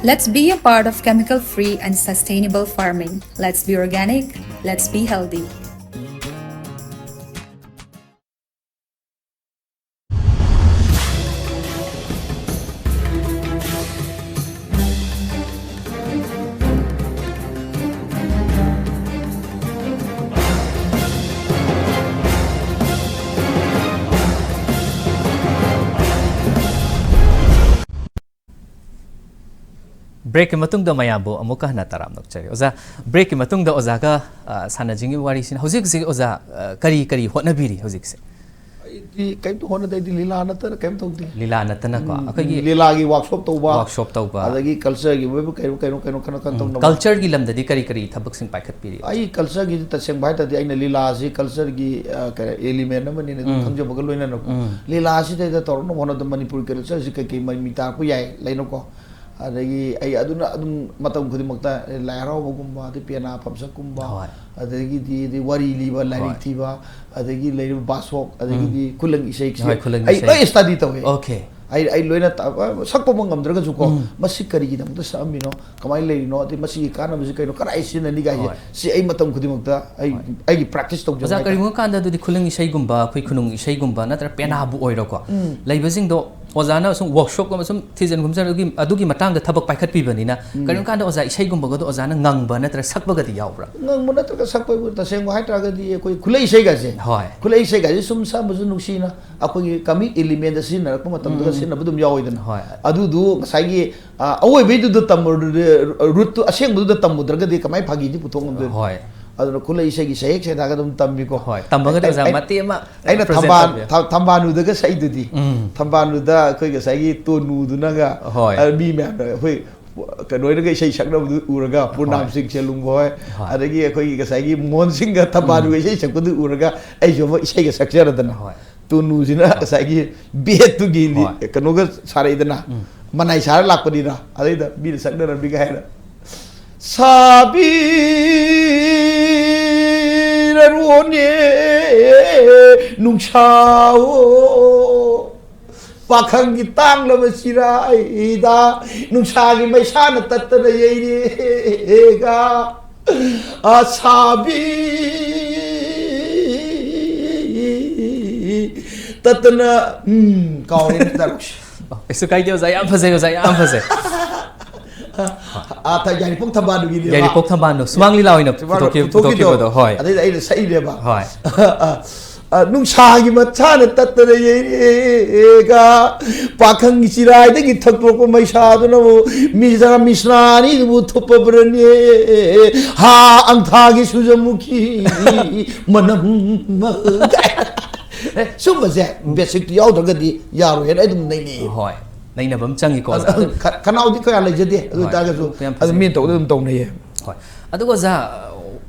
Let's be a part of chemical free and sustainable farming. Let's be organic, let's be healthy. ꯕ꯭ꯔꯦꯛꯀꯤ ꯃꯇꯨꯡꯗ ꯃꯌꯥꯝꯕꯨ ꯑꯃꯨꯛꯀ ꯍꯟꯅ ꯇꯔꯥꯝꯅ ꯑꯣꯛꯆꯔꯤ꯫ ꯑꯣꯖꯥ, ꯕ꯭ꯔꯦꯛꯀꯤ ꯃꯇꯨꯡꯗ ꯑꯣꯖꯥꯒ, ꯑ, ꯁꯥꯟꯅꯖꯅꯤꯡꯉꯤꯕ ꯋꯥꯔꯤꯁꯤꯅ ꯍꯧꯖꯤꯛ ꯍꯧꯖꯤꯛ ꯑꯣꯖꯥ, ꯑ, ꯀꯔꯤ ꯀꯔꯤ ꯍꯣꯠꯅꯕꯤꯔꯤ ꯍꯧꯖꯤꯛꯁꯦ? ꯑꯩꯗꯤ ꯀꯩꯝꯇ ꯍꯣꯠꯅꯗꯦ, ꯑꯩꯗꯤ ꯂꯤꯂꯥ ꯅꯠꯇꯅ ꯀꯩꯝ ꯇꯧꯗꯦ꯫ ꯂꯤꯂꯥ ꯅꯠꯇꯅꯀꯣ, ꯑꯩꯈꯣꯏꯒꯤ ꯂꯤꯂꯥꯒꯤ ꯋꯥꯛꯁꯣꯞ ꯇꯧꯕ, ꯋꯥꯛꯁꯣꯞ ꯇꯧꯕ꯫ ꯑꯗꯒꯤ ꯀꯜꯆꯔꯒꯤ ꯑꯣꯏꯕ ꯀꯩꯅꯣ ꯀꯩꯅꯣ ꯀꯩꯅꯣ ꯀꯩꯅꯣ ꯀꯩꯅꯣ ꯇꯧꯅꯕ꯫ ꯀꯜꯆꯔꯒꯤ ꯂꯝꯗꯗꯤ ꯀꯔꯤ ꯀꯔꯤ ꯊꯕꯛꯁꯤꯡ ꯄꯥꯏꯈꯠꯄꯤꯔꯤ? ꯑꯩ ꯀꯜꯆꯔꯒꯤꯗꯤ ꯇꯁꯦꯡꯕ ꯍꯥꯏ ꯇꯥꯔꯗꯤ ꯑꯩꯅ ꯂꯤꯂꯥꯁꯤ ꯀꯜꯆꯔꯒꯤ, ꯑ, ꯀꯩ, ꯑꯦꯂꯤꯃꯦꯟ ꯑꯃꯅꯤꯅ ꯑꯗꯨꯝ ꯎꯝ꯫ ꯈꯪꯖꯕꯒ ꯂꯣꯏꯅꯅꯀꯣ꯫ ꯎꯝ꯫ ꯂꯤꯂꯥꯁꯤꯗꯩꯗ ꯇꯧꯔꯛꯅꯕ ꯍꯣꯠꯅꯕꯗ ꯃꯅꯤꯄꯨꯔ ꯀꯜꯆꯔꯁꯤ ꯀꯩꯀꯩ ꯃꯃꯤ ꯇꯥꯔꯛꯄ ꯌꯥꯏ ꯂꯩꯅꯀꯣ꯫ ꯑꯗꯒꯤ ꯑꯩ ꯑꯗꯨꯅ ꯑꯗꯨꯝ ꯃꯇꯝ ꯈꯨꯗꯤꯡꯃꯛꯇ ꯂꯥꯏ ꯍꯔꯥꯎꯕꯒꯨꯝꯕ, ꯑꯗꯩ ꯄꯦꯅꯥ ꯐꯝꯁꯛꯀꯨꯝꯕ, ꯍꯣꯏ꯫ ꯑꯗꯒꯤꯗꯤ ꯑꯗꯩ ꯋꯥꯔꯤ ꯂꯤꯕ, ꯂꯥꯏꯔꯤꯛ ꯍꯣꯏ꯫ ꯊꯤꯕ, ꯑꯗꯒꯤ ꯂꯩꯔꯤꯕ ꯕꯥꯁꯣꯛ, ꯑꯗꯒꯤꯗꯤ ꯈꯨꯂꯪ ꯏꯁꯩꯁꯦ ꯍꯣꯏ, ꯈꯨꯂꯪ ꯑꯩ ꯏꯁꯩ꯫ ꯂꯣꯏ ꯁ꯭ꯇꯗꯤ ꯇꯧꯋꯦ꯫ ꯑꯣꯀꯦ꯫ ꯑꯩ ꯑꯩ ꯂꯣꯏꯅ ꯇ-, ꯁꯛꯄꯃꯛ ꯉꯝꯗ꯭ꯔꯒꯁꯨꯀꯣ, ꯎꯝ꯫ ꯃꯁꯤ ꯀꯔꯤꯒꯤꯗꯃꯛꯇ ꯁꯛꯑꯝꯃꯤꯅꯣ, ꯀꯃꯥꯏꯅ ꯂꯩꯔꯤꯅꯣ, ꯑꯗꯩ ꯃꯁꯤꯒꯤ ꯀꯥꯟꯅꯕꯁꯤ ꯀꯩꯅꯣ, ꯀꯗꯥꯏ ꯁꯤꯖꯤꯟꯅꯅꯤꯒꯥꯏꯁꯦ, ꯍꯣꯏ꯫ ꯁꯤ ꯑꯩ ꯃꯇꯝ ꯈꯨꯗꯤꯡꯃꯛꯇ ꯑꯩ ꯑꯩꯒꯤ ꯄ꯭ꯔꯦꯛꯇꯤꯁ ꯇꯧꯖꯕ ꯑꯣꯖꯥ, ꯍꯥꯏꯇꯥꯔꯦ꯫ ꯀꯔꯤꯒꯨꯝꯕ ꯀꯥꯟꯗ ꯑꯗꯨꯗꯤ ꯈꯨꯂꯪ ꯏꯁꯩꯒꯨꯝꯕ, ꯑꯩꯈꯣꯏ ꯈꯨꯅꯨꯡ ꯏꯁꯩꯒꯨꯝꯕ ꯅꯠꯇ꯭ꯔꯒ ꯄꯦꯅꯥꯕꯨ ꯑꯣꯏꯔꯣꯀꯣ, ꯂꯩꯕꯁꯤꯡꯗꯣ ꯑꯣꯖꯥꯅ ꯁꯨꯝ ꯋꯥꯛꯁꯣꯞꯀꯨꯝꯕ ꯁꯨꯝ ꯊꯤꯖꯤꯟ ꯈꯨꯝꯖꯤꯟ ꯑꯗꯨꯒꯤ, ꯑꯗꯨꯒꯤ ꯃꯇꯥꯡꯗ ꯊꯕꯛ ꯄꯥꯏꯈꯠꯄꯤꯕꯅꯤꯅ, ꯀꯔꯤꯒꯨꯝꯕ ꯀꯥꯟꯗ ꯑꯣꯖꯥ ꯏꯁꯩꯒꯨꯝꯕꯒꯗꯣ ꯑꯣꯖꯥꯅ ꯉꯪꯕ ꯅꯠꯇ꯭ꯔꯒ ꯁꯛꯄꯒꯗꯤ ꯌꯥꯎꯕ꯭ꯔꯥ? ꯉꯪꯕ ꯅꯠꯇ꯭ꯔꯒ ꯁꯛꯄꯕꯨ ꯇꯁꯦꯡꯕ ꯍꯥꯏꯇꯥꯔꯒꯗꯤ ꯑꯩꯈꯣꯏ ꯈꯨꯠꯂꯩ ꯏꯁꯩꯒꯁꯦ, ꯍꯣꯏ꯫ ꯈꯨꯠꯂꯩ ꯏꯁꯩꯒꯁꯦ ꯁꯨꯝ ꯁꯛꯑꯝꯕꯁꯨ ꯅꯨꯡꯁꯤꯅ, ꯑꯩꯈꯣꯏꯒꯤ ꯀꯃꯤꯛ ꯏꯂꯤꯃꯦꯟꯗ ꯁꯤꯖꯤꯟꯅꯔꯛꯄ ꯃꯇꯝꯗꯒ ꯁꯤꯖꯤꯟꯅꯕ ꯑꯗꯨꯝ ꯌꯥꯎꯋꯤꯗꯅ꯫ ꯍꯣꯏ꯫ ꯑꯗꯨꯗꯨ ꯉꯁꯥꯏꯒꯤ, ꯑ, ꯑꯋꯣꯏꯕꯩꯗꯨꯗ ꯇꯝꯃꯨꯔ-, ꯔꯨꯠꯇꯨ ꯑꯁꯦꯡꯕꯗꯨꯗ ꯇꯝꯃꯨꯗ꯭ꯔꯒꯗꯤ ꯀꯃꯥꯏꯅ ꯐꯥꯒꯤꯗꯤ ꯄꯨꯊꯣꯛ ꯉꯝꯗꯣꯏꯅꯣ? ꯍꯣꯏ꯫ ꯑꯗꯨꯅ ꯈꯨꯠꯂꯩ ꯏꯁꯩꯒꯤ ꯁꯩꯍꯦꯛ ꯁꯩꯗꯥꯒ ꯑꯗꯨꯝ ꯇꯝꯃꯤꯀꯣ꯫ ꯍꯣꯏ, ꯇꯝꯕꯒꯗꯤ ꯑꯩ-, ꯑꯣꯖꯥ ꯑꯩ-, ꯃꯇꯦꯛ ꯑꯃ ꯑꯩꯅ present ꯊꯝꯕꯥꯜ-, ꯇꯧꯕꯤꯌꯨ꯫ ꯊ-, ꯊꯝꯕꯥꯜꯅꯨꯗꯒ ꯁꯛꯏꯗꯨꯗꯤ꯫ ꯎꯝ꯫ ꯊꯝꯕꯥꯜꯅꯨꯗ ꯑꯩꯈꯣꯏ ꯉꯁꯥꯏꯒꯤ ꯇꯣꯅꯨꯗꯨꯅꯒ, ꯍꯣꯏ꯫ ꯑ, ꯃꯤ ꯃꯌꯥꯝꯅ ꯑꯩꯈꯣꯏ ꯀꯩꯅꯣꯗꯒ ꯏꯁꯩ ꯁꯛꯅꯕꯗꯨ ꯎꯔꯒ, ꯄꯨꯔꯅꯥꯝ ꯍꯣꯏ꯫ ꯁꯤꯡ ꯁꯦꯂꯨꯡ ꯍꯣꯏ, ꯍꯣꯏ꯫ ꯑꯗꯒꯤ ꯑꯩꯈꯣꯏꯒꯤ ꯉꯁꯥꯏꯒꯤ ꯃꯣꯍꯟ ꯁꯤꯡꯒ ꯊꯝꯕꯥꯜꯅꯨꯒ ꯏꯁꯩ ꯁꯛꯄꯗꯨ ꯎꯔꯒ ꯑꯩꯁꯨ ꯑꯃ ꯏꯁꯩꯒ ꯁꯛꯆꯔꯗꯅ꯫ ꯍꯣꯏ꯫ ꯇꯨꯅꯨꯁꯤꯅ ꯉꯁꯥꯏꯒꯤ ꯕꯦꯠꯇꯨꯒꯤ ꯂꯤ- ꯍꯣꯏ꯫ ꯀꯩꯅꯣꯒ ꯁꯥꯔꯛꯏꯗꯅ, ꯎꯝ꯫ ꯃꯅꯥꯏ ꯁꯥꯔ ꯂꯥꯛꯄꯅꯤꯅ, ꯑꯗꯩꯗ ꯃꯤꯅ ꯁꯛꯅꯔꯝꯃꯤꯒ ꯍꯥꯏꯅ, "ꯁꯥꯕꯤꯔꯔꯣꯅꯦ ꯅꯨꯡꯁꯥꯑꯣ, ꯄꯥꯈꯪꯒꯤ ꯇꯥꯡꯂꯕ ꯆꯤꯔꯥꯏꯗ ꯅꯨꯡꯁꯥꯒꯤ ꯃꯩꯁꯥꯅ ꯇꯠꯇꯅ ꯌꯩꯔꯦꯒ, ꯑꯁꯥꯕꯤ ꯇꯠꯇꯅ", ꯎꯝ, ꯀꯥꯎꯔꯦꯅꯦ ꯗꯥꯏꯂꯣꯛꯁꯦ꯫ ꯑꯣ, ꯀꯩꯁꯨ ꯀꯥꯏꯗꯦ ꯑꯣꯖꯥ, ꯌꯥꯝ ꯐꯖꯩ ꯑꯣꯖꯥ, ꯌꯥꯝ ꯐꯖꯩ꯫ ꯑꯥ, ꯊ-, ꯌꯥꯏꯔꯤꯄꯣꯛ ꯊꯝꯕꯥꯜꯗꯨꯒꯤꯅꯦꯕ꯫ ꯌꯥꯏꯔꯤꯄꯣꯛ ꯊꯝꯕꯥꯜꯗꯣ ꯁꯨꯃꯥꯡ ꯂꯤꯂꯥ ꯑꯣꯏꯅ ꯁꯨꯃꯥꯡ ꯂꯤꯂꯥ ꯄꯨꯊꯣꯛꯈꯤ-, ꯄꯨꯊꯣꯛꯈꯤꯕꯗꯣ꯫ ꯄꯨꯊꯣꯛꯈꯤꯕꯗꯣ, ꯍꯣꯏ꯫ ꯑꯗꯩꯗ ꯑꯩꯅ ꯁꯛꯏꯅꯦꯕ꯫ ꯍꯣꯏ꯫ ꯑ, ꯅꯨꯡꯁꯥꯒꯤ ꯃꯩꯁꯥꯅ ꯇꯠꯇꯅ ꯌꯩꯔꯦꯒ, ꯄꯥꯈꯪꯒꯤ ꯆꯤꯔꯥꯏꯗꯒꯤ ꯊꯛꯇꯣꯛꯄ ꯃꯩꯁꯥꯗꯨꯅꯕꯨ ꯃꯤꯖꯥ ꯃꯤꯁ꯭ꯔꯥꯅꯤꯗꯨꯕꯨ ꯊꯨꯞꯄꯕ꯭ꯔꯅꯦ? ꯍꯥ, ꯑꯪꯊꯥꯒꯤ ꯁꯨꯖꯃꯨꯈꯤ ꯃꯅꯝ ꯑꯃ꯫ ꯑꯦ, ꯁꯨꯝꯕꯁꯦ ꯕꯦꯁꯤꯛꯇꯨ ꯌꯥꯎꯗ꯭ꯔꯒꯗꯤ ꯌꯥꯔꯣꯏ ꯍꯥꯏꯅ ꯑꯩ ꯑꯗꯨꯝ ꯅꯩꯅꯩꯌꯦ꯫ ꯍꯣꯏ, ꯅꯩꯅꯕ ꯑꯃ ꯆꯪꯉꯤꯀꯣ, ꯑꯗꯨ, ꯑꯣꯖꯥ꯫ ꯑꯗꯨ ꯈ-, ꯈꯅꯥꯎꯗꯤ ꯀꯌꯥ ꯂꯩꯖꯗꯦ, ꯑꯗꯨ ꯍꯣꯏ, ꯑꯣꯏꯇꯥꯔꯒꯁꯨ ꯑꯗꯨ ꯌꯥꯝ ꯑꯗꯨ ꯐꯖꯩ꯫ ꯃꯤꯅ ꯇꯧꯕꯗ ꯑꯗꯨꯝ ꯇꯧꯅꯩꯌꯦ꯫ ꯍꯣꯏ꯫ ꯑꯗꯨꯒ ꯑꯣꯖꯥ,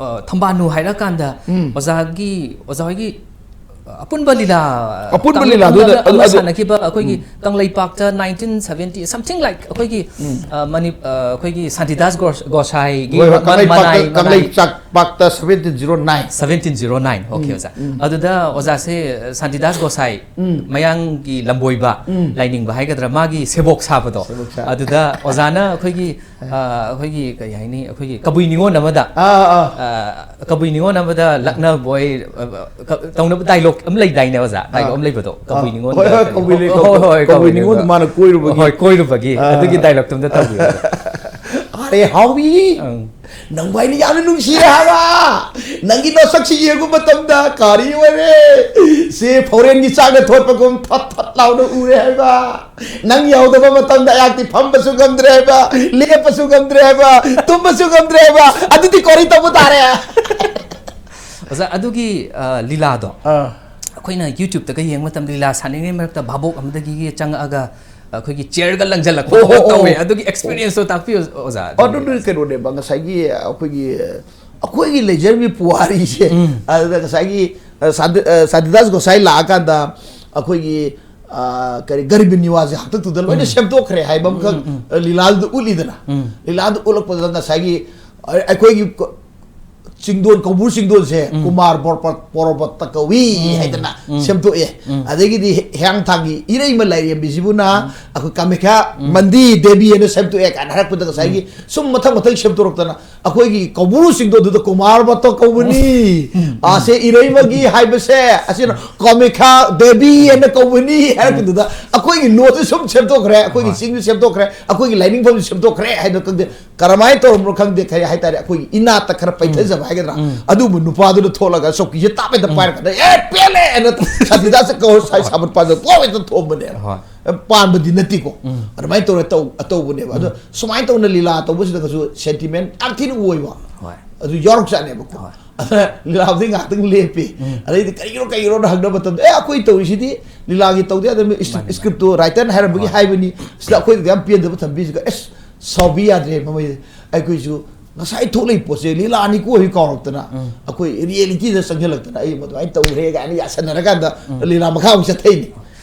ꯑ, ꯊꯝꯕꯥꯜꯅꯨ ꯍꯥꯏꯔꯀꯥꯟꯗ ꯎꯝ꯫ ꯑꯣꯖꯥꯒꯤ, ꯑꯣꯖꯥ ꯍꯣꯏꯒꯤ ꯑꯄꯨꯟꯕ ꯂꯤꯂꯥ, ꯑꯄꯨꯟꯕ ꯀꯥꯡꯂꯨꯞ ꯂꯤꯂꯥꯗꯨꯗ ꯑꯃꯗ ꯑꯗꯨ, ꯑꯃ ꯑꯗꯨ ꯁꯥꯟꯅꯈꯤꯕ ꯑꯩꯈꯣꯏꯒꯤ ꯎꯝ꯫ ꯀꯪꯂꯩꯄꯥꯛꯇ nineteen seventy, something like, ꯑꯩꯈꯣꯏꯒꯤ, ꯎꯝ꯫ ꯑ, ꯃꯅꯤ-, ꯑ, ꯑꯩꯈꯣꯏꯒꯤ ꯁꯥꯟꯇꯤꯗꯥꯁ ꯒꯣꯁ-, ꯒꯣꯁꯥꯏꯒꯤ ꯍꯣꯏ, ꯍꯣꯏ, ꯃ-, ꯀꯪꯂꯩꯄꯥꯛꯇ, ꯃꯅꯥꯏ, ꯃꯅꯥꯏ꯫ ꯀꯪꯂꯩꯄꯥꯛꯇ seventeen zero nine꯫ Seventeen zero nine, okay, ꯎꯝ, ꯑꯣꯖꯥ꯫ ꯎꯝ꯫ ꯑꯗꯨꯗ ꯑꯣꯖꯥꯁꯦ ꯁꯥꯟꯇꯤꯗꯥꯁ ꯒꯣꯁꯥꯏ, ꯎꯝ꯫ ꯃꯌꯥꯡꯒꯤ ꯂꯝꯕꯣꯏꯕ, ꯎꯝ꯫ ꯂꯥꯏꯅꯤꯡꯕ ꯍꯥꯏꯒꯗ꯭ꯔꯥ, ꯃꯥꯒꯤ ꯁꯦꯕꯣꯛ ꯁꯥꯕꯗꯣ, ꯁꯦꯕꯣꯛ ꯁꯥꯕ꯫ ꯑꯗꯨꯗ ꯑꯣꯖꯥꯅ ꯑꯩꯈꯣꯏꯒꯤ ꯑ, ꯑꯩꯈꯣꯏꯒꯤ ꯀꯩ ꯍꯥꯏꯅꯤ, ꯑꯩꯈꯣꯏꯒꯤ ꯀꯕꯨꯏ ꯅꯤꯉꯣꯜ ꯑꯃꯗ, ꯑꯥ, ꯑꯥ꯫ ꯑ, ꯀꯕꯨꯏ ꯅꯤꯉꯣꯜ ꯑꯃꯗ ꯂꯛꯅꯕꯣꯏ, ꯑ, ꯀ-, ꯇꯧꯅꯕ ꯗꯥꯏꯂꯣꯛ ꯑꯃ ꯂꯩꯗꯥꯏꯅꯦ, ꯑꯣꯖꯥ? ꯗꯥꯏꯂꯣꯛ ꯑꯥ꯫ ꯑꯃ ꯂꯩꯕꯗꯣ, ꯀꯕꯨꯏ ꯑꯥ꯫ ꯅꯤꯉꯣꯜꯗ ꯍꯣꯏ, ꯍꯣꯏ, ꯀꯩꯅꯣ꯫ ꯀꯕꯨꯏ ꯂꯩ-, ꯍꯣꯏ, ꯍꯣꯏ, ꯍꯣꯏ, ꯀꯕꯨꯏ ꯀꯕꯨꯏ ꯅꯤꯉꯣꯜꯗ ꯅꯤꯉꯣꯜ꯫ ꯃꯥꯅ ꯀꯣꯏꯔꯨꯕꯒꯤ꯫ ꯍꯣꯏ, ꯀꯣꯏꯔꯨꯕꯒꯤ꯫ ꯑꯥ꯫ ꯑꯗꯨꯒꯤ ꯗꯥꯏꯂꯣꯛꯇꯣ ꯑꯝꯇ ꯇꯧꯕꯤꯌꯨ꯫ ꯑꯔꯦ ꯍꯥꯎꯕꯤ! ꯑꯪ꯫ ꯅꯪꯕꯨ ꯑꯩꯅ ꯌꯥꯝꯅ ꯅꯨꯡꯁꯤꯔꯦ ꯍꯥꯏꯕ! ꯅꯪꯒꯤ ꯅꯁꯛꯁꯤ ꯌꯦꯡꯕ ꯃꯇꯝꯗ ꯀꯔꯤ ꯑꯣꯏꯔꯦ? ꯁꯤ ꯐꯣꯔꯦꯟꯒꯤ ꯆꯥꯛꯅ ꯊꯣꯠꯄꯒꯨꯝ ꯊꯠ ꯊꯠ ꯂꯥꯎꯅ ꯎꯔꯦ ꯍꯥꯏꯕ! ꯅꯪ ꯌꯥꯎꯗꯕ ꯃꯇꯝꯗ ꯑꯩꯍꯥꯛꯇꯤ ꯐꯝꯕꯁꯨ ꯉꯝꯗ꯭ꯔꯦ ꯍꯥꯏꯕ, ꯂꯦꯞꯄꯁꯨ ꯉꯝꯗ꯭ꯔꯦ ꯍꯥꯏꯕ, ꯇꯨꯝꯕꯁꯨ ꯉꯝꯗ꯭ꯔꯦ ꯍꯥꯏꯕ, ꯑꯗꯨꯗꯤ ꯀꯣꯔꯤ ꯇꯧꯕ ꯇꯥꯔꯦ꯫ ꯑꯣꯖꯥ, ꯑꯗꯨꯒꯤ, ꯑ, ꯂꯤꯂꯥꯗꯣ ꯑꯥ꯫ ꯑꯩꯈꯣꯏꯅ YouTube-ꯇꯒ ꯌꯦꯡꯕ ꯃꯇꯝꯗ ꯂꯤꯂꯥ ꯁꯥꯟꯅꯔꯤꯉꯩ ꯃꯔꯛꯇ ꯚꯥꯕꯣꯛ ꯑꯃꯗꯒꯤ ꯆꯪꯉꯛꯑꯒ ꯑꯩꯈꯣꯏꯒꯤ chair-ꯒ ꯂꯪꯁꯤꯜꯂꯛꯄ ꯑꯣ, ꯑꯣ, ꯑꯣ꯫ ꯇꯧꯋꯦ꯫ ꯑꯗꯨꯒꯤ experience-ꯇꯣ ꯇꯥꯛꯄꯤꯌꯨ, ꯑꯣꯖꯥ꯫ ꯑꯣ, ꯑꯗꯨꯗꯤ ꯀꯩꯅꯣꯅꯦꯕ, ꯉꯁꯥꯏꯒꯤ ꯑꯩꯈꯣꯏꯒꯤ, ꯑꯩꯈꯣꯏꯒꯤ ꯂꯩꯖꯔꯝꯃꯤ ꯄꯨꯋꯥꯔꯤꯁꯦ, ꯎꯝ꯫ ꯑꯗꯨꯗ ꯉꯁꯥꯏꯒꯤ ꯑ, ꯁꯥꯟꯇꯤ-, ꯑ, ꯁꯥꯟꯇꯤꯗꯥꯁ ꯒꯣꯁꯥꯏ ꯂꯥꯛꯑꯀꯥꯟꯗ ꯑꯩꯈꯣꯏꯒꯤ, ꯑ, ꯀꯔꯤ, ꯒꯔꯤꯕ ꯅꯤꯋꯥꯁꯁꯦ ꯍꯥꯛꯇꯛꯇꯨꯗ ꯂꯣꯏꯅ ꯎꯝ꯫ ꯁꯦꯝꯗꯣꯛꯈ꯭ꯔꯦ ꯍꯥꯏꯕ ꯑꯃꯈꯛ, ꯎꯝ, ꯎꯝ, ꯎꯝ꯫ ꯑ, ꯂꯤꯂꯥꯗꯨꯗ ꯎꯠꯂꯤꯗꯅ꯫ ꯎꯝ꯫ ꯂꯤꯂꯥꯗꯨ ꯎꯠꯂꯛꯄꯗ ꯉꯁꯥꯏꯒꯤ, ꯑ, ꯑꯩꯈꯣꯏꯒꯤ ꯀ-, ꯆꯤꯡꯗꯣꯟ, ꯀꯧꯕ꯭ꯔꯨ ꯆꯤꯡꯗꯣꯟꯁꯦ ꯎꯝ꯫ ꯀꯨꯃꯥꯔ ꯄꯣꯔꯄ-, ꯄꯣꯔꯕꯠꯇ ꯀꯧꯏ ꯎꯝ꯫ ꯍꯥꯏꯗꯅ ꯎꯝ꯫ ꯁꯦꯝꯗꯣꯛꯑꯦ꯫ ꯎꯝ꯫ ꯑꯗꯒꯤꯗꯤ ꯍꯦ-, ꯍꯤꯌꯥꯡꯊꯥꯡꯒꯤ ꯏꯔꯩꯃ ꯂꯥꯏꯔꯦꯝꯕꯤꯁꯤꯕꯨꯅ ꯎꯝ꯫ ꯑꯩꯈꯣꯏ ꯀꯥꯃꯥꯈ꯭ꯌꯥ ꯎꯝ꯫ ꯃꯟꯗꯤ ꯗꯦꯕꯤ ꯍꯥꯏꯅ ꯁꯦꯝꯗꯣꯛꯑꯦ ꯀꯥꯏꯅ ꯍꯥꯏꯔꯛꯄꯗ ꯉꯁꯥꯏꯒꯤ ꯎꯝ꯫ ꯁꯨꯝ ꯃꯊꯪ ꯃꯊꯪ ꯁꯦꯝꯗꯣꯔꯛꯇꯅ ꯑꯩꯈꯣꯏꯒꯤ ꯀꯧꯕ꯭ꯔꯨ ꯆꯤꯡꯗꯣꯟꯗꯨꯗ ꯀꯨꯃꯥꯔ ꯕꯠꯇ ꯀꯧꯕꯅꯤ, ꯎꯝ꯫ ꯑꯥꯁꯦ ꯏꯔꯩꯃꯒꯤ ꯍꯥꯏꯕꯁꯦ ꯑꯁꯤꯅ ꯀꯥꯃꯥꯈ꯭ꯌꯥ ꯗꯦꯕꯤ ꯍꯥꯏꯅ ꯀꯧꯕꯅꯤ ꯍꯥꯏꯔꯛꯄꯗꯨꯗ ꯑꯩꯈꯣꯏꯒꯤ ꯂꯣꯟꯁꯦ ꯁꯨꯝ ꯁꯦꯝꯗꯣꯛꯈ꯭ꯔꯦ, ꯑꯩꯈꯣꯏꯒꯤ ꯍꯣꯏ꯫ ꯆꯤꯡꯁꯨ ꯁꯦꯝꯗꯣꯛꯈ꯭ꯔꯦ, ꯑꯩꯈꯣꯏꯒꯤ ꯂꯥꯏꯅꯤꯡꯐꯝꯁꯨ ꯁꯦꯝꯗꯣꯛꯈ꯭ꯔꯦ ꯍꯥꯏꯗꯣ ꯈꯪꯗꯦ꯫ ꯀꯔꯝꯍꯥꯏꯅ ꯇꯧꯔꯝꯅꯣ ꯈꯪꯗꯦ, ꯀꯔꯤ ꯍꯥꯏꯇꯥꯔꯦ, ꯑꯩꯈꯣꯏꯒꯤ ꯏꯅꯥꯠꯇ ꯈꯔ ꯎꯝ꯫ ꯄꯩꯊꯖꯕ ꯍꯥꯏꯒꯗ꯭ꯔꯥ, ꯎꯝ꯫ ꯑꯗꯨꯕꯨ ꯅꯨꯄꯥꯗꯨꯅ ꯊꯣꯛꯂꯒ ꯆꯧꯀꯤꯁꯦ ꯇꯥꯞ ꯍꯦꯛꯇ ꯎꯝ꯫ ꯄꯥꯏꯔꯀꯥꯟꯗ, "ꯑꯦ, ꯄꯦꯜꯂꯦ!" ꯍꯥꯏꯅ ꯁꯥꯟꯇꯤꯗꯥꯁ ꯀꯧꯔ ꯁꯥꯏ ꯍꯣꯏ꯫ ꯁꯥꯕꯠ ꯄꯥꯏꯕꯗ ꯄꯣꯞ ꯍꯦꯛꯇ ꯊꯣꯝꯕꯅꯦꯕ꯫ ꯍꯣꯏ꯫ ꯄꯥꯟꯕꯗꯤ ꯅꯠꯇꯦꯀꯣ꯫ ꯎꯝ꯫ ꯑꯗꯨꯃꯥꯏꯅ ꯇꯧꯔ ꯇꯧ-, ꯇꯧꯕꯅꯦꯕ꯫ ꯑꯗꯣ ꯎꯝ꯫ ꯁꯨꯃꯥꯏꯅ ꯇꯧꯅ ꯂꯤꯂꯥ ꯇꯧꯕꯁꯤꯗ ꯀꯩꯁꯨ sentiment ꯌꯥꯝ ꯊꯤꯅ ꯑꯣꯏꯕ꯫ ꯍꯣꯏ꯫ ꯑꯗꯨ ꯌꯥꯎꯔꯛꯆꯥꯠꯅꯦꯕꯀꯣ꯫ ꯍꯣꯏ꯫ ꯑꯗꯨꯅ ꯂꯤꯂꯥꯕꯨꯗꯤ ꯉꯥꯏꯍꯥꯛꯇꯪ ꯂꯦꯞꯄꯤ꯫ ꯎꯝ꯫ ꯑꯗꯩꯗꯤ ꯀꯔꯤꯒꯤꯅꯣ, ꯀꯔꯤꯒꯤꯅꯣꯅ ꯍꯪꯅꯕ ꯃꯇꯝꯗ, "ꯑꯦ, ꯑꯩꯈꯣꯏ ꯇꯧꯔꯤꯁꯤꯗꯤ ꯂꯤꯂꯥꯒꯤ ꯇꯧꯗꯦ, ꯑꯗꯨꯝ ꯏꯁ-, ꯃꯥꯅꯤ, ꯃꯥꯅꯤ꯫ Script ꯇꯣ writer ꯅ ꯍꯥꯏꯔꯝꯕꯒꯤ ꯍꯣꯏ꯫ ꯍꯥꯏꯕꯅꯤ꯫ ꯁꯤꯗ ꯑꯩꯈꯣꯏꯗꯗꯤ ꯌꯥꯝ ꯄꯦꯟꯗꯕ ꯊꯝꯕꯤꯁꯤꯒ, ꯑꯁ, ꯁꯥꯎꯕꯤ ꯌꯥꯗ꯭ꯔꯦ ꯃꯃꯩ꯫ ꯑꯩꯈꯣꯏꯁꯨ ꯉꯁꯥꯏ ꯊꯣꯛꯂꯛꯏ ꯄꯣꯠꯁꯦ ꯂꯤꯂꯥꯅꯤꯀꯣ ꯍꯥꯏ ꯀꯥꯎꯔꯛꯇꯅ, ꯎꯝ꯫ ꯑꯩꯈꯣꯏ reality ꯗ ꯆꯪꯁꯤꯜꯂꯛꯇꯅ ꯑꯩ ꯃꯗꯨꯃꯥꯏꯅ ꯇꯧꯈ꯭ꯔꯦ" ꯀꯥꯏꯅ ꯌꯥꯁꯟꯅꯔꯀꯥꯟꯗ ꯎꯝ꯫ ꯂꯤꯂꯥ ꯃꯈꯥ ꯑꯃꯨꯛ ꯆꯠꯊꯩꯅꯤ꯫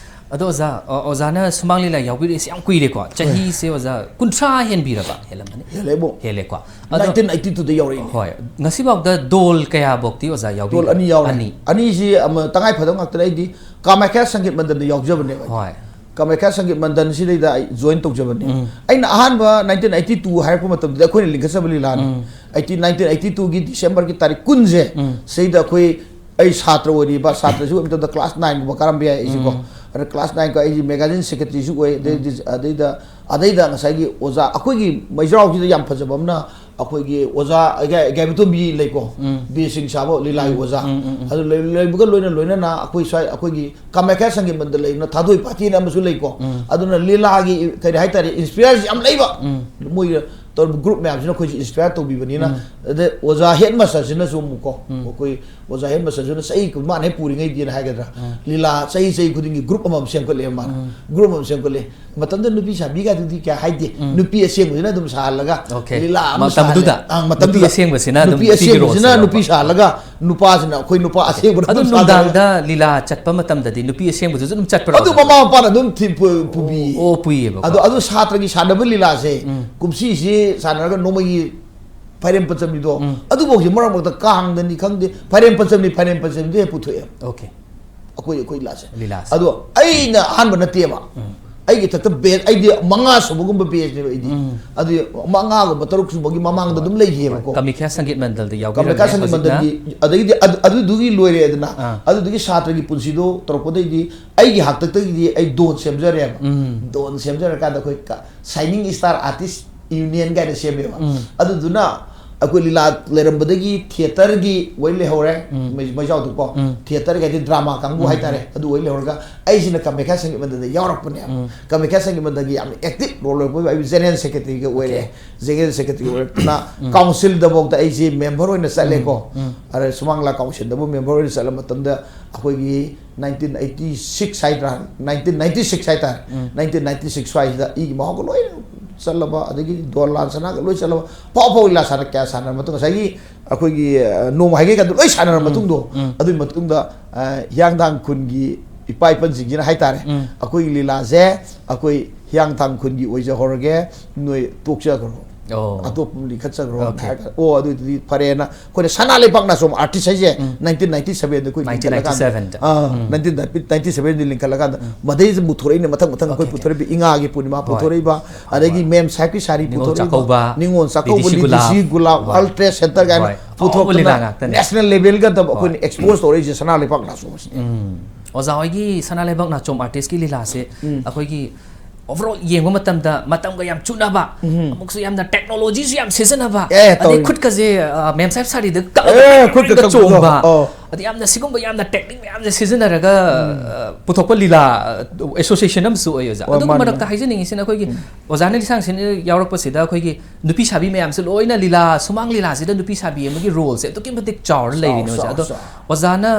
ꯑꯗꯣ ꯑꯣꯖꯥ, ꯑ, ꯑꯣꯖꯥꯅ ꯁꯨꯃꯥꯡ ꯂꯤꯂꯥ ꯌꯥꯎꯕꯤꯔꯛꯏꯁꯦ ꯌꯥꯝ ꯀꯨꯏꯔꯦꯀꯣ꯫ ꯍꯣꯏ꯫ ꯆꯍꯤꯁꯦ ꯑꯣꯖꯥ ꯀꯨꯟꯊ꯭ꯔꯥ ꯍꯦꯟꯕꯤꯔꯕ? ꯍꯦꯜꯂꯝꯃꯅꯤ꯫ ꯍꯦꯜꯂꯦꯕꯣ꯫ ꯍꯦꯜꯂꯦꯀꯣ꯫ ꯑꯗꯣ nineteen eighty two ꯗ ꯌꯥꯎꯔꯛꯏꯅꯦ꯫ ꯍꯣꯏ꯫ ꯉꯁꯤꯐꯥꯎꯗ ꯗꯣꯜ ꯀꯌꯥꯐꯧꯗꯤ ꯑꯣꯖꯥ ꯌꯥꯎꯕꯤꯔꯦ? ꯗꯣꯜ ꯑꯅꯤ ꯌꯥꯎꯔꯦ꯫ ꯑꯅꯤ꯫ ꯑꯅꯤꯁꯤ ꯑꯃ ꯇꯉꯥꯏ ꯐꯗꯕ ꯉꯥꯛꯇꯅꯦ꯫ ꯑꯩꯗꯤ ꯀꯥꯃꯥꯈ꯭ꯌꯥ ꯁꯪꯒꯤꯠ ꯃꯟꯗꯟꯗ ꯌꯥꯎꯖꯕꯅꯦꯕ꯫ ꯍꯣꯏ꯫ ꯀꯥꯃꯥꯈ꯭ꯌꯥ ꯁꯪꯒꯤꯠ ꯃꯟꯗꯟꯁꯤꯗꯩꯗ ꯑꯩ join ꯇꯧꯖꯕꯅꯦ꯫ ꯎꯝ꯫ ꯑꯩꯅ ꯑꯍꯥꯟꯕ nineteen eighty two ꯍꯥꯏꯔꯛꯄ ꯃꯇꯝꯗꯨꯗ ꯑꯩꯈꯣꯏꯅ ꯂꯤꯡꯈꯠꯆꯕ ꯂꯤꯂꯥꯅꯤ꯫ ꯎꯝ꯫ Eighty, nineteen eighty two ꯒꯤ December ꯒꯤ ꯇꯥꯔꯤꯛ ꯀꯨꯟꯁꯦ, ꯎꯝ꯫ ꯁꯤꯗꯩꯗ ꯑꯩꯈꯣꯏ, ꯑꯩ ꯁꯥꯇ꯭ꯔ ꯑꯣꯏꯔꯤꯕ, ꯁꯥꯇ꯭ꯔꯁꯨ ꯑꯣꯏꯕ ꯃꯇꯝꯗ class nine ꯒꯨꯝꯕ ꯀꯥꯔꯝꯕ ꯌꯥꯏ ꯑꯩꯁꯤꯀꯣ꯫ ꯎꯝ꯫ ꯑꯗ class nine ꯀ ꯑꯩꯁꯤ magazine secretary ꯁꯨ ꯑꯣꯏ, ꯑꯗꯩꯗꯤ, ꯎꯝ꯫ ꯑꯗꯩꯗ, ꯑꯗꯩꯗ ꯉꯁꯥꯏꯒꯤ ꯑꯣꯖꯥ, ꯑꯩꯈꯣꯏꯒꯤ ꯃꯩꯖꯥꯎꯁꯤꯗ ꯌꯥꯝ ꯐꯖꯕ ꯑꯃꯅ, ꯑꯩꯈꯣꯏꯒꯤ ꯑꯣꯖꯥ ꯏꯒꯥꯏ-, ꯏꯒꯥꯏꯕꯇꯣꯝꯕꯤ ꯂꯩꯀꯣ, ꯎꯝ꯫ ꯕꯤꯔ ꯁꯤꯡ ꯁꯥꯕ ꯂꯤꯂꯥꯒꯤ ꯎꯝ, ꯑꯣꯖꯥ꯫ ꯎꯝ, ꯎꯝ, ꯎꯝ꯫ ꯑꯗꯨ ꯂꯩ-, ꯂꯩꯕꯒ ꯂꯣꯏꯅ ꯂꯣꯏꯅꯅ ꯑꯩꯈꯣꯏ ꯁ꯭ꯋꯥꯏ, ꯑꯩꯈꯣꯏꯒꯤ ꯀꯥꯃꯥꯈ꯭ꯌꯥ ꯁꯪꯒꯤꯠ ꯃꯟꯗꯟ ꯂꯩꯕꯅ ꯊꯥꯗꯣꯏ ꯄꯥꯇꯤꯅ ꯑꯃꯁꯨ ꯂꯩꯀꯣ꯫ ꯎꯝ꯫ ꯑꯗꯨꯅ ꯂꯤꯂꯥꯒꯤ, ꯀꯔꯤ ꯍꯥꯏꯇꯥꯔꯦ, inspire ꯁꯤ ꯌꯥꯝ ꯂꯩꯕ꯫ ꯎꯝ꯫ ꯃꯣꯏ ꯇꯧꯔꯤꯕ group ꯃꯌꯥꯝꯁꯤꯅ ꯑꯩꯈꯣꯏꯁꯦ inspire ꯇꯧꯕꯤꯕꯅꯤꯅ꯫ ꯎꯝ꯫ ꯑꯗꯩ ꯑꯣꯖꯥ headmaster ꯁꯤꯅꯁꯨ ꯑꯃꯨꯛꯀꯣ, ꯎꯝ꯫ ꯑꯩꯈꯣꯏ ꯑꯣꯖꯥ headmaster ꯁꯤꯅ ꯆꯍꯤ ꯀꯨꯟ ꯃꯥꯅ ꯍꯦꯛ ꯄꯨꯔꯤꯉꯩꯗꯤꯅ ꯍꯥꯏꯒꯗ꯭ꯔꯥ, ꯎꯝ꯫ ꯂꯤꯂꯥ ꯆꯍꯤ, ꯆꯍꯤ ꯈꯨꯗꯤꯡꯒꯤ group ꯑꯃꯃꯝ ꯁꯦꯝꯒꯠꯂꯦ ꯃꯥꯅ꯫ ꯎꯝ꯫ Group ꯑꯃꯃꯝ ꯁꯦꯝꯒꯠꯂꯦ꯫ ꯃꯇꯝꯗ ꯅꯨꯄꯤ ꯁꯥꯕꯤꯒꯗꯨꯗꯤ ꯀꯌꯥ ꯍꯥꯏꯗꯦ꯫ ꯎꯝ꯫ ꯅꯨꯄꯤ ꯑꯁꯦꯡꯕꯁꯤꯅ ꯑꯗꯨꯝ ꯁꯥꯍꯜꯂꯒ, OK꯫ ꯂꯤꯂꯥ ꯑꯃ ꯃꯇꯝꯗꯨꯗ ꯁꯥꯍꯜꯂꯦ꯫ ꯑꯪ, ꯃꯇꯝꯗꯨꯗ꯫ ꯅꯨꯄꯤ ꯑꯁꯦꯡꯕꯁꯤꯅ ꯑꯗꯨꯝ ꯅꯨꯄꯤ ꯅꯨꯄꯤꯒꯤ role ꯑꯁꯦꯡꯕꯁꯤꯅ ꯁꯦ ꯅꯨꯄꯤ ꯂꯧꯕ꯫ ꯁꯥꯍꯜꯂꯒ ꯅꯨꯄꯥꯁꯤꯅ ꯑꯩꯈꯣꯏ ꯅꯨꯄꯥ ꯑꯁꯦꯡꯕꯅ ꯑꯗꯨꯝ ꯁꯥꯟꯅꯔꯦ꯫ ꯅꯨꯡꯗꯥꯡꯗ ꯂꯤꯂꯥ ꯆꯠꯄ ꯃꯇꯝꯗꯗꯤ ꯅꯨꯄꯤ ꯑꯁꯦꯡꯕꯁꯨ ꯑꯗꯨꯝ ꯆꯠꯄ꯭ꯔꯣ? ꯑꯗꯨ ꯃꯃꯥ ꯃꯄꯥꯅ ꯑꯗꯨꯝ ꯊꯤ-, ꯄꯨ-, ꯄꯨꯕꯤꯌꯦ꯫ ꯑꯣ, ꯄꯨꯏꯌꯦꯕꯀꯣ꯫ ꯑꯗꯣ ꯑꯗꯨ ꯁꯥꯇ꯭ꯔꯒꯤ ꯁꯥꯟꯅꯕ ꯂꯤꯂꯥꯁꯦ ꯎꯝ꯫ ꯀꯨꯝꯁꯤꯁꯤ ꯁꯥꯟꯅꯔꯒ ꯅꯣꯡꯃꯒꯤ ꯐꯥꯏꯔꯦꯝ ꯄꯟꯆꯝꯅꯤꯗꯣ, ꯎꯝ꯫ ꯑꯗꯨꯐꯥꯎꯁꯦ ꯃꯔꯛ ꯃꯔꯛꯇ ꯀꯥꯡꯗꯅꯤ ꯈꯪꯗꯦ, ꯐꯥꯏꯔꯦꯝ ꯄꯟꯆꯝꯅꯤ, ꯐꯥꯏꯔꯦꯝ ꯄꯟꯆꯝꯅꯤꯗꯣ ꯍꯦꯛ ꯄꯨꯊꯣꯛꯑꯦ꯫ ꯑꯣꯀꯦ꯫ ꯑꯩꯈꯣꯏ, ꯑꯩꯈꯣꯏ ꯂꯤꯂꯥꯁꯦ꯫ ꯂꯤꯂꯥꯁꯦ꯫ ꯑꯗꯣ ꯑꯩꯅ ꯑꯍꯥꯟꯕ ꯅꯠꯇꯦꯕ꯫ ꯎꯝ꯫ ꯑꯩꯒꯤ ꯏꯊꯛꯇ batch, ꯑꯩꯗꯤ ꯃꯉꯥ ꯁꯨꯕꯒꯨꯝꯕ batchꯅꯦꯕ ꯑꯩꯗꯤ꯫ ꯎꯝ꯫ ꯑꯗꯨ ꯃꯉꯥꯒꯨꯝꯕ, ꯇꯔꯨꯛ ꯁꯨꯕꯒꯤ ꯃꯃꯥꯡꯗ ꯑꯗꯨꯝ ꯂꯩꯈꯤꯑꯕꯀꯣ꯫ ꯀꯥꯃꯈ꯭ꯌꯥ ꯁꯪꯒꯤꯠ ꯃꯟꯗꯜꯗ ꯌꯥꯎꯕꯤꯔꯝꯃꯦ ꯀꯥꯃꯈ꯭ꯌꯥ ꯁꯪꯒꯤꯠ ꯍꯧꯖꯤꯛꯅ꯫ ꯃꯟꯗꯜꯒꯤ, ꯑꯗꯒꯤꯗꯤ ꯑꯗꯨ, ꯑꯗꯨꯗꯨꯒꯤ ꯂꯣꯏꯔꯦꯗꯅ꯫ ꯑꯥ꯫ ꯑꯗꯨꯗꯨꯒꯤ ꯁꯥꯇ꯭ꯔꯒꯤ ꯄꯨꯟꯁꯤꯗꯣ ꯇꯧꯔꯛꯄꯗꯩꯗꯤ ꯑꯩꯒꯤ ꯍꯥꯛꯇꯛꯇꯒꯤꯗꯤ ꯑꯩ don ꯁꯦꯝꯖꯔꯦꯕ꯫ ꯎꯝ꯫ Don ꯁꯦꯝꯖꯔꯀꯥꯟꯗ ꯑꯩꯈꯣꯏ ꯀ-, Shining Star Artist Union ꯀꯥꯏꯅ ꯁꯦꯝꯃꯦꯕ꯫ ꯎꯝ꯫ ꯑꯗꯨꯗꯨꯅ ꯑꯩꯈꯣꯏ ꯂꯤꯂꯥ ꯂꯩꯔꯝꯕꯗꯒꯤ theatreꯒꯤ ꯑꯣꯏ ꯂꯩꯍꯧꯔꯦ, ꯎꯝ꯫ ꯃꯩ-, ꯃꯩꯖꯥꯎꯗꯨꯀꯣ꯫ ꯎꯝ꯫ Theatreꯒꯤ ꯍꯥꯏꯗꯤ drama ꯀꯥꯡꯕꯨ ꯎꯝ꯫ ꯍꯥꯏꯇꯥꯔꯦ, ꯑꯗꯨ ꯑꯣꯏ ꯂꯩꯍꯧꯔꯒ ꯑꯩꯁꯤꯅ ꯀꯥꯃꯈ꯭ꯌꯥ ꯁꯪꯒꯤꯠ ꯃꯟꯗꯜꯗ ꯌꯥꯎꯔꯛꯄꯅꯦꯕ꯫ ꯎꯝ꯫ ꯀꯥꯃꯈ꯭ꯌꯥ ꯁꯪꯒꯤꯠ ꯃꯟꯗꯜꯒꯤ ꯌꯥꯝꯅ active role ꯑꯣꯏꯕ ꯑꯩ general secretaryꯒ ꯑꯣꯏꯔꯦ꯫ ꯑꯣꯀꯦ꯫ General secretary ꯑꯣꯏꯔꯛꯇꯅ ꯎꯝ꯫ Councilꯗꯐꯥꯎꯗ ꯑꯩꯁꯦ member ꯑꯣꯏꯅ ꯆꯠꯂꯦꯀꯣ꯫ ꯎꯝ꯫ ꯎꯝ꯫ ꯑꯗ ꯁꯨꯃꯥꯡ ꯂꯤꯂꯥ councilꯗꯕꯨ member ꯑꯣꯏꯅ ꯆꯠꯂ ꯃꯇꯝꯗ ꯑꯩꯈꯣꯏꯒꯤ nineteen eighty six ꯍꯥꯏꯗ꯭ꯔꯥ, nineteen ninety six ꯍꯥꯏꯇꯥꯔꯦ꯫ ꯎꯝ꯫ Nineteen ninety six ꯁ꯭ꯋꯥꯏꯁꯤꯗ ꯏꯒꯤ ꯃꯍꯥꯎꯒ ꯂꯣꯏꯅ ꯆꯠꯂꯕ, ꯑꯗꯒꯤ ꯗꯣꯂꯥꯟ ꯁꯅꯥꯒ ꯂꯣꯏ ꯆꯠꯂꯕ, ꯑꯐꯥꯎ ꯑꯐꯥꯎꯕ ꯂꯤꯂꯥ ꯁꯥꯟꯅ ꯀꯌꯥ ꯁꯥꯟꯅꯔ ꯃꯇꯨꯡ, ꯉꯁꯥꯏꯒꯤ ꯑꯩꯈꯣꯏꯒꯤ, ꯑ, ꯅꯣꯡꯃ ꯍꯥꯏꯒꯦ ꯀꯥꯟꯗ ꯂꯣꯏ ꯁꯥꯟꯅꯔ ꯎꯝ꯫ ꯃꯇꯨꯡꯗꯣ, ꯎꯝ꯫ ꯑꯗꯨꯒꯤ ꯃꯇꯨꯡꯗ, ꯑ, ꯍꯤꯌꯥꯡꯊꯥꯡ ꯈꯨꯟꯒꯤ ꯏꯄꯥ ꯏꯄꯟꯁꯤꯡꯁꯤꯅ ꯍꯥꯏꯇꯥꯔꯦ, ꯎꯝ꯫ ꯑꯩꯈꯣꯏꯒꯤ ꯂꯤꯂꯥꯁꯦ ꯑꯩꯈꯣꯏ ꯍꯤꯌꯥꯡꯊꯥꯡ ꯈꯨꯟꯒꯤ ꯑꯣꯏꯖꯍꯧꯔꯒꯦ, ꯅꯣꯏ ꯇꯣꯛꯆꯈ꯭ꯔꯣ, ꯑꯣ꯫ ꯑꯇꯣꯞꯄ ꯑꯃ ꯂꯤꯡꯈꯠꯆꯈ꯭ꯔꯣ ꯑꯣꯀꯦ꯫ ꯍꯥꯏꯔꯒ, ꯑꯣ, ꯑꯗꯨꯗꯤ ꯐꯔꯦꯅ ꯑꯩꯈꯣꯏꯅ ꯁꯅꯥ ꯂꯩꯕꯥꯛ ꯅꯥꯆꯣꯝ artist ꯍꯥꯏꯁꯦ ꯎꯝ꯫ Nineteen ninety sevenꯗ ꯑꯩꯈꯣꯏ ꯂꯤꯡꯈꯠꯂꯀꯥꯟꯗ, nineteen ninety sevenꯗ꯫ ꯑꯥ, ꯎꯝ꯫ Nineteen ninety sevenꯗ ꯂꯤꯡꯈꯠꯂꯀꯥꯟꯗ ꯎꯝ꯫ ꯃꯗꯩꯁꯤꯗ ꯄꯨꯊꯣꯔꯛꯏꯅꯦ, ꯃꯊꯪ ꯃꯊꯪ ꯑꯩꯈꯣꯏ okay, okay꯫ ꯄꯨꯊꯣꯔꯛꯏꯕ ꯏꯉꯥꯒꯤ ꯄꯨꯔꯅꯤꯃꯥ ꯍꯣꯏ꯫ ꯄꯨꯊꯣꯔꯛꯏꯕ, ꯍꯣꯏ, ꯑꯗꯒꯤ ꯍꯣꯏ꯫ ꯃꯦꯝ ꯁꯥꯍꯦꯕꯀꯤ ꯁꯥꯔꯤ ꯅꯤꯉꯣꯜ ꯄꯨꯊꯣꯔꯛꯏꯕ, ꯆꯥꯛꯀꯧꯕ, ꯅꯤꯉꯣꯜ ꯆꯥꯛꯀꯧꯕ, ꯕꯤꯗꯤꯁꯤ ꯂꯤꯗꯤꯁꯤ ꯒꯨꯂꯥꯕ꯫ ꯒꯨꯂꯥꯕ, ꯍꯣꯏ꯫ Ultra Center ꯀꯥꯏꯅ ꯍꯣꯏ꯫ ꯑꯐꯥꯎꯕ ꯄꯨꯊꯣꯛꯇꯅ ꯂꯤꯂꯥ ꯉꯥꯛꯇꯅꯦ꯫ National levelꯒ ꯑꯩꯈꯣꯏꯅ ꯍꯣꯏ꯫ Expose ꯇꯧꯔꯛꯏꯁꯦ ꯁꯅꯥ ꯂꯩꯕꯥꯛ ꯅꯥꯆꯣꯝ ꯑꯁꯤꯅꯤ꯫ ꯎꯝ꯫ ꯑꯣꯖꯥ ꯍꯣꯏꯒꯤ ꯁꯅꯥ ꯂꯩꯕꯥꯛ ꯅꯥꯆꯣꯝ artistꯀꯤ ꯂꯤꯂꯥꯁꯦ ꯎꯝ꯫ ꯑꯩꯈꯣꯏꯒꯤ overall ꯌꯦꯡꯕ ꯃꯇꯝꯗ ꯃꯇꯝꯒ ꯌꯥꯝ ꯆꯨꯅꯕ, ꯎꯝ꯫ ꯑꯃꯨꯛꯁꯨ ꯌꯥꯝꯅ technologyꯁꯨ ꯌꯥꯝ ꯁꯤꯖꯤꯟꯅꯕ, ꯑꯦ, ꯑꯗꯩ ꯇꯧꯔꯤ꯫ ꯈꯨꯠꯀꯁꯦ, ꯑ, ꯃꯦꯝ ꯁꯥꯍꯦꯕ ꯁꯥꯔꯤꯗ ꯀꯛꯑꯒ ꯑꯦ, ꯈꯨꯠꯀ ꯀꯛꯑꯒ ꯆꯣꯡꯕ, ꯑꯧ꯫ ꯑꯗꯩ ꯌꯥꯝꯅ ꯁꯤꯒꯨꯝꯕ ꯌꯥꯝꯅ technique ꯃꯌꯥꯝꯁꯦ ꯁꯤꯖꯤꯟꯅꯔꯒ, ꯎꯝ꯫ ꯑ, ꯄꯨꯊꯣꯛꯄ ꯂꯤꯂꯥ, ꯑ, association ꯑꯃꯁꯨ ꯑꯣꯏ, ꯑꯣꯖꯥ꯫ ꯍꯣꯏ, ꯑꯗꯨꯒ ꯃꯥꯅꯤ, ꯃꯔꯛꯇ ꯃꯥꯅꯤ꯫ ꯍꯥꯏꯖꯅꯤꯡꯉꯤꯁꯤꯅ ꯑꯩꯈꯣꯏꯒꯤ ꯎꯝ꯫ ꯑꯣꯖꯥꯅ ꯂꯤꯁꯥꯡ ꯁꯤꯟ ꯌꯥꯎꯔꯛꯄꯁꯤꯗ ꯑꯩꯈꯣꯏꯒꯤ ꯅꯨꯄꯤ ꯁꯥꯕꯤ ꯃꯌꯥꯝꯁꯦ ꯂꯣꯏꯅ ꯂꯤꯂꯥ, ꯁꯨꯃꯥꯡ ꯂꯤꯂꯥꯁꯤꯗ ꯅꯨꯄꯤ ꯁꯥꯕꯤ ꯑꯃꯒꯤ roleꯁꯦ ꯑꯗꯨꯛꯀꯤ ꯃꯇꯤꯛ ꯆꯥꯎꯔ ꯆꯥꯎ, ꯂꯩꯔꯤꯅꯦ, ꯑꯣꯖꯥ꯫ ꯆꯥꯎ, ꯑꯗꯣ ꯆꯥꯎ꯫ ꯑꯣꯖꯥꯅ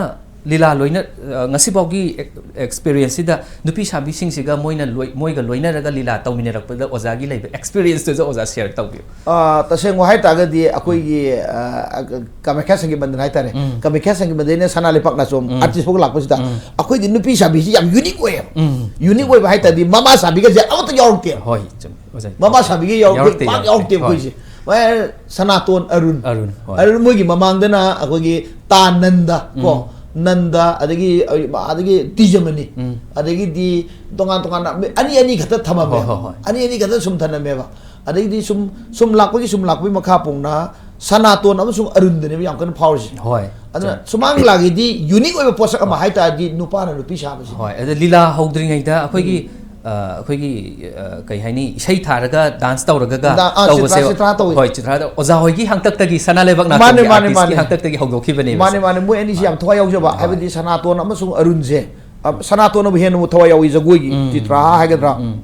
ꯂꯤꯂꯥ ꯂꯣꯏꯅ ꯑ, ꯉꯁꯤꯐꯥꯎꯒꯤ ꯑꯦꯛ- ꯑꯦꯛꯁꯄꯤꯔꯤꯌꯦꯟꯁꯁꯤꯗ ꯅꯨꯄꯤ ꯁꯥꯕꯤꯁꯤꯡꯁꯤꯒ ꯃꯣꯏꯅ ꯂꯣꯏ- ꯃꯣꯏꯒ ꯂꯣꯏꯅꯔꯒ ꯂꯤꯂꯥ ꯇꯧꯃꯤꯟꯅꯔꯛꯄꯗ ꯑꯣꯖꯥꯒꯤ ꯂꯩꯕ ꯑꯦꯛꯁꯄꯤꯔꯤꯌꯦꯟꯁꯇꯨꯁꯨ ꯑꯣꯖꯥ ꯁꯤꯌꯔ ꯇꯧꯕꯤꯌꯨ꯫ ꯑ, ꯇꯁꯦꯡꯕ ꯍꯥꯏꯇꯥꯔꯒꯗꯤ ꯑꯩꯈꯣꯏꯒꯤ ꯑ, ꯀꯥꯃꯥꯈ꯭ꯌꯥ ꯁꯪꯒꯤꯠ ꯃꯟꯗꯤꯔ ꯍꯥꯏꯇꯥꯔꯦ꯫ ꯎꯝ꯫ ꯀꯥꯃꯥꯈ꯭ꯌꯥ ꯁꯪꯒꯤꯠ ꯃꯟꯗꯤꯔꯅ ꯁꯅꯥ ꯂꯩꯄꯥꯛ ꯅꯥꯆꯣꯝ ꯎꯝ꯫ ꯑꯥꯔꯇꯤꯁ ꯐꯥꯎ ꯂꯥꯛꯄꯁꯤꯗ ꯎꯝ꯫ ꯑꯩꯈꯣꯏꯗꯤ ꯅꯨꯄꯤ ꯁꯥꯕꯤꯁꯤ ꯌꯥꯝ ꯌꯨꯅꯤꯛ ꯑꯣꯏꯌꯦꯕ꯫ ꯎꯝ꯫ ꯌꯨꯅꯤꯛ ꯑꯣꯏꯕ ꯍꯥꯏ ꯇꯥꯔꯗꯤ ꯃꯃꯥ ꯁꯥꯕꯤꯒꯁꯦ ꯑꯃꯠꯇ ꯌꯥꯎꯔꯛꯇꯦꯕ꯫ ꯍꯣꯏ, ꯆꯨꯝꯃꯤ, ꯑꯣꯖꯥ꯫ ꯃꯃꯥ ꯁꯥꯕꯤꯒ ꯌꯥꯎꯔꯛꯇꯦ, ꯌꯥꯎꯔꯛꯇꯦ, ꯄꯥꯛ ꯌꯥꯎꯔꯛꯇꯦ꯫ ꯌꯥꯎꯔꯛꯇꯦ ꯍꯣꯏ꯫ ꯑꯩꯈꯣꯏꯁꯦ꯫ ꯃꯣꯏ ꯁꯅꯥꯇꯣꯟ ꯑꯔꯨꯟ꯫ ꯑꯔꯨꯟ, ꯍꯣꯏ꯫ ꯑꯔꯨꯟ ꯃꯣꯏꯒꯤ ꯃꯃꯥꯡꯗꯅ ꯑꯩꯈꯣꯏꯒꯤ ꯇꯥ ꯅꯟꯗ ꯀꯣ꯫ ꯎꯝ꯫ ꯅꯟꯗ, ꯑꯗꯒꯤ, ꯑꯗꯒꯤ ꯇꯤꯖꯃꯅꯤ꯫ ꯎꯝ꯫ ꯑꯗꯒꯤꯗꯤ ꯇꯣꯉꯥꯟ ꯇꯣꯉꯥꯟꯅ ꯑꯅꯤ ꯑꯅꯤ ꯈꯛꯇ ꯊꯝꯃꯝꯃꯦ꯫ ꯍꯣꯏ, ꯍꯣꯏ, ꯍꯣꯏ꯫ ꯑꯅꯤ ꯑꯅꯤ ꯈꯛꯇ ꯁꯨꯝ ꯊꯝꯃꯝꯃꯦꯕ꯫ ꯑꯗꯒꯤꯗꯤ ꯁꯨꯝ, ꯁꯨꯝ ꯂꯥꯛꯄꯒꯤ, ꯁꯨꯝ ꯂꯥꯛꯄꯒꯤ ꯃꯈꯥ ꯄꯣꯟꯅ ꯁꯅꯥꯇꯣꯟ ꯑꯃꯁꯨꯡ ꯑꯔꯨꯟꯗꯅꯦꯕ ꯌꯥꯝ ꯀꯟꯅ ꯐꯥꯎꯔꯤꯁꯦ꯫ ꯍꯣꯏ꯫ ꯑꯗꯨꯅ ꯁꯨꯃꯥꯡ ꯂꯤꯂꯥꯒꯤꯗꯤ ꯌꯨꯅꯤꯛ ꯑꯣꯏꯕ ꯄꯣꯠꯁꯛ ꯑꯃ ꯍꯥꯏ ꯇꯥꯔꯗꯤ ꯅꯨꯄꯥꯅ ꯅꯨꯄꯤ ꯁꯥꯕꯁꯦ꯫ ꯍꯣꯏ, ꯑꯗ ꯂꯤꯂꯥ ꯍꯧꯗ꯭ꯔꯤꯉꯩꯗ ꯑꯩꯈꯣꯏꯒꯤ, ꯑ, ꯑꯩꯈꯣꯏꯒꯤ, ꯑ, ꯀꯩ ꯍꯥꯏꯅꯤ, ꯏꯁꯩ ꯊꯥꯔꯒ ꯗꯥꯟꯁ ꯇꯧꯔꯒ ꯗꯥ- ꯑꯥ, ꯇꯧꯕꯁꯦ꯫ ꯆꯤꯇ꯭ꯔꯥ, ꯆꯤꯇ꯭ꯔꯥ ꯇꯧꯋꯤ꯫ ꯍꯣꯏ, ꯆꯤꯇ꯭ꯔꯥꯗ ꯑꯣꯖꯥ ꯍꯣꯏꯒꯤ ꯍꯥꯡꯇꯛꯇꯒꯤ, ꯁꯅꯥ ꯂꯩꯕꯥꯛ ꯃꯥꯅꯦ, ꯅꯥꯆꯣꯝꯒꯤ ꯃꯥꯅꯦ, ꯑꯥꯔꯇꯤꯁꯀꯤ ꯃꯥꯅꯦ꯫ ꯍꯥꯡꯇꯛꯇꯒꯤ ꯍꯧꯗꯣꯛꯈꯤꯕꯅꯦꯕ꯫ ꯃꯥꯅꯦ, ꯃꯥꯅꯦ, ꯃꯣꯏ ꯑꯅꯤꯁꯤ ꯌꯥꯝ ꯊꯋꯥꯏ ꯌꯥꯎꯖꯕ꯫ ꯍꯣꯏ꯫ ꯍꯥꯏꯕꯗꯤ ꯁꯅꯥꯇꯣꯟ ꯑꯃꯁꯨꯡ ꯑꯔꯨꯟꯁꯦ, ꯑ, ꯁꯅꯥꯇꯣꯟꯅꯕꯨ ꯍꯦꯟꯅ ꯑꯃꯨꯛ ꯊꯋꯥꯏ ꯌꯥꯎꯏ ꯖꯒꯣꯏꯒꯤ, ꯎꯝ꯫ ꯆꯤꯇ꯭ꯔꯥ ꯍꯥꯏꯒꯗ꯭ꯔꯥ, ꯎꯝ꯫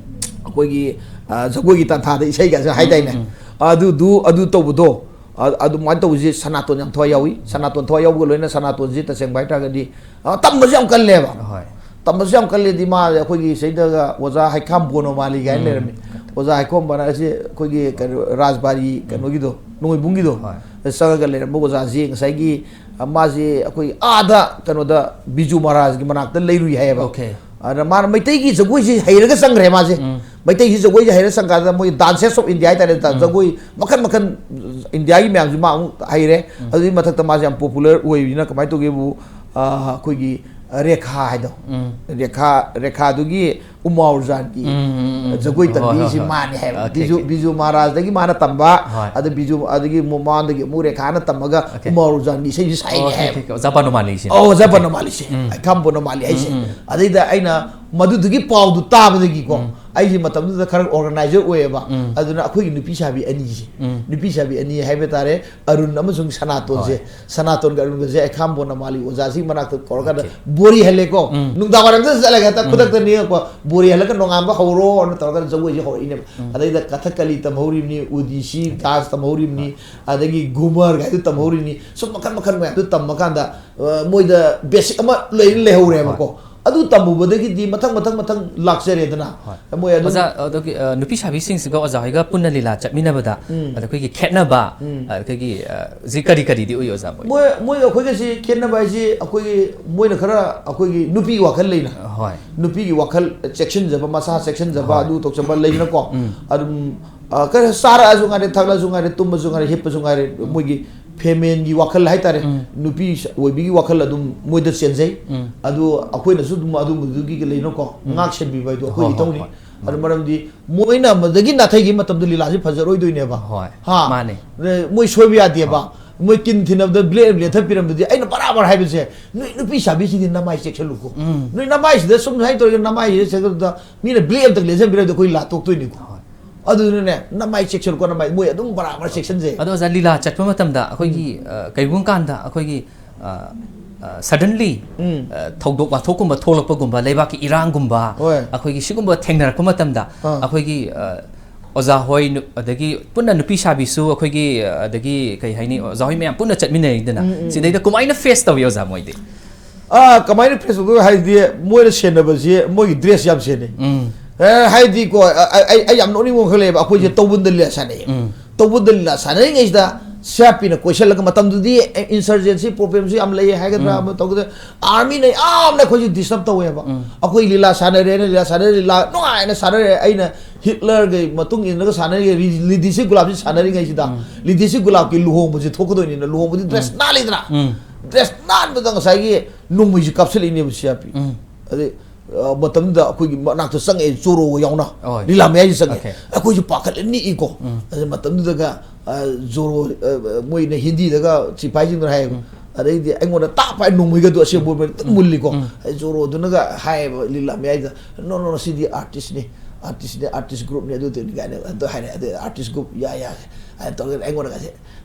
ꯑꯩꯈꯣꯏꯒꯤ, ꯑ, ꯖꯒꯣꯏꯒꯤ ꯇꯥꯟꯊꯥꯗ ꯏꯁꯩꯒꯁꯦ ꯍꯥꯏꯗꯥꯏꯅꯦ꯫ ꯎꯝ꯫ ꯑꯗꯨꯗꯨ, ꯑꯗꯨ ꯇꯧꯕꯗꯣ, ꯑ-, ꯑꯗꯨꯃꯥꯏꯅ ꯇꯧꯕꯁꯤ ꯁꯅꯥꯇꯣꯟ ꯌꯥꯝ ꯊꯋꯥꯏ ꯌꯥꯎꯏ꯫ ꯁꯅꯥꯇꯣꯟ ꯊꯋꯥꯏ ꯌꯥꯎꯕꯒ ꯂꯣꯏꯅꯅ ꯁꯅꯥꯇꯣꯟꯁꯤ ꯇꯁꯦꯡꯕ ꯍꯥꯏꯇꯥꯔꯒꯗꯤ, ꯑ, ꯇꯝꯕꯁꯨ ꯌꯥꯝ ꯀꯜꯂꯦꯕ꯫ ꯍꯣꯏ꯫ ꯇꯝꯕꯁꯨ ꯌꯥꯝ ꯀꯜꯂꯦꯗꯤ ꯃꯥ ꯑꯩꯈꯣꯏꯒꯤ ꯁꯤꯗꯒ ꯑꯣꯖꯥ ꯍꯩꯈꯥꯝ ꯕꯣꯅꯣꯃꯥꯂꯤ ꯀꯥꯏꯅ ꯎꯝ꯫ ꯂꯩꯔꯝꯃꯤ꯫ ꯑꯣꯖꯥ ꯍꯩꯈꯥꯝ ꯕꯣꯅꯣꯃꯥꯂꯤ ꯑꯁꯤ ꯑꯩꯈꯣꯏꯒꯤ ꯀꯩꯅꯣ ꯔꯥꯖꯕꯥꯔꯤ ꯀꯩꯅꯣꯒꯤꯗꯣ, ꯅꯣꯡꯃꯩꯕꯨꯡꯒꯤꯗꯣ, ꯍꯣꯏ꯫ ꯆꯪꯉꯒ ꯂꯩꯔꯝꯕ ꯑꯣꯖꯥꯁꯤ ꯉꯁꯥꯏꯒꯤ, ꯑ, ꯃꯥꯁꯤ ꯑꯩꯈꯣꯏ ꯑꯥꯗ ꯀꯩꯅꯣꯗ ꯕꯤꯖꯨ ꯃꯍꯥꯔꯥꯖꯒꯤ ꯃꯅꯥꯛꯇ ꯂꯩꯔꯨꯏ ꯍꯥꯏꯌꯦꯕ꯫ ꯑꯣꯀꯦ꯫ ꯑꯗ ꯃꯥꯅ ꯃꯩꯇꯩꯒꯤ ꯖꯒꯣꯏꯁꯤ ꯍꯩꯔꯒ ꯆꯪꯈ꯭ꯔꯦ ꯃꯥꯁꯦ꯫ ꯎꯝ꯫ ꯃꯩꯇꯩꯒꯤ ꯖꯒꯣꯏꯁꯦ ꯍꯩꯔ ꯆꯪꯀꯥꯟꯗ ꯃꯣꯏ Dances of India ꯍꯥꯏꯇꯥꯔꯦ, ꯖꯒꯣꯏ ꯃꯈꯟ ꯃꯈꯟ ꯏꯟꯗꯤꯌꯥꯒꯤ ꯃꯌꯥꯝꯁꯤ ꯃꯥ ꯑꯃꯨꯛ ꯍꯩꯔꯦ꯫ ꯑꯗꯨꯒꯤ ꯃꯊꯛꯇ ꯃꯥꯁꯦ ꯌꯥꯝ ꯄꯣꯄꯨꯂꯔ ꯑꯣꯏꯕꯅꯤꯅ ꯀꯃꯥꯏꯅ ꯇꯧꯒꯦꯕꯨ, ꯑ, ꯑꯩꯈꯣꯏꯒꯤ ꯔꯦꯈꯥ ꯍꯥꯏꯗꯣ, ꯎꯝ꯫ ꯔꯦꯈꯥ, ꯔꯦꯈꯥꯗꯨꯒꯤ ꯎꯃꯥꯎꯔꯖꯥꯟꯒꯤ ꯎꯝ, ꯎꯝ, ꯎꯝ. ꯖꯒꯣꯏ ꯍꯣꯏ, ꯇꯝꯕꯤꯁꯤ ꯍꯣꯏ, ꯍꯣꯏ꯫ ꯃꯥꯅꯦ ꯍꯥꯏꯕ꯫ Okay, okay. ꯕꯤꯖꯨ ꯃꯍꯥꯔꯥꯖꯗꯒꯤ ꯃꯥꯅ ꯇꯝꯕ, ꯍꯣꯏ꯫ ꯑꯗ ꯕꯤꯖꯨ, ꯑꯗꯒꯤ ꯃꯃꯥꯡꯗꯒꯤ ꯑꯃꯨꯛ ꯔꯦꯈꯥꯅ ꯇꯝꯃꯒ ꯑꯣꯀꯦ꯫ ꯎꯃꯥꯎꯔꯖꯥꯟꯒꯤ ꯏꯁꯩꯁꯤ ꯁꯛꯏꯅꯦ ꯑꯣꯀꯦ, ꯍꯥꯏꯕ꯫ ꯑꯣꯀꯦ, ꯑꯣꯖꯥ ꯕꯅꯣꯃꯥꯂꯤꯁꯦ꯫ ꯑꯧ, ꯑꯣꯖꯥ ꯕꯅꯣꯃꯥꯂꯤꯁꯦ꯫ ꯎꯝ꯫ ꯍꯩꯈꯥꯝ ꯕꯅꯣꯃꯥꯂꯤ ꯍꯥꯏꯁꯦ꯫ ꯎꯝ, ꯎꯝ꯫ ꯑꯗꯩꯗ ꯑꯩꯅ ꯃꯗꯨꯗꯨꯒꯤ ꯄꯥꯎꯗꯨ ꯇꯥꯕꯗꯒꯤꯀꯣ, ꯎꯝ꯫ ꯑꯩꯁꯦ ꯃꯇꯝꯗꯨꯗ ꯈꯔ ꯑꯣꯔꯒꯅꯥꯏꯖꯔ ꯑꯣꯏꯌꯦꯕ꯫ ꯎꯝ꯫ ꯑꯗꯨꯅ ꯑꯩꯈꯣꯏꯒꯤ ꯅꯨꯄꯤ ꯁꯥꯕꯤ ꯑꯅꯤꯁꯦ, ꯎꯝ꯫ ꯅꯨꯄꯤ ꯁꯥꯕꯤ ꯑꯅꯤ ꯍꯥꯏꯕ ꯇꯥꯔꯦ, ꯑꯔꯨꯟ ꯑꯃꯁꯨꯡ ꯁꯅꯥꯇꯣꯟꯁꯦ꯫ ꯍꯣꯏ꯫ ꯁꯅꯥꯇꯣꯟꯒ ꯑꯔꯨꯟꯒꯁꯦ ꯍꯩꯈꯥꯝ ꯕꯅꯣꯃꯥꯂꯤ ꯑꯣꯖꯥꯁꯤꯒꯤ ꯃꯅꯥꯛꯇ ꯀꯧꯔꯀꯥꯟꯗ ꯑꯣꯀꯦ꯫ ꯕꯣꯔꯤ ꯍꯜꯂꯦꯀꯣ꯫ ꯎꯝ꯫ ꯅꯨꯡꯗꯥꯡ ꯋꯥꯏꯔꯝꯗ ꯆꯠꯂꯒ ꯍꯦꯛꯇ ꯎꯝ꯫ ꯈꯨꯗꯛꯇ ꯅꯤꯡꯉꯛꯄ, ꯃꯣꯔꯦ ꯍꯜꯂꯒ ꯅꯣꯡꯉꯥꯟꯕ ꯍꯧꯔꯣꯅ ꯇꯧꯔꯒ ꯖꯒꯣꯏꯁꯦ ꯍꯧꯔꯛꯏꯅꯦꯕ꯫ ꯎꯝ꯫ ꯑꯗꯩꯗ ꯀꯊꯛꯀꯂꯤ ꯇꯝꯍꯧꯔꯤꯕꯅꯤ, ꯎꯗꯤꯁꯤ ꯗꯥꯟꯁ ꯇꯝꯍꯧꯔꯤꯕꯅꯤ, ꯑꯗꯒꯤ ꯒꯨꯃꯔ ꯀꯥꯏꯗꯨ ꯇꯝꯍꯧꯔꯤꯕꯅꯤ꯫ ꯁꯨꯝ ꯃꯈꯜ ꯃꯈꯜ ꯃꯌꯥꯝꯗꯨ ꯇꯝꯕ ꯀꯥꯟꯗ, ꯑ, ꯃꯣꯏꯗ ꯕꯦꯁꯤꯛ ꯑꯃ ꯂꯩ ꯂꯩꯍꯧꯔꯦꯕꯀꯣ꯫ ꯍꯣꯏ꯫ ꯑꯗꯨ ꯇꯝꯃꯨꯕꯗꯒꯤꯗꯤ ꯃꯊꯪ ꯃꯊꯪ ꯃꯊꯪ ꯂꯥꯛꯆꯔꯦꯗꯅ꯫ ꯍꯣꯏ꯫ ꯃꯣꯏ ꯑꯗꯨꯝ ꯑꯣꯖꯥ, ꯑꯗꯨꯒꯤ, ꯑ, ꯅꯨꯄꯤ ꯁꯥꯕꯤꯁꯤꯡꯁꯤꯒ ꯑꯣꯖꯥ ꯍꯣꯏꯒ ꯄꯨꯟꯅ ꯂꯤꯂꯥ ꯆꯠꯃꯤꯟꯅꯕꯗ, ꯎꯝ꯫ ꯑꯗ ꯑꯩꯈꯣꯏꯒꯤ ꯈꯦꯠꯅꯕ, ꯎꯝ꯫ ꯑ, ꯑꯩꯈꯣꯏꯒꯤ, ꯑ, ꯁꯤ ꯀꯔꯤ ꯀꯔꯤꯗꯤ ꯎꯏ ꯑꯣꯖꯥ ꯃꯣꯏ? ꯃꯣꯏ, ꯃꯣꯏꯒ ꯑꯩꯈꯣꯏꯒꯁꯤ ꯈꯦꯠꯅꯕ ꯍꯥꯏꯁꯤ, ꯑꯩꯈꯣꯏꯒꯤ, ꯃꯣꯏꯅ ꯈꯔ ꯑꯩꯈꯣꯏꯒꯤ ꯅꯨꯄꯤꯒꯤ ꯋꯥꯈꯜ ꯂꯩꯅ꯫ ꯍꯣꯏ꯫ ꯅꯨꯄꯤꯒꯤ ꯋꯥꯈꯜ ꯆꯦꯛꯁꯤꯟꯖꯕ, ꯃꯁꯥ ꯆꯦꯛꯁꯤꯟꯖꯕ, ꯍꯣꯏ꯫ ꯑꯗꯨ ꯇꯧꯁꯟꯕ ꯂꯩꯅꯀꯣ꯫ ꯎꯝ꯫ ꯑꯗꯨꯝ, ꯑ, ꯀꯩꯅꯣ, ꯆꯥꯔꯛꯑꯁꯨ ꯉꯥꯏꯔꯦ, ꯊꯛꯂꯁꯨ ꯉꯥꯏꯔꯦ, ꯇꯨꯝꯕꯁꯨ ꯉꯥꯏꯔꯦ, ꯍꯤꯞꯄꯁꯨ ꯉꯥꯏꯔꯦ, ꯎꯝ꯫ ꯃꯣꯏꯒꯤ ꯐꯦꯃꯦꯟꯒꯤ ꯋꯥꯈꯜ ꯍꯥꯏꯇꯥꯔꯦ, ꯎꯝ꯫ ꯅꯨꯄꯤ ꯑꯣꯏꯕꯤꯒꯤ ꯋꯥꯈꯜ ꯑꯗꯨꯝ ꯃꯣꯏꯗ ꯆꯦꯟꯖꯩ꯫ ꯎꯝ꯫ ꯑꯗꯨ ꯑꯩꯈꯣꯏꯅꯁꯨ ꯑꯗꯨꯝ ꯑꯗꯨꯝꯕꯗꯨꯒꯤ ꯂꯩꯅꯀꯣ, ꯎꯝ꯫ ꯉꯥꯛ ꯁꯦꯟꯕꯤꯕ ꯍꯥꯏꯗꯣ ꯑꯩꯈꯣꯏ ꯍꯣꯏ, ꯍꯣꯏ, ꯏꯊꯧꯅꯤ꯫ ꯍꯣꯏ꯫ ꯑꯗꯨ ꯃꯔꯝꯗꯤ ꯃꯣꯏꯅ ꯑꯃꯗꯒꯤ ꯅꯥꯊꯩꯈꯤꯕ ꯃꯇꯝꯗ ꯂꯤꯂꯥꯁꯤ ꯐꯖꯔꯣꯏꯗꯣꯏꯅꯦꯕ꯫ ꯍꯣꯏ, ꯍꯥ? ꯃꯥꯅꯦ꯫ ꯃꯣꯏ ꯁꯣꯏꯕ ꯌꯥꯗꯦꯕ꯫ ꯍꯣꯏ꯫ ꯃꯣꯏ ꯀꯤꯟ ꯊꯤꯅꯕꯗ ꯕ꯭ꯂꯦꯗ ꯂꯦꯟꯊꯠꯄꯤꯔꯝꯕꯗꯤ, ꯑꯩꯅ ꯕꯔꯥꯕꯔ ꯍꯥꯏꯕꯁꯦ, ꯅꯣꯏ ꯅꯨꯄꯤ ꯁꯥꯕꯤꯁꯤꯡꯗꯤ ꯅꯃꯥꯏ ꯆꯦꯛꯁꯤꯜꯂꯨꯀꯣ꯫ ꯎꯝ꯫ ꯅꯣꯏ ꯅꯃꯥꯏꯁꯤꯗ ꯁꯨꯝ ꯁꯨꯃꯥꯏꯅ ꯇꯧꯔꯒ ꯅꯃꯥꯏꯁꯤꯗ ꯆꯦꯛꯁꯤꯜꯂꯨꯗ ꯃꯤꯅ ꯕ꯭ꯂꯦꯗ ꯑꯝꯇ ꯂꯦꯟꯊꯠꯄꯤꯔꯝꯗꯤ ꯑꯩꯈꯣꯏ ꯂꯥ ꯇꯣꯛꯇꯣꯏꯅꯤꯀꯣ꯫ ꯍꯣꯏ꯫ ꯑꯗꯨꯅꯅꯦ, ꯅꯃꯥꯏ ꯆꯦꯛꯁꯤꯜꯂꯨꯀꯣ, ꯅꯃꯥꯏ꯫ ꯃꯣꯏ ꯑꯗꯨꯝ ꯕꯔꯥꯕꯔ ꯆꯦꯛꯁꯤꯟꯖꯩ꯫ ꯑꯗꯣ ꯑꯣꯖꯥ, ꯂꯤꯂꯥ ꯆꯠꯄ ꯃꯇꯝꯗ ꯑꯩꯈꯣꯏꯒꯤ, ꯎꯝ꯫ ꯑ, ꯀꯩꯒꯨꯝꯕ ꯀꯥꯟꯗ ꯑꯩꯈꯣꯏꯒꯤ, ꯑ, ꯑ, suddenly, ꯎꯝ꯫ ꯑ, ꯊꯧꯗꯣꯛ ꯋꯥꯊꯣꯛꯀꯨꯝꯕ ꯊꯣꯛꯂꯛꯄꯒꯨꯝꯕ, ꯂꯩꯕꯥꯛꯀꯤ ꯏꯔꯥꯡꯒꯨꯝꯕ, ꯍꯣꯏ꯫ ꯑꯩꯈꯣꯏꯒꯤ ꯁꯤꯒꯨꯝꯕ ꯊꯦꯡꯅꯔꯛꯄ ꯃꯇꯝꯗ, ꯑꯥ꯫ ꯑꯩꯈꯣꯏꯒꯤ, ꯑ, ꯑꯣꯖꯥ ꯍꯣꯏ, ꯅꯨ-, ꯑꯗꯒꯤ ꯄꯨꯟꯅ ꯅꯨꯄꯤ ꯁꯥꯕꯤꯁꯨ ꯑꯩꯈꯣꯏꯒꯤ, ꯑ, ꯑꯗꯒꯤ ꯀꯩ ꯍꯥꯏꯅꯤ, ꯑꯣꯖꯥ ꯍꯣꯏ ꯃꯌꯥꯝ ꯄꯨꯟꯅ ꯆꯠꯃꯤꯟꯅꯔꯤꯗꯅ, ꯎꯝ, ꯎꯝ, ꯁꯤꯗꯩꯗ ꯎꯝ꯫ ꯀꯃꯥꯏꯅ ꯐꯦꯁ ꯇꯧꯏ ꯑꯣꯖꯥ ꯃꯣꯏꯗꯤ? ꯑꯥ, ꯀꯃꯥꯏꯅ ꯐꯦꯁ ꯇꯧꯗꯣꯏꯅꯣ ꯍꯥꯏꯗꯤ, ꯃꯣꯏꯅ ꯁꯦꯟꯅꯕꯁꯤ ꯃꯣꯏꯒꯤ ꯗ꯭ꯔꯦꯁ ꯌꯥꯝ ꯁꯦꯟꯅꯩ꯫ ꯎꯝ꯫ ꯑꯦ, ꯍꯥꯏꯗꯤꯀꯣ, ꯑ-, ꯑ-, ꯑꯩ, ꯑꯩ ꯌꯥꯝ ꯅꯣꯛꯅꯤꯡꯕ ꯑꯃ ꯈꯛ ꯂꯩꯌꯦꯕ, ꯑꯩꯈꯣꯏꯁꯦ ꯎꯝ꯫ ꯇꯧꯕꯨꯟꯗ ꯂꯤꯂꯥ ꯁꯥꯟꯅꯩꯌꯦ꯫ ꯎꯝ꯫ ꯇꯧꯕꯨꯟꯗ ꯂꯤꯂꯥ ꯁꯥꯟꯅꯔꯤꯉꯩꯁꯤꯗ ꯁꯤ ꯑꯥꯔ ꯄꯤꯅ ꯀꯣꯏꯁꯜꯂꯒ, ꯃꯇꯝꯗꯨꯗꯤ, ꯑꯦ, insurgency problemꯁꯨ ꯌꯥꯝ ꯂꯩ ꯍꯥꯏꯒꯗ꯭ꯔꯥ, ꯎꯝ꯫ ꯑꯃ ꯇꯧꯒꯗ꯭ꯔꯥ, ꯑꯥꯔꯃꯤꯅ ꯌꯥꯝꯅ ꯑꯩꯈꯣꯏꯁꯦ ꯗꯤꯁꯇꯔꯕ ꯇꯧꯋꯦꯕ꯫ ꯎꯝ꯫ ꯑꯩꯈꯣꯏ ꯂꯤꯂꯥ ꯁꯥꯟꯅꯔꯦꯅ, ꯂꯤꯂꯥ ꯁꯥꯟꯅꯔꯦ, ꯂꯤꯂꯥ ꯅꯨꯡꯉꯥꯏꯅ ꯁꯥꯟꯅꯔꯦ, ꯑꯩꯅ ꯍꯤꯠꯂꯔꯒꯤ ꯃꯇꯨꯡ ꯏꯟꯅꯒ ꯁꯥꯟꯅꯔꯤꯉꯩ, ꯔꯤ-, ꯂꯤꯗꯤꯁꯤ ꯒꯨꯂꯥꯞꯁꯤ ꯁꯥꯟꯅꯔꯤꯉꯩꯁꯤꯗ, ꯎꯝ꯫ ꯂꯤꯗꯤꯁꯤ ꯒꯨꯂꯥꯞꯀꯤ ꯂꯨꯍꯣꯡꯕꯁꯤ ꯊꯣꯛꯀꯗꯣꯏꯅꯤꯅ, ꯂꯨꯍꯣꯡꯕꯗꯤ ꯗ꯭ꯔꯦꯁ ꯎꯝ꯫ ꯅꯥꯜꯂꯤꯗꯅ, ꯎꯝ꯫ ꯗ꯭ꯔꯦꯁ ꯅꯥꯟꯕꯗ ꯉꯁꯥꯏꯒꯤ ꯅꯣꯡꯃꯩꯁꯤ ꯀꯥꯞꯁꯤꯜꯂꯛꯏꯅꯦꯕ ꯁꯤ ꯑꯥꯔ ꯄꯤ꯫ ꯎꯝ꯫ ꯑꯗꯩ, ꯑ, ꯃꯇꯝꯗꯨꯗ ꯑꯩꯈꯣꯏꯒꯤ ꯃꯅꯥꯛꯇ ꯆꯪꯉꯛꯑꯦ, ꯖꯣꯔꯣꯒ ꯌꯥꯎꯅ꯫ ꯍꯣꯏ꯫ ꯂꯤꯂꯥ ꯃꯌꯥꯏꯁꯤ ꯆꯪꯉꯛꯑꯦ꯫ ꯑꯣꯀꯦ꯫ ꯑꯩꯈꯣꯏꯁꯨ ꯄꯥꯈꯠꯂꯦ, ꯅꯤꯛꯏꯀꯣ꯫ ꯎꯝ꯫ ꯑꯗ ꯃꯇꯝꯗꯨꯗꯒ, ꯑ, ꯖꯣꯔꯣ, ꯑ, ꯃꯣꯏꯅ ꯍꯤꯟꯗꯤꯗꯒ ꯁꯤꯐꯥꯏꯁꯤꯡꯗꯨꯅ ꯍꯥꯏꯌꯦꯕ꯫ ꯎꯝ꯫ ꯑꯗꯩꯗꯤ ꯑꯩꯉꯣꯟꯗ ꯇꯥꯞ ꯍꯥꯏ ꯅꯣꯡꯃꯩꯒꯗꯣ ꯑꯁꯦꯡꯕ ꯑꯣꯏꯕ ꯑꯗꯨꯝ ꯎꯝ꯫ ꯃꯨꯜꯂꯤꯀꯣ꯫ ꯎꯝ꯫ ꯑꯗꯩ ꯖꯣꯔꯣꯗꯨꯅꯒ ꯍꯥꯏꯌꯦꯕ ꯂꯤꯂꯥ ꯃꯌꯥꯏꯗ, "No, no, no, ꯁꯤꯗꯤ ꯑꯥꯔꯇꯤꯁꯅꯤ, ꯑꯥꯔꯇꯤꯁꯅꯤ, ꯑꯥꯔꯇꯤꯁ ꯒ꯭ꯔꯨꯞꯅꯤ, ꯑꯗꯨꯗꯨꯅꯤ" ꯀꯥꯏꯅ ꯑꯗꯨ ꯍꯥꯏꯔꯦ꯫ ꯑꯗꯩ ꯑꯥꯔꯇꯤꯁ ꯒ꯭ꯔꯨꯞ, ꯌꯥ, ꯌꯥ, ꯍꯥꯏꯅ ꯇꯧꯔꯒ ꯑꯩꯉꯣꯟꯗꯒꯁꯦ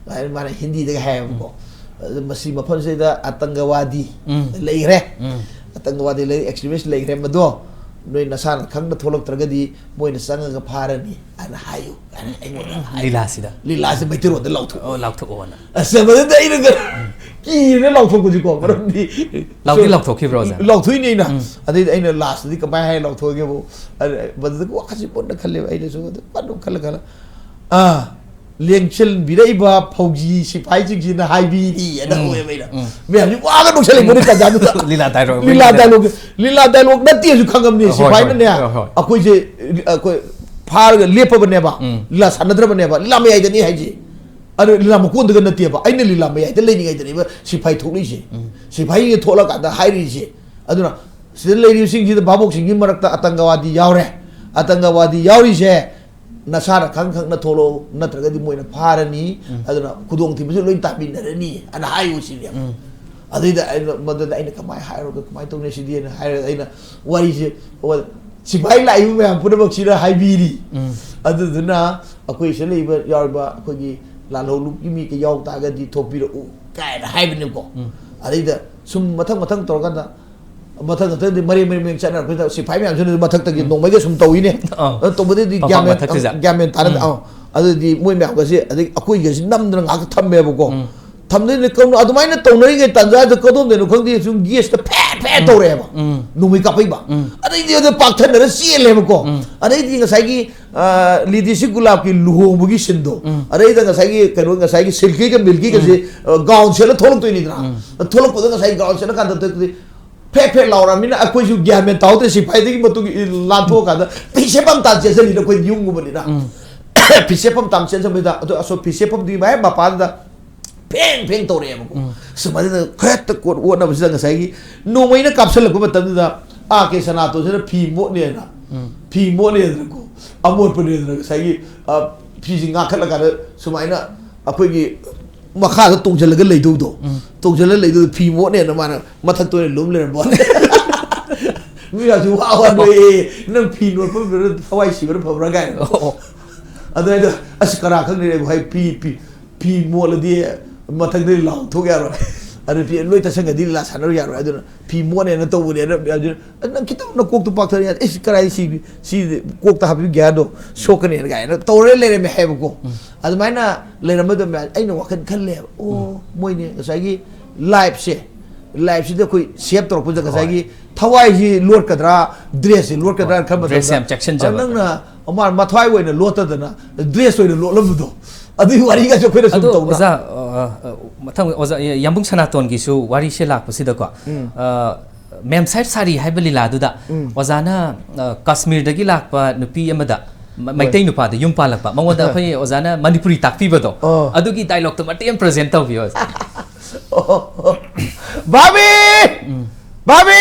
ꯃꯥꯅ ꯍꯤꯟꯗꯤꯗꯒ ꯍꯥꯏꯌꯦꯕꯀꯣ꯫ ꯎꯝ꯫ ꯑꯗꯨ ꯃꯁꯤ ꯃꯐꯝꯁꯤꯗ ꯑꯇꯪꯒꯋꯥꯗꯤ ꯎꯝ꯫ ꯂꯩꯈ꯭ꯔꯦ꯫ ꯎꯝ꯫ ꯑꯇꯪꯒꯋꯥꯗꯤ ꯂꯩ, ꯑꯦꯛꯁꯇ꯭ꯔꯤꯃꯤꯁ ꯂꯩꯈ꯭ꯔꯦ꯫ ꯃꯗꯣ ꯅꯣꯏ ꯅꯁꯥꯅ ꯈꯪꯅ ꯊꯣꯛꯂꯛꯇ꯭ꯔꯒꯗꯤ ꯃꯣꯏꯅ ꯆꯪꯉꯒ ꯐꯥꯔꯅꯤ ꯍꯥꯏꯅ ꯍꯥꯏꯌꯨ ꯍꯥꯏꯅ ꯑꯩꯉꯣꯟꯗ ꯍꯥꯏ꯫ ꯂꯤꯂꯥꯁꯤꯗ꯫ ꯂꯤꯂꯥꯁꯦ ꯃꯩꯇꯩꯔꯣꯟꯗ ꯂꯥꯎꯊꯣꯛꯑꯣ꯫ ꯑꯣ, ꯂꯥꯎꯊꯣꯛꯑꯣꯅ꯫ ꯑꯁ, ꯃꯗꯨꯗ ꯑꯩꯅ ꯀꯤꯔꯦ ꯂꯥꯎꯊꯣꯛꯄꯁꯤꯀꯣ, ꯃꯔꯝꯗꯤ ꯂꯥꯎꯗꯤ ꯂꯥꯎꯊꯣꯛꯈꯤꯕ꯭ꯔꯣ, ꯑꯣꯖꯥ? ꯂꯥꯎꯊꯣꯛꯏꯅꯦ ꯑꯩꯅ꯫ ꯎꯝ꯫ ꯑꯗꯩꯗꯤ ꯑꯩꯅ ꯂꯥꯁꯇꯗꯤ ꯀꯃꯥꯏꯅ ꯍꯥꯏ ꯂꯥꯎꯊꯣꯛꯑꯒꯦꯕꯨ, ꯑꯗ ꯃꯗꯨꯗ ꯋꯥꯈꯜꯁꯦ ꯃꯨꯟꯅ ꯈꯜꯂꯦꯕ ꯑꯩꯅꯁꯨ, ꯑꯗꯨ ꯑꯗꯨꯝ ꯈꯜꯂ ꯈꯜꯂ, ꯑꯥ, ꯂꯦꯡꯁꯤꯟꯕꯤꯔꯛꯏꯕ ꯐꯧꯖꯤ ꯁꯤꯐꯥꯏꯁꯤꯡꯁꯤꯅ ꯍꯥꯏꯕꯤꯔꯤ ꯑꯅ ꯎꯝ, ꯍꯧꯋꯦꯕ ꯑꯩꯅ꯫ ꯎꯝ꯫ ꯃꯌꯥꯝꯁꯤ ꯋꯥꯒ ꯅꯣꯛꯁꯜꯂꯛꯏ ꯃꯣꯏꯅ ꯇꯥꯟꯖꯥꯗꯨꯗ꯫ ꯂꯤꯂꯥ dialogue꯫ ꯂꯤꯂꯥ dialogue, ꯂꯤꯂꯥ dialogue ꯅꯠꯇꯦꯁꯨ ꯈꯪꯉꯝꯅꯤ꯫ ꯍꯣꯏ, ꯁꯤꯐꯥꯏꯅꯅꯦ, ꯍꯣꯏ, ꯍꯣꯏ, ꯍꯣꯏ꯫ ꯑꯩꯈꯣꯏꯁꯦ, ꯑꯩꯈꯣꯏ ꯐꯥꯔꯒ ꯂꯦꯞꯄꯕꯅꯦꯕ, ꯎꯝ꯫ ꯂꯤꯂꯥ ꯁꯥꯟꯅꯗ꯭ꯔꯕꯅꯦꯕ, ꯂꯤꯂꯥ ꯃꯌꯥꯏꯗꯅꯤ ꯍꯥꯏꯁꯦ꯫ ꯑꯗꯨ ꯂꯤꯂꯥ ꯃꯀꯣꯟꯗꯒ ꯅꯠꯇꯦꯕ, ꯑꯩꯅ ꯂꯤꯂꯥ ꯃꯌꯥꯏꯗ ꯂꯩꯔꯤꯉꯩꯗꯅꯦꯕ ꯁꯤꯐꯥꯏ ꯊꯣꯛꯂꯛꯏꯁꯦ꯫ ꯎꯝ꯫ ꯁꯤꯐꯥꯏꯁꯤꯡꯁꯦ ꯊꯣꯛꯂꯀꯥꯟꯗ ꯍꯥꯏꯔꯤꯁꯦ꯫ ꯑꯗꯨꯅ ꯁꯤꯗ ꯂꯩꯔꯤꯕꯁꯤꯡꯁꯤꯗ, ꯚꯥꯕꯣꯛꯁꯤꯡꯒꯤ ꯃꯔꯛꯇ ꯑꯇꯪꯒꯋꯥꯗꯤ ꯌꯥꯎꯔꯦ꯫ ꯑꯇꯪꯒꯋꯥꯗꯤ ꯌꯥꯎꯔꯤꯁꯦ ꯅꯁꯥꯅ ꯈꯪ ꯈꯪꯅ ꯊꯣꯛꯂꯛꯎ, ꯅꯠꯇ꯭ꯔꯒꯗꯤ ꯃꯣꯏꯅ ꯐꯥꯔꯅꯤ꯫ ꯎꯝ꯫ ꯑꯗꯨꯅ ꯈꯨꯗꯣꯡꯊꯤꯕꯁꯨ ꯂꯣꯏ ꯇꯥꯃꯤꯟꯅꯔꯅꯤ ꯑꯅ ꯍꯥꯏꯌꯨ ꯁꯤꯅꯦꯕ꯫ ꯎꯝ꯫ ꯑꯗꯨꯏꯗ ꯑꯩꯅ, ꯃꯗꯨꯗ ꯑꯩꯅ ꯀꯃꯥꯏꯅ ꯍꯥꯏꯔꯨꯔꯒ ꯀꯃꯥꯏꯅ ꯇꯧꯅꯤ ꯁꯤꯗꯤꯅ ꯍꯥꯏꯔꯒ ꯑꯩꯅ ꯋꯥꯔꯤꯁꯦ, ꯑꯣ, ꯁꯤꯐꯥꯏ ꯂꯥꯛꯏꯕ ꯃꯌꯥꯝ ꯄꯨꯝꯅꯃꯛꯁꯤꯗ ꯍꯥꯏꯕꯤꯔꯤ꯫ ꯎꯝ꯫ ꯑꯗꯨꯗꯨꯅ ꯑꯩꯈꯣꯏ ꯁꯤꯗ ꯂꯩꯕ ꯌꯥꯎꯔꯤꯕ ꯑꯩꯈꯣꯏꯒꯤ ꯂꯥꯜꯍꯧꯂꯨꯞꯀꯤ ꯃꯤ ꯀꯩ ꯌꯥꯎ ꯇꯥꯔꯒꯗꯤ ꯊꯣꯛꯄꯤꯔꯛꯎ ꯀꯥꯏꯅ ꯍꯥꯏꯕꯅꯦꯕꯀꯣ꯫ ꯎꯝ꯫ ꯑꯗꯩꯗ ꯁꯨꯝ ꯃꯊꯪ ꯃꯊꯪ ꯇꯧꯔꯀꯥꯟꯗ, ꯃꯊꯪ ꯃꯊꯪꯗꯤ ꯃꯔꯦꯡ ꯃꯔꯦꯡ ꯃꯔꯦꯡ ꯆꯠꯅꯔꯛꯄꯗ ꯁꯤꯐꯥꯏ ꯃꯌꯥꯝꯁꯤꯅ ꯃꯊꯛꯇꯒꯤ ꯎꯝ꯫ ꯅꯣꯡꯃꯩꯒ ꯁꯨꯝ ꯇꯧꯏꯅꯦ꯫ ꯑꯥ꯫ ꯑꯗꯨ ꯇꯧꯕꯗꯩꯗꯤ ꯐꯝꯐꯝ ꯒ꯭ꯌꯥꯟ ꯃꯦꯟ, ꯃꯊꯛꯁꯤꯗ꯫ ꯒ꯭ꯌꯥꯟ ꯃꯦꯟ ꯇꯥꯅꯗ-, ꯎꯝ꯫ ꯑꯥ꯫ ꯑꯗꯨꯗꯤ ꯃꯣꯏ ꯃꯌꯥꯝꯒꯁꯦ, ꯑꯗꯩ ꯑꯩꯈꯣꯏꯒꯁꯦ ꯅꯝꯗꯅ ꯉꯥꯏꯍꯥꯛ ꯊꯝꯃꯦꯕꯀꯣ꯫ ꯎꯝ꯫ ꯊꯝꯗꯣꯏꯅꯦ, ꯀꯝ-, ꯑꯗꯨꯃꯥꯏꯅ ꯇꯧꯅꯔꯤꯉꯩ ꯇꯥꯟꯖꯥꯗ ꯀꯗꯣꯝꯗꯩꯅꯣ ꯈꯪꯗꯦ, ꯁꯨꯝ ꯒꯦꯁꯇ ꯐꯦꯠ ꯐꯦꯠ ꯇꯧꯔꯛꯑꯦꯕ꯫ ꯎꯝ꯫ ꯅꯣꯡꯃꯩ ꯀꯥꯞꯄꯛꯏꯕ꯫ ꯎꯝ꯫ ꯑꯗꯩꯗꯤ ꯑꯗ ꯄꯥꯛꯊꯅꯔ ꯆꯦꯜꯂꯦꯕꯀꯣ꯫ ꯎꯝ꯫ ꯑꯗꯩꯗꯤ ꯉꯁꯥꯏꯒꯤ, ꯑ, ꯂꯤꯗꯤꯁꯤ ꯒꯨꯂꯥꯞꯀꯤ ꯂꯨꯍꯣꯡꯕꯒꯤ ꯁꯤꯟꯗꯣ, ꯎꯝ꯫ ꯑꯗꯩꯗ ꯉꯁꯥꯏꯒꯤ ꯀꯩꯅꯣ, ꯉꯁꯥꯏꯒꯤ ꯁꯤꯜꯀꯤꯒ ꯃꯤꯜꯀꯤꯒꯁꯦ, ꯎꯝ꯫ ꯑ, gown ꯁꯦꯠꯂ ꯊꯣꯛꯂꯛꯇꯣꯏꯅꯤꯗꯅ꯫ ꯎꯝ꯫ ꯊꯣꯛꯂꯛꯄꯗ ꯉꯁꯥꯏ gown ꯁꯦꯠꯂꯀꯥꯟꯗ ꯇꯧꯔꯛꯄꯗꯤ ꯐꯦꯠ ꯐꯦꯠ ꯂꯥꯎꯔꯃꯤꯅ ꯑꯩꯈꯣꯏꯁꯨ ꯒ꯭ꯌꯥꯟ ꯃꯦꯟ ꯇꯥꯍꯧꯗ꯭ꯔꯦ꯫ ꯁꯤꯐꯥꯏꯗꯒꯤ ꯃꯇꯨꯡ ꯏ-, ꯂꯥꯟꯊꯣꯛꯑꯀꯥꯟꯗ ꯐꯤꯁꯦꯞ ꯑꯃ ꯇꯥꯟ ꯆꯦꯟꯁꯤꯜꯂꯤꯅ ꯑꯩꯈꯣꯏ ꯌꯨꯝꯒꯨꯝꯕꯅꯤꯅ꯫ ꯎꯝ꯫ ꯐꯤꯁꯦꯞꯐꯝ ꯇꯥꯟ ꯆꯦꯟꯁꯤꯟꯕꯗ ꯑꯗꯣ ꯑꯁꯣꯝ ꯐꯤꯁꯦꯞꯐꯝꯗꯨꯒꯤ ꯃꯥꯏ ꯃꯄꯥꯟꯗ ꯐꯦꯡ ꯐꯦꯡ ꯇꯧꯔꯛꯑꯦꯕꯀꯣ꯫ ꯎꯝ꯫ ꯁꯨꯃꯥꯏꯅ ꯈꯦꯠꯇ ꯀꯣꯠ ꯑꯣꯠꯅꯕꯁꯤꯗ ꯉꯁꯥꯏꯒꯤ ꯅꯣꯡꯃꯩꯅ ꯀꯥꯞꯁꯤꯜꯂꯛꯄ ꯃꯇꯝꯗꯨꯗ ꯑꯥ ꯀꯦ ꯁꯅꯥꯇꯣꯟꯁꯤꯅ ꯐꯤ ꯃꯣꯠꯅꯦꯅ, ꯎꯝ꯫ ꯐꯤ ꯃꯣꯠꯅꯦꯗꯅꯀꯣ, ꯑꯃꯣꯠꯄꯅꯦꯗꯅ ꯉꯁꯥꯏꯒꯤ, ꯑ, ꯐꯤꯁꯤ ꯉꯥꯛꯈꯠꯂꯀꯥꯟꯗ ꯁꯨꯃꯥꯏꯅ ꯑꯩꯈꯣꯏꯒꯤ ꯃꯈꯥꯗ ꯇꯣꯡꯁꯤꯜꯂꯒ ꯂꯩꯗꯧꯗꯣ, ꯎꯝ꯫ ꯇꯣꯡꯁꯤꯜꯂꯒ ꯂꯩꯗꯧꯗꯣ ꯐꯤ ꯃꯣꯠꯅꯦꯅ ꯃꯥꯅ ꯃꯊꯛꯇ ꯑꯣꯏꯅ ꯂꯨꯝ ꯂꯩꯔꯝꯕ ꯋꯥꯅꯤ꯫ ꯃꯤ ꯃꯌꯥꯝꯁꯤ ꯋꯥ ꯋꯥ ꯅꯣꯛꯑꯦ, "ꯅꯪ ꯐꯤ ꯃꯣꯠꯄ ꯊꯋꯥꯏ ꯁꯤꯕꯅ ꯐꯕ꯭ꯔꯥ?" ꯀꯥꯏꯅ꯫ ꯑꯣ꯫ ꯑꯗꯨ ꯑꯩꯗꯣ, "ꯑꯁ, ꯀꯅꯥ ꯈꯪꯅꯤ?" ꯑꯩꯕꯨ ꯍꯥꯏ, ꯐꯤ, ꯐꯤ, ꯐꯤ ꯃꯣꯠꯂꯗꯤ ꯃꯊꯛꯇꯗꯤ ꯂꯥꯎ ꯊꯣꯛ ꯌꯥꯔꯣꯏ꯫ ꯑꯗꯨ ꯐꯤ ꯂꯣꯏ ꯇꯁꯟꯒꯗꯤ ꯂꯤꯂꯥ ꯁꯥꯟꯅꯔꯨ ꯌꯥꯔꯣꯏ꯫ ꯑꯗꯨꯅ ꯐꯤ ꯃꯣꯠꯅꯦꯅ ꯇꯧꯕꯅꯦꯅ꯫ ꯑꯗꯨꯅ "ꯑꯁ, ꯅꯪ ꯈꯤꯇꯪ ꯅꯀꯣꯛꯇꯣ ꯄꯥꯛꯊꯔ ꯌꯥꯗꯦ꯫ ꯑꯩꯁ, ꯀꯔꯥꯏ ꯁꯤ, ꯁꯤ ꯀꯣꯛꯇ ꯍꯥꯞꯄꯤꯕ ꯒ꯭ꯌꯥꯟꯗꯣ ꯁꯣꯛꯀꯅꯦꯅ" ꯀꯥꯏꯅ ꯇꯧꯔ ꯂꯩꯔꯝꯃꯦ ꯍꯥꯏꯕꯀꯣ꯫ ꯑꯗꯨꯃꯥꯏꯅ ꯂꯩꯔꯝꯕꯗꯣ ꯃꯌꯥꯝ ꯑꯩꯅ ꯋꯥꯈꯜ ꯈꯜꯂꯦꯕ, "ꯑꯣ, ꯃꯣꯏꯅꯦ ꯉꯁꯥꯏꯒꯤ ꯂꯥꯏꯐꯁꯦ, ꯂꯥꯏꯐꯁꯤꯗ ꯑꯩꯈꯣꯏ ꯁꯦꯞ ꯇꯧꯔꯛꯄꯗ ꯉꯁꯥꯏꯒꯤ ꯊꯋꯥꯏꯁꯤ ꯂꯣꯠꯀꯗ꯭ꯔꯥ, ꯗ꯭ꯔꯦꯁꯁꯤ ꯂꯣꯠꯀꯗ꯭ꯔꯥꯅ ꯈꯟꯕ ꯗ꯭ꯔꯦꯁꯁꯦ ꯃꯇꯝꯗ ꯌꯥꯝ ꯆꯦꯛꯁꯤꯟꯖꯕ꯫ ꯑ, ꯅꯪꯅ ꯑꯃ ꯃꯊ꯭ꯋꯥꯏ ꯑꯣꯏꯅ ꯂꯣꯠꯇꯗꯅ ꯗ꯭ꯔꯦꯁ ꯑꯣꯏꯅ ꯂꯣꯠꯂꯝꯕꯗꯣ, ꯑꯗꯨꯒꯤ ꯋꯥꯔꯤꯒꯁꯨ ꯑꯩꯈꯣꯏꯅ ꯁꯨꯝ ꯑꯗꯣ ꯇꯧꯅ꯫ ꯑꯣꯖꯥ, ꯑ, ꯑ, ꯃꯊꯪ ꯑꯣꯖꯥ, ꯑ, ꯌꯥꯝꯕꯨꯡ ꯁꯅꯥꯇꯣꯟꯒꯤꯁꯨ ꯋꯥꯔꯤꯁꯦ ꯂꯥꯛꯄꯁꯤꯗꯀꯣ, ꯎꯝ꯫ ꯑ, ꯃꯦꯝ ꯁꯥꯍꯦꯕ ꯁꯥꯔꯤ ꯍꯥꯏꯕ ꯂꯤꯂꯥꯗꯨꯗ ꯎꯝ꯫ ꯑꯣꯖꯥꯅ, ꯑ, ꯀꯥꯁꯃꯤꯔꯗꯒꯤ ꯂꯥꯛꯄ ꯅꯨꯄꯤ ꯑꯃꯗ ꯃ-, ꯍꯣꯏ꯫ ꯃꯩꯇꯩ ꯅꯨꯄꯥꯗ ꯌꯨꯝ ꯄꯥꯜꯂꯛꯄ꯫ ꯃꯉꯣꯟꯗ ꯑꯩꯈꯣꯏ ꯑꯣꯖꯥꯅ ꯃꯅꯤꯄꯨꯔꯤ ꯇꯥꯛꯄꯤꯕꯗꯣ, ꯑꯣ꯫ ꯑꯗꯨꯒꯤ ꯗꯥꯏꯂꯣꯛꯇꯣ ꯃꯇꯦꯛ ꯑꯃ ꯄ꯭ꯔꯖꯦꯟ ꯇꯧꯕꯤꯌꯣ, ꯑꯣꯖꯥ꯫ भाभी, भाभी,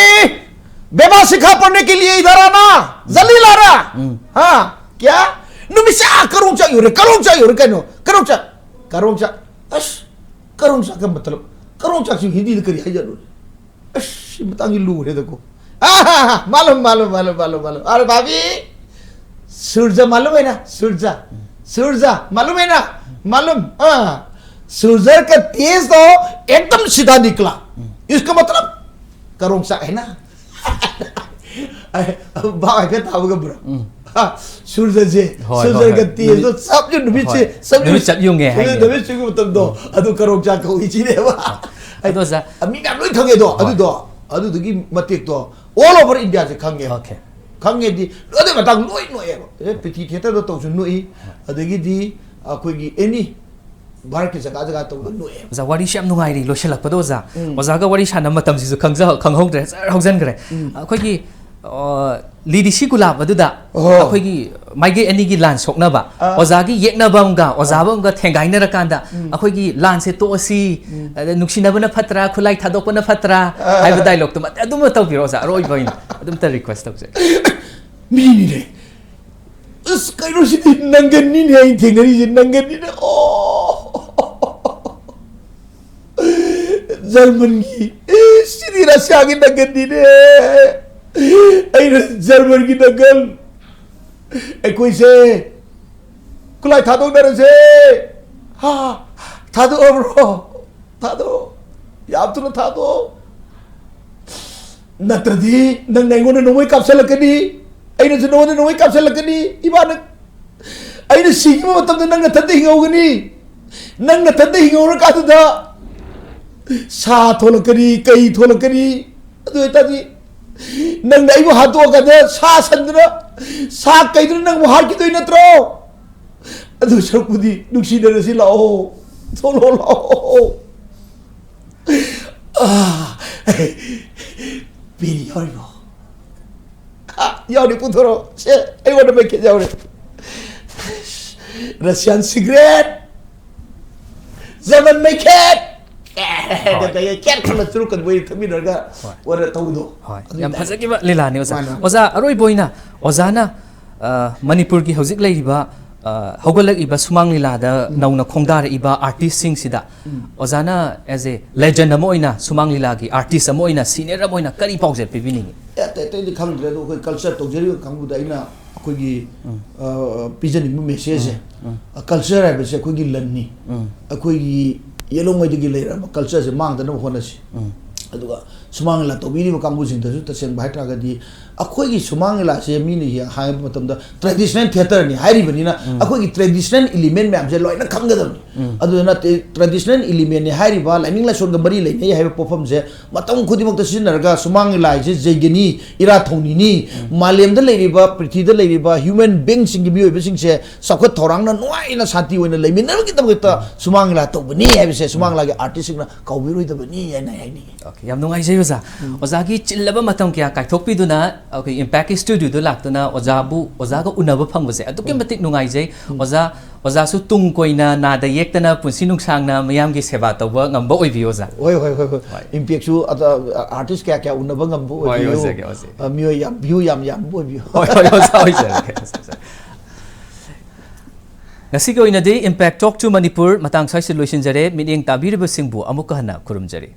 बेबा शिखा पढ़ने के लिए इधर आना, जल्दी लाना। हाँ, क्या? नुमिशा करोंचा यूरे, करोंचा यूरे कहनो, करोंचा, करोंचा। अश, करोंचा का मतलब, करोंचा से हिंदी में करी है जरूर। अश, ये बताऊंगी लू है देखो। हाँ, हाँ, हाँ, मालूम, मालूम, मालूम, मालूम, मालूम। अरे भाभी, सूरजा मालूम है ना? सूरजा, सूरजा मालूम है ना? मालूम। हाँ, सूरजा का तेज तो एकदम सीधा निकला। इसका मतलब करोंचा है ना? ꯑꯦ, ꯚꯥꯞ ꯍꯥꯏꯐꯦꯠ ꯇꯥꯕ ꯉꯝꯕ꯭ꯔꯥ? ꯎꯝ꯫ ꯍꯥ, ꯁꯨꯔꯖꯁꯦ, ꯍꯣꯏ, ꯍꯣꯏ, ꯁꯨꯔꯖꯒ ꯍꯣꯏ꯫ ꯇꯦꯖꯗꯣ ꯅꯨꯃꯤꯠ, ꯆꯞ ꯌꯨꯡ-, ꯅꯨꯃꯤꯠꯁꯦ, ꯍꯣꯏ꯫ ꯆꯞ ꯌꯨꯡ-, ꯅꯨꯃꯤꯠ ꯆꯞ ꯌꯨꯡꯉꯦ ꯍꯥꯏꯅꯦ꯫ ꯅꯨꯃꯤꯠ ꯆꯞ ꯌꯨꯡꯕ ꯃꯇꯝꯗꯣ, ꯎꯝ꯫ ꯑꯗꯨ ꯀꯔꯣꯡ ꯆꯥꯛ ꯀꯧꯏ ꯁꯤꯅꯦꯕ꯫ ꯍꯣꯏ꯫ ꯑꯗꯣ ꯑꯣꯖꯥ, ꯃꯤ ꯃꯌꯥꯝ ꯂꯣꯏ ꯈꯪꯉꯦꯗꯣ, ꯍꯣꯏ꯫ ꯑꯗꯨꯗꯣ, ꯑꯗꯨꯗꯨꯒꯤ ꯃꯇꯦꯛꯇꯣ all over Indiaꯁꯦ ꯈꯪꯉꯦꯕ꯫ Okay꯫ ꯈꯪꯉꯦꯗꯤ, ꯂꯣꯏꯅ ꯃꯇꯥꯡ ꯂꯣꯏ ꯅꯣꯛꯑꯦꯕ꯫ ꯑꯦ, ꯄ꯭ꯔꯤꯊꯤ ꯊꯤꯌꯦꯇꯔꯗ ꯇꯧꯁꯨ ꯅꯣꯛꯏ, ꯑꯗꯒꯤꯗꯤ ꯑꯩꯈꯣꯏꯒꯤ any ꯚꯥꯔꯠꯀꯤ ꯖꯒꯥ ꯖꯒꯥ ꯇꯧꯕ ꯂꯣꯏ꯫ ꯑꯣꯖꯥ, ꯋꯥꯔꯤꯁꯦ ꯌꯥꯝ ꯅꯨꯡꯉꯥꯏꯔꯤ, ꯂꯣꯏꯁꯤꯜꯂꯛꯄꯗ ꯑꯣꯖꯥ꯫ ꯎꯝ꯫ ꯑꯣꯖꯥꯒ ꯋꯥꯔꯤ ꯁꯥꯟꯅꯕ ꯃꯇꯝꯁꯤꯁꯨ ꯈꯪꯖ-, ꯈꯪꯍꯧꯗ꯭ꯔꯦ, ꯖꯔ ꯍꯧꯖꯤꯟꯈ꯭ꯔꯦ꯫ ꯎꯝ꯫ ꯑꯩꯈꯣꯏꯒꯤ, ꯑ, ꯂꯤꯔꯤꯁꯤ ꯒꯨꯂꯥꯞ ꯑꯗꯨꯗ ꯑꯣ꯫ ꯑꯩꯈꯣꯏꯒꯤ ꯃꯥꯏꯀꯩ ꯑꯅꯤꯒꯤ ꯂꯥꯟ ꯁꯣꯛꯅꯕ, ꯑꯥ꯫ ꯑꯣꯖꯥꯒꯤ ꯌꯦꯛꯅꯕ ꯑꯃꯒ ꯑꯣꯖꯥꯕ ꯑꯥ꯫ ꯑꯃꯒ ꯊꯦꯡꯒꯥꯏꯅꯔꯀꯥꯟꯗ ꯎꯝ꯫ ꯑꯩꯈꯣꯏꯒꯤ ꯂꯥꯟꯁꯦ ꯇꯣꯛꯑꯁꯤ, ꯎꯝ꯫ ꯑꯗ ꯅꯨꯡꯁꯤꯅꯕꯅ ꯐꯠꯇ꯭ꯔꯥ, ꯈꯨꯠꯂꯥꯏ ꯊꯥꯗꯣꯛꯄꯅ ꯐꯠꯇ꯭ꯔꯥ ꯑꯥ꯫ ꯍꯥꯏꯕ ꯗꯥꯏꯂꯣꯛꯇꯨꯃ ꯑꯗꯨꯃ ꯇꯧꯕꯤꯔꯣ ꯑꯣꯖꯥ, ꯑꯔꯣꯏꯕ ꯑꯣꯏꯅ ꯑꯗꯨꯝꯇ ꯔꯤꯀ꯭ꯋꯦꯁ ꯇꯧꯖꯒꯦ꯫ ꯃꯤꯅꯤꯅꯦ꯫ ꯑꯁ, ꯀꯩꯅꯣ ꯁꯤꯗꯤ ꯅꯪꯒꯟꯅꯤꯅꯦ ꯑꯩꯅ ꯊꯦꯡꯅꯔꯤꯁꯦ, ꯅꯪꯒꯟꯅꯤꯅꯦ꯫ ꯑꯣ꯫ ꯖꯔꯃꯟꯒꯤ, ꯑꯦ, ꯁꯤꯗꯤ ꯔꯁꯤꯌꯥꯒꯤ ꯅꯪꯒꯟꯅꯤꯅꯦ꯫ ꯑꯩꯅ ꯖꯔꯃꯟꯒꯤ ꯅꯪꯒꯟ꯫ ꯑꯩꯈꯣꯏꯁꯦ ꯈꯨꯠꯂꯥꯏ ꯊꯥꯗꯣꯛꯅꯔꯁꯦ꯫ ꯍꯥ, ꯊꯥꯗꯣꯛꯑꯕ꯭ꯔꯣ? ꯊꯥꯗꯣꯛ꯫ ꯌꯥꯝ ꯊꯨꯅ ꯊꯥꯗꯣꯛꯑꯣ, ꯅꯠꯇ꯭ꯔꯗꯤ ꯅꯪꯅ ꯑꯩꯉꯣꯟꯗ ꯅꯣꯡꯃꯩ ꯀꯥꯞꯁꯤꯜꯂꯛꯀꯅꯤ, ꯑꯩꯅꯁꯨ ꯅꯉꯣꯟꯗ ꯅꯣꯡꯃꯩ ꯀꯥꯞꯁꯤꯜꯂꯛꯀꯅꯤ꯫ ꯏꯃꯥꯅ, ꯑꯩꯅ ꯁꯤꯈꯤꯕ ꯃꯇꯝꯗ ꯅꯪ ꯅꯊꯟꯗ ꯍꯤꯡꯍꯧꯒꯅꯤ꯫ ꯅꯪ ꯅꯊꯟꯗ ꯍꯤꯡꯍꯧꯔꯀꯥꯟꯗꯨꯗ ꯁꯥ ꯊꯣꯛꯂꯛꯀꯅꯤ, ꯀꯩ ꯊꯣꯛꯂꯛꯀꯅꯤ꯫ ꯑꯗꯨ ꯑꯣꯏꯇꯥꯔꯗꯤ ꯅꯪꯅ ꯑꯩꯕꯨ ꯍꯥꯠꯇꯣꯛꯑꯀꯥꯟꯗ ꯁꯥ ꯁꯟꯗꯨꯅ, ꯁꯥ ꯀꯩꯗꯨꯅ ꯅꯪꯕꯨ ꯍꯥꯠꯈꯤꯗꯣꯏ ꯅꯠꯇ꯭ꯔꯣ? ꯑꯗꯨ ꯁꯔꯨꯛꯄꯨꯗꯤ ꯅꯨꯡꯁꯤꯅꯔꯁꯤ ꯂꯥꯛꯑꯣ, ꯊꯣꯛꯂꯛꯑꯣ ꯂꯥꯛꯑꯣ꯫ ꯑꯥ, ꯕꯤꯔꯤ ꯌꯥꯎꯔꯤꯕꯣ? ꯑꯥ, ꯌꯥꯎꯔꯤ, ꯄꯨꯊꯣꯔꯛꯑꯣ꯫ ꯁꯦ, ꯑꯩꯉꯣꯟꯗ ꯃꯩꯈꯦꯠ ꯌꯥꯎꯔꯤ꯫ ꯔꯁꯤꯌꯥꯟ ꯁꯤꯒꯔꯦꯠ, ꯖꯔꯃꯟ ꯃꯩꯈꯦꯠ꯫ ꯍꯣꯏ꯫ ꯀꯦꯠ ꯈꯜꯂ ꯆꯨꯔꯨꯞꯀ ꯃꯣꯏ ꯊꯛꯃꯤꯟꯅꯔꯒ ꯍꯣꯏ꯫ ꯑꯣꯏꯅ ꯇꯧꯕꯗꯣ꯫ ꯍꯣꯏ꯫ ꯑꯗꯨ ꯌꯥꯝ ꯇꯥꯏ꯫ ꯐꯖꯈꯤꯕ ꯂꯤꯂꯥꯅꯤ, ꯑꯣꯖꯥ꯫ ꯃꯥꯅꯦ꯫ ꯑꯣꯖꯥ, ꯑꯔꯣꯏꯕ ꯑꯣꯏꯅ ꯑꯣꯖꯥꯅ, ꯑ, ꯃꯅꯤꯄꯨꯔꯒꯤ ꯍꯧꯖꯤꯛ ꯂꯩꯔꯤꯕ, ꯑ, ꯍꯧꯒꯠꯂꯛꯏꯕ ꯁꯨꯃꯥꯡ ꯂꯤꯂꯥꯗ ꯎꯝ꯫ ꯅꯧꯅ ꯈꯣꯡꯗꯥꯔꯛꯏꯕ artistꯁꯤꯡꯁꯤꯗ ꯎꯝ꯫ ꯑꯣꯖꯥꯅ as a legend ꯑꯃ ꯑꯣꯏꯅ, ꯁꯨꯃꯥꯡ ꯂꯤꯂꯥꯒꯤ artist ꯑꯃ ꯑꯣꯏꯅ, senior ꯑꯃ ꯑꯣꯏꯅ ꯀꯔꯤ ꯄꯥꯎꯖꯦꯜ ꯄꯤꯕꯤꯅꯤꯡꯉꯤ? ꯑꯦ, ꯑꯇꯩ ꯑꯇꯩꯗꯤ ꯈꯪꯗ꯭ꯔꯦ, ꯑꯗꯣ ꯑꯩꯈꯣꯏ culture ꯇꯧꯖꯔꯤꯕ ꯀꯥꯡꯕꯨꯗ ꯑꯩꯅ ꯑꯩꯈꯣꯏꯒꯤ, ꯎꯝ꯫ ꯑ, ꯄꯤꯖꯅꯤꯡꯕ messageꯁꯦ, ꯎꯝ, ꯎꯝ꯫ ꯑ, culture ꯍꯥꯏꯕꯁꯦ ꯑꯩꯈꯣꯏꯒꯤ ꯂꯟꯅꯤ꯫ ꯎꯝ꯫ ꯑꯩꯈꯣꯏꯒꯤ ꯌꯦꯜꯂꯣꯡꯉꯩꯗꯒꯤ ꯂꯩꯔꯛꯑꯕ cultureꯁꯦ ꯃꯥꯡꯗꯅꯕ ꯍꯣꯠꯅꯁꯤ꯫ ꯎꯝ꯫ ꯑꯗꯨꯒ ꯁꯨꯃꯥꯡ ꯂꯤꯂꯥ ꯇꯧꯕꯤꯔꯤꯕ ꯀꯥꯡꯕꯨꯁꯤꯡꯗꯁꯨ ꯇꯁꯦꯡꯕ ꯍꯥꯏꯇꯥꯔꯒꯗꯤ ꯑꯩꯈꯣꯏꯒꯤ ꯁꯨꯃꯥꯡ ꯂꯤꯂꯥꯁꯦ ꯃꯤꯅ ꯌꯦꯡ-, ꯍꯥꯏꯕ ꯃꯇꯝꯗ traditional theatreꯅꯤ ꯍꯥꯏꯔꯤꯕꯅꯤꯅ ꯎꯝ꯫ ꯑꯩꯈꯣꯏꯒꯤ traditional element ꯃꯌꯥꯝꯁꯦ ꯂꯣꯏꯅ ꯈꯪꯒꯗꯕꯅꯤ꯫ ꯎꯝ꯫ ꯑꯗꯨꯅ ꯇꯦ-, traditional elementꯅꯤ ꯍꯥꯏꯔꯤꯕ, ꯂꯥꯏꯅꯤꯡ ꯂꯥꯏꯁꯣꯟꯒ ꯃꯔꯤ ꯂꯩꯅꯩ ꯍꯥꯏꯕ ꯄꯣꯠꯐꯝꯁꯦ ꯃꯇꯝ ꯈꯨꯗꯤꯡꯃꯛꯇ ꯁꯤꯖꯤꯟꯅꯔꯒ ꯁꯨꯃꯥꯡ ꯂꯤꯂꯥ ꯍꯥꯏꯁꯦ ꯖꯩꯒꯅꯤ, ꯏꯔꯥꯠ ꯊꯧꯅꯤꯅꯤ, ꯎꯝ꯫ ꯃꯥꯂꯦꯝꯗ ꯂꯩꯔꯤꯕ, ꯄ꯭ꯔꯤꯊꯤꯕꯤꯗ ꯂꯩꯔꯤꯕ human beingꯁꯤꯡꯒꯤ, ꯃꯤꯑꯣꯏꯕꯁꯤꯡꯁꯦ ꯆꯥꯎꯈꯠ ꯊꯧꯔꯥꯡꯅ ꯅꯨꯡꯉꯥꯏꯅ ꯁꯥꯟꯇꯤ ꯑꯣꯏꯅ ꯂꯩꯃꯤꯟꯅꯕꯒꯤꯗꯃꯛꯇ ꯎꯝ꯫ ꯁꯨꯃꯥꯡ ꯂꯤꯂꯥ ꯇꯧꯕꯅꯤ ꯍꯥꯏꯕꯁꯦ ꯁꯨꯃꯥꯡ ꯎꯝ꯫ ꯂꯤꯂꯥꯒꯤ artistꯁꯤꯡꯅ ꯀꯥꯎꯕꯤꯔꯣꯏꯗꯕꯅꯤ ꯍꯥꯏꯅ ꯍꯥꯏꯅꯤꯡꯉꯤ꯫ Okay, ꯌꯥꯝ ꯅꯨꯡꯉꯥꯏꯖꯩ ꯑꯣꯖꯥ꯫ ꯎꯝ꯫ ꯑꯣꯖꯥꯒꯤ ꯆꯤꯜꯂꯕ ꯃꯇꯝ ꯀꯌꯥ ꯀꯥꯏꯊꯣꯛꯄꯤꯗꯨꯅ ꯑꯩꯈꯣꯏ Impact Studioꯗ ꯂꯥꯛꯇꯨꯅ ꯑꯣꯖꯥꯕꯨ, ꯑꯣꯖꯥꯒ ꯎꯅꯕ ꯐꯪꯕꯁꯦ ꯑꯗꯨꯛꯀꯤ ꯎꯝ꯫ ꯃꯇꯤꯛ ꯅꯨꯡꯉꯥꯏꯖꯩ꯫ ꯎꯝ꯫ ꯑꯣꯖꯥ, ꯑꯣꯖꯥꯁꯨ ꯇꯨꯡ ꯀꯣꯏꯅ ꯅꯥꯗ ꯌꯦꯛꯇꯅ ꯄꯨꯟꯁꯤ ꯅꯨꯡꯁꯥꯡꯅ ꯃꯤꯌꯥꯝꯒꯤ ꯁꯦꯕꯥ ꯇꯧꯕ ꯉꯝꯕ ꯑꯣꯏꯕꯤꯌꯨ ꯑꯣꯖꯥ꯫ ꯍꯣꯏ, ꯍꯣꯏ, ꯍꯣꯏ, ꯍꯣꯏ꯫ ꯍꯣꯏ꯫ Impactꯁꯨ ꯑꯗ, artist ꯀꯌꯥ ꯀꯌꯥ ꯎꯅꯕ ꯉꯝꯕ ꯍꯣꯏ, ꯑꯣꯏꯕꯤꯌꯨ꯫ ꯑꯣꯏꯖꯒꯦ, ꯑꯣꯏꯖꯒꯦ꯫ ꯑ, ꯃꯤꯑꯣꯏ ꯌꯥꯝ, view ꯌꯥꯝ ꯌꯥꯝꯕ ꯑꯣꯏꯕꯤꯌꯨ꯫ ꯍꯣꯏ, ꯍꯣꯏ, ꯑꯣꯖꯥ, ꯑꯣꯏꯖꯔꯒꯦ, ꯑꯣꯖꯥ, ꯑꯣꯏꯖꯔꯒꯦ꯫ ꯉꯁꯤꯒꯤ ꯑꯣꯏꯅꯗꯤ Impact Talk to ꯃꯅꯤꯄꯨꯔ ꯃꯇꯥꯡ ꯁ꯭ꯋꯥꯏꯁꯤꯗ ꯂꯣꯏꯁꯤꯟꯖꯔꯦ꯫ ꯃꯤꯠꯌꯦꯡ ꯇꯥꯕꯤꯔꯤꯕꯁꯤꯡꯕꯨ ꯑꯃꯨꯛꯀ ꯍꯟꯅ ꯈꯨꯔꯨꯝꯖꯔꯤ꯫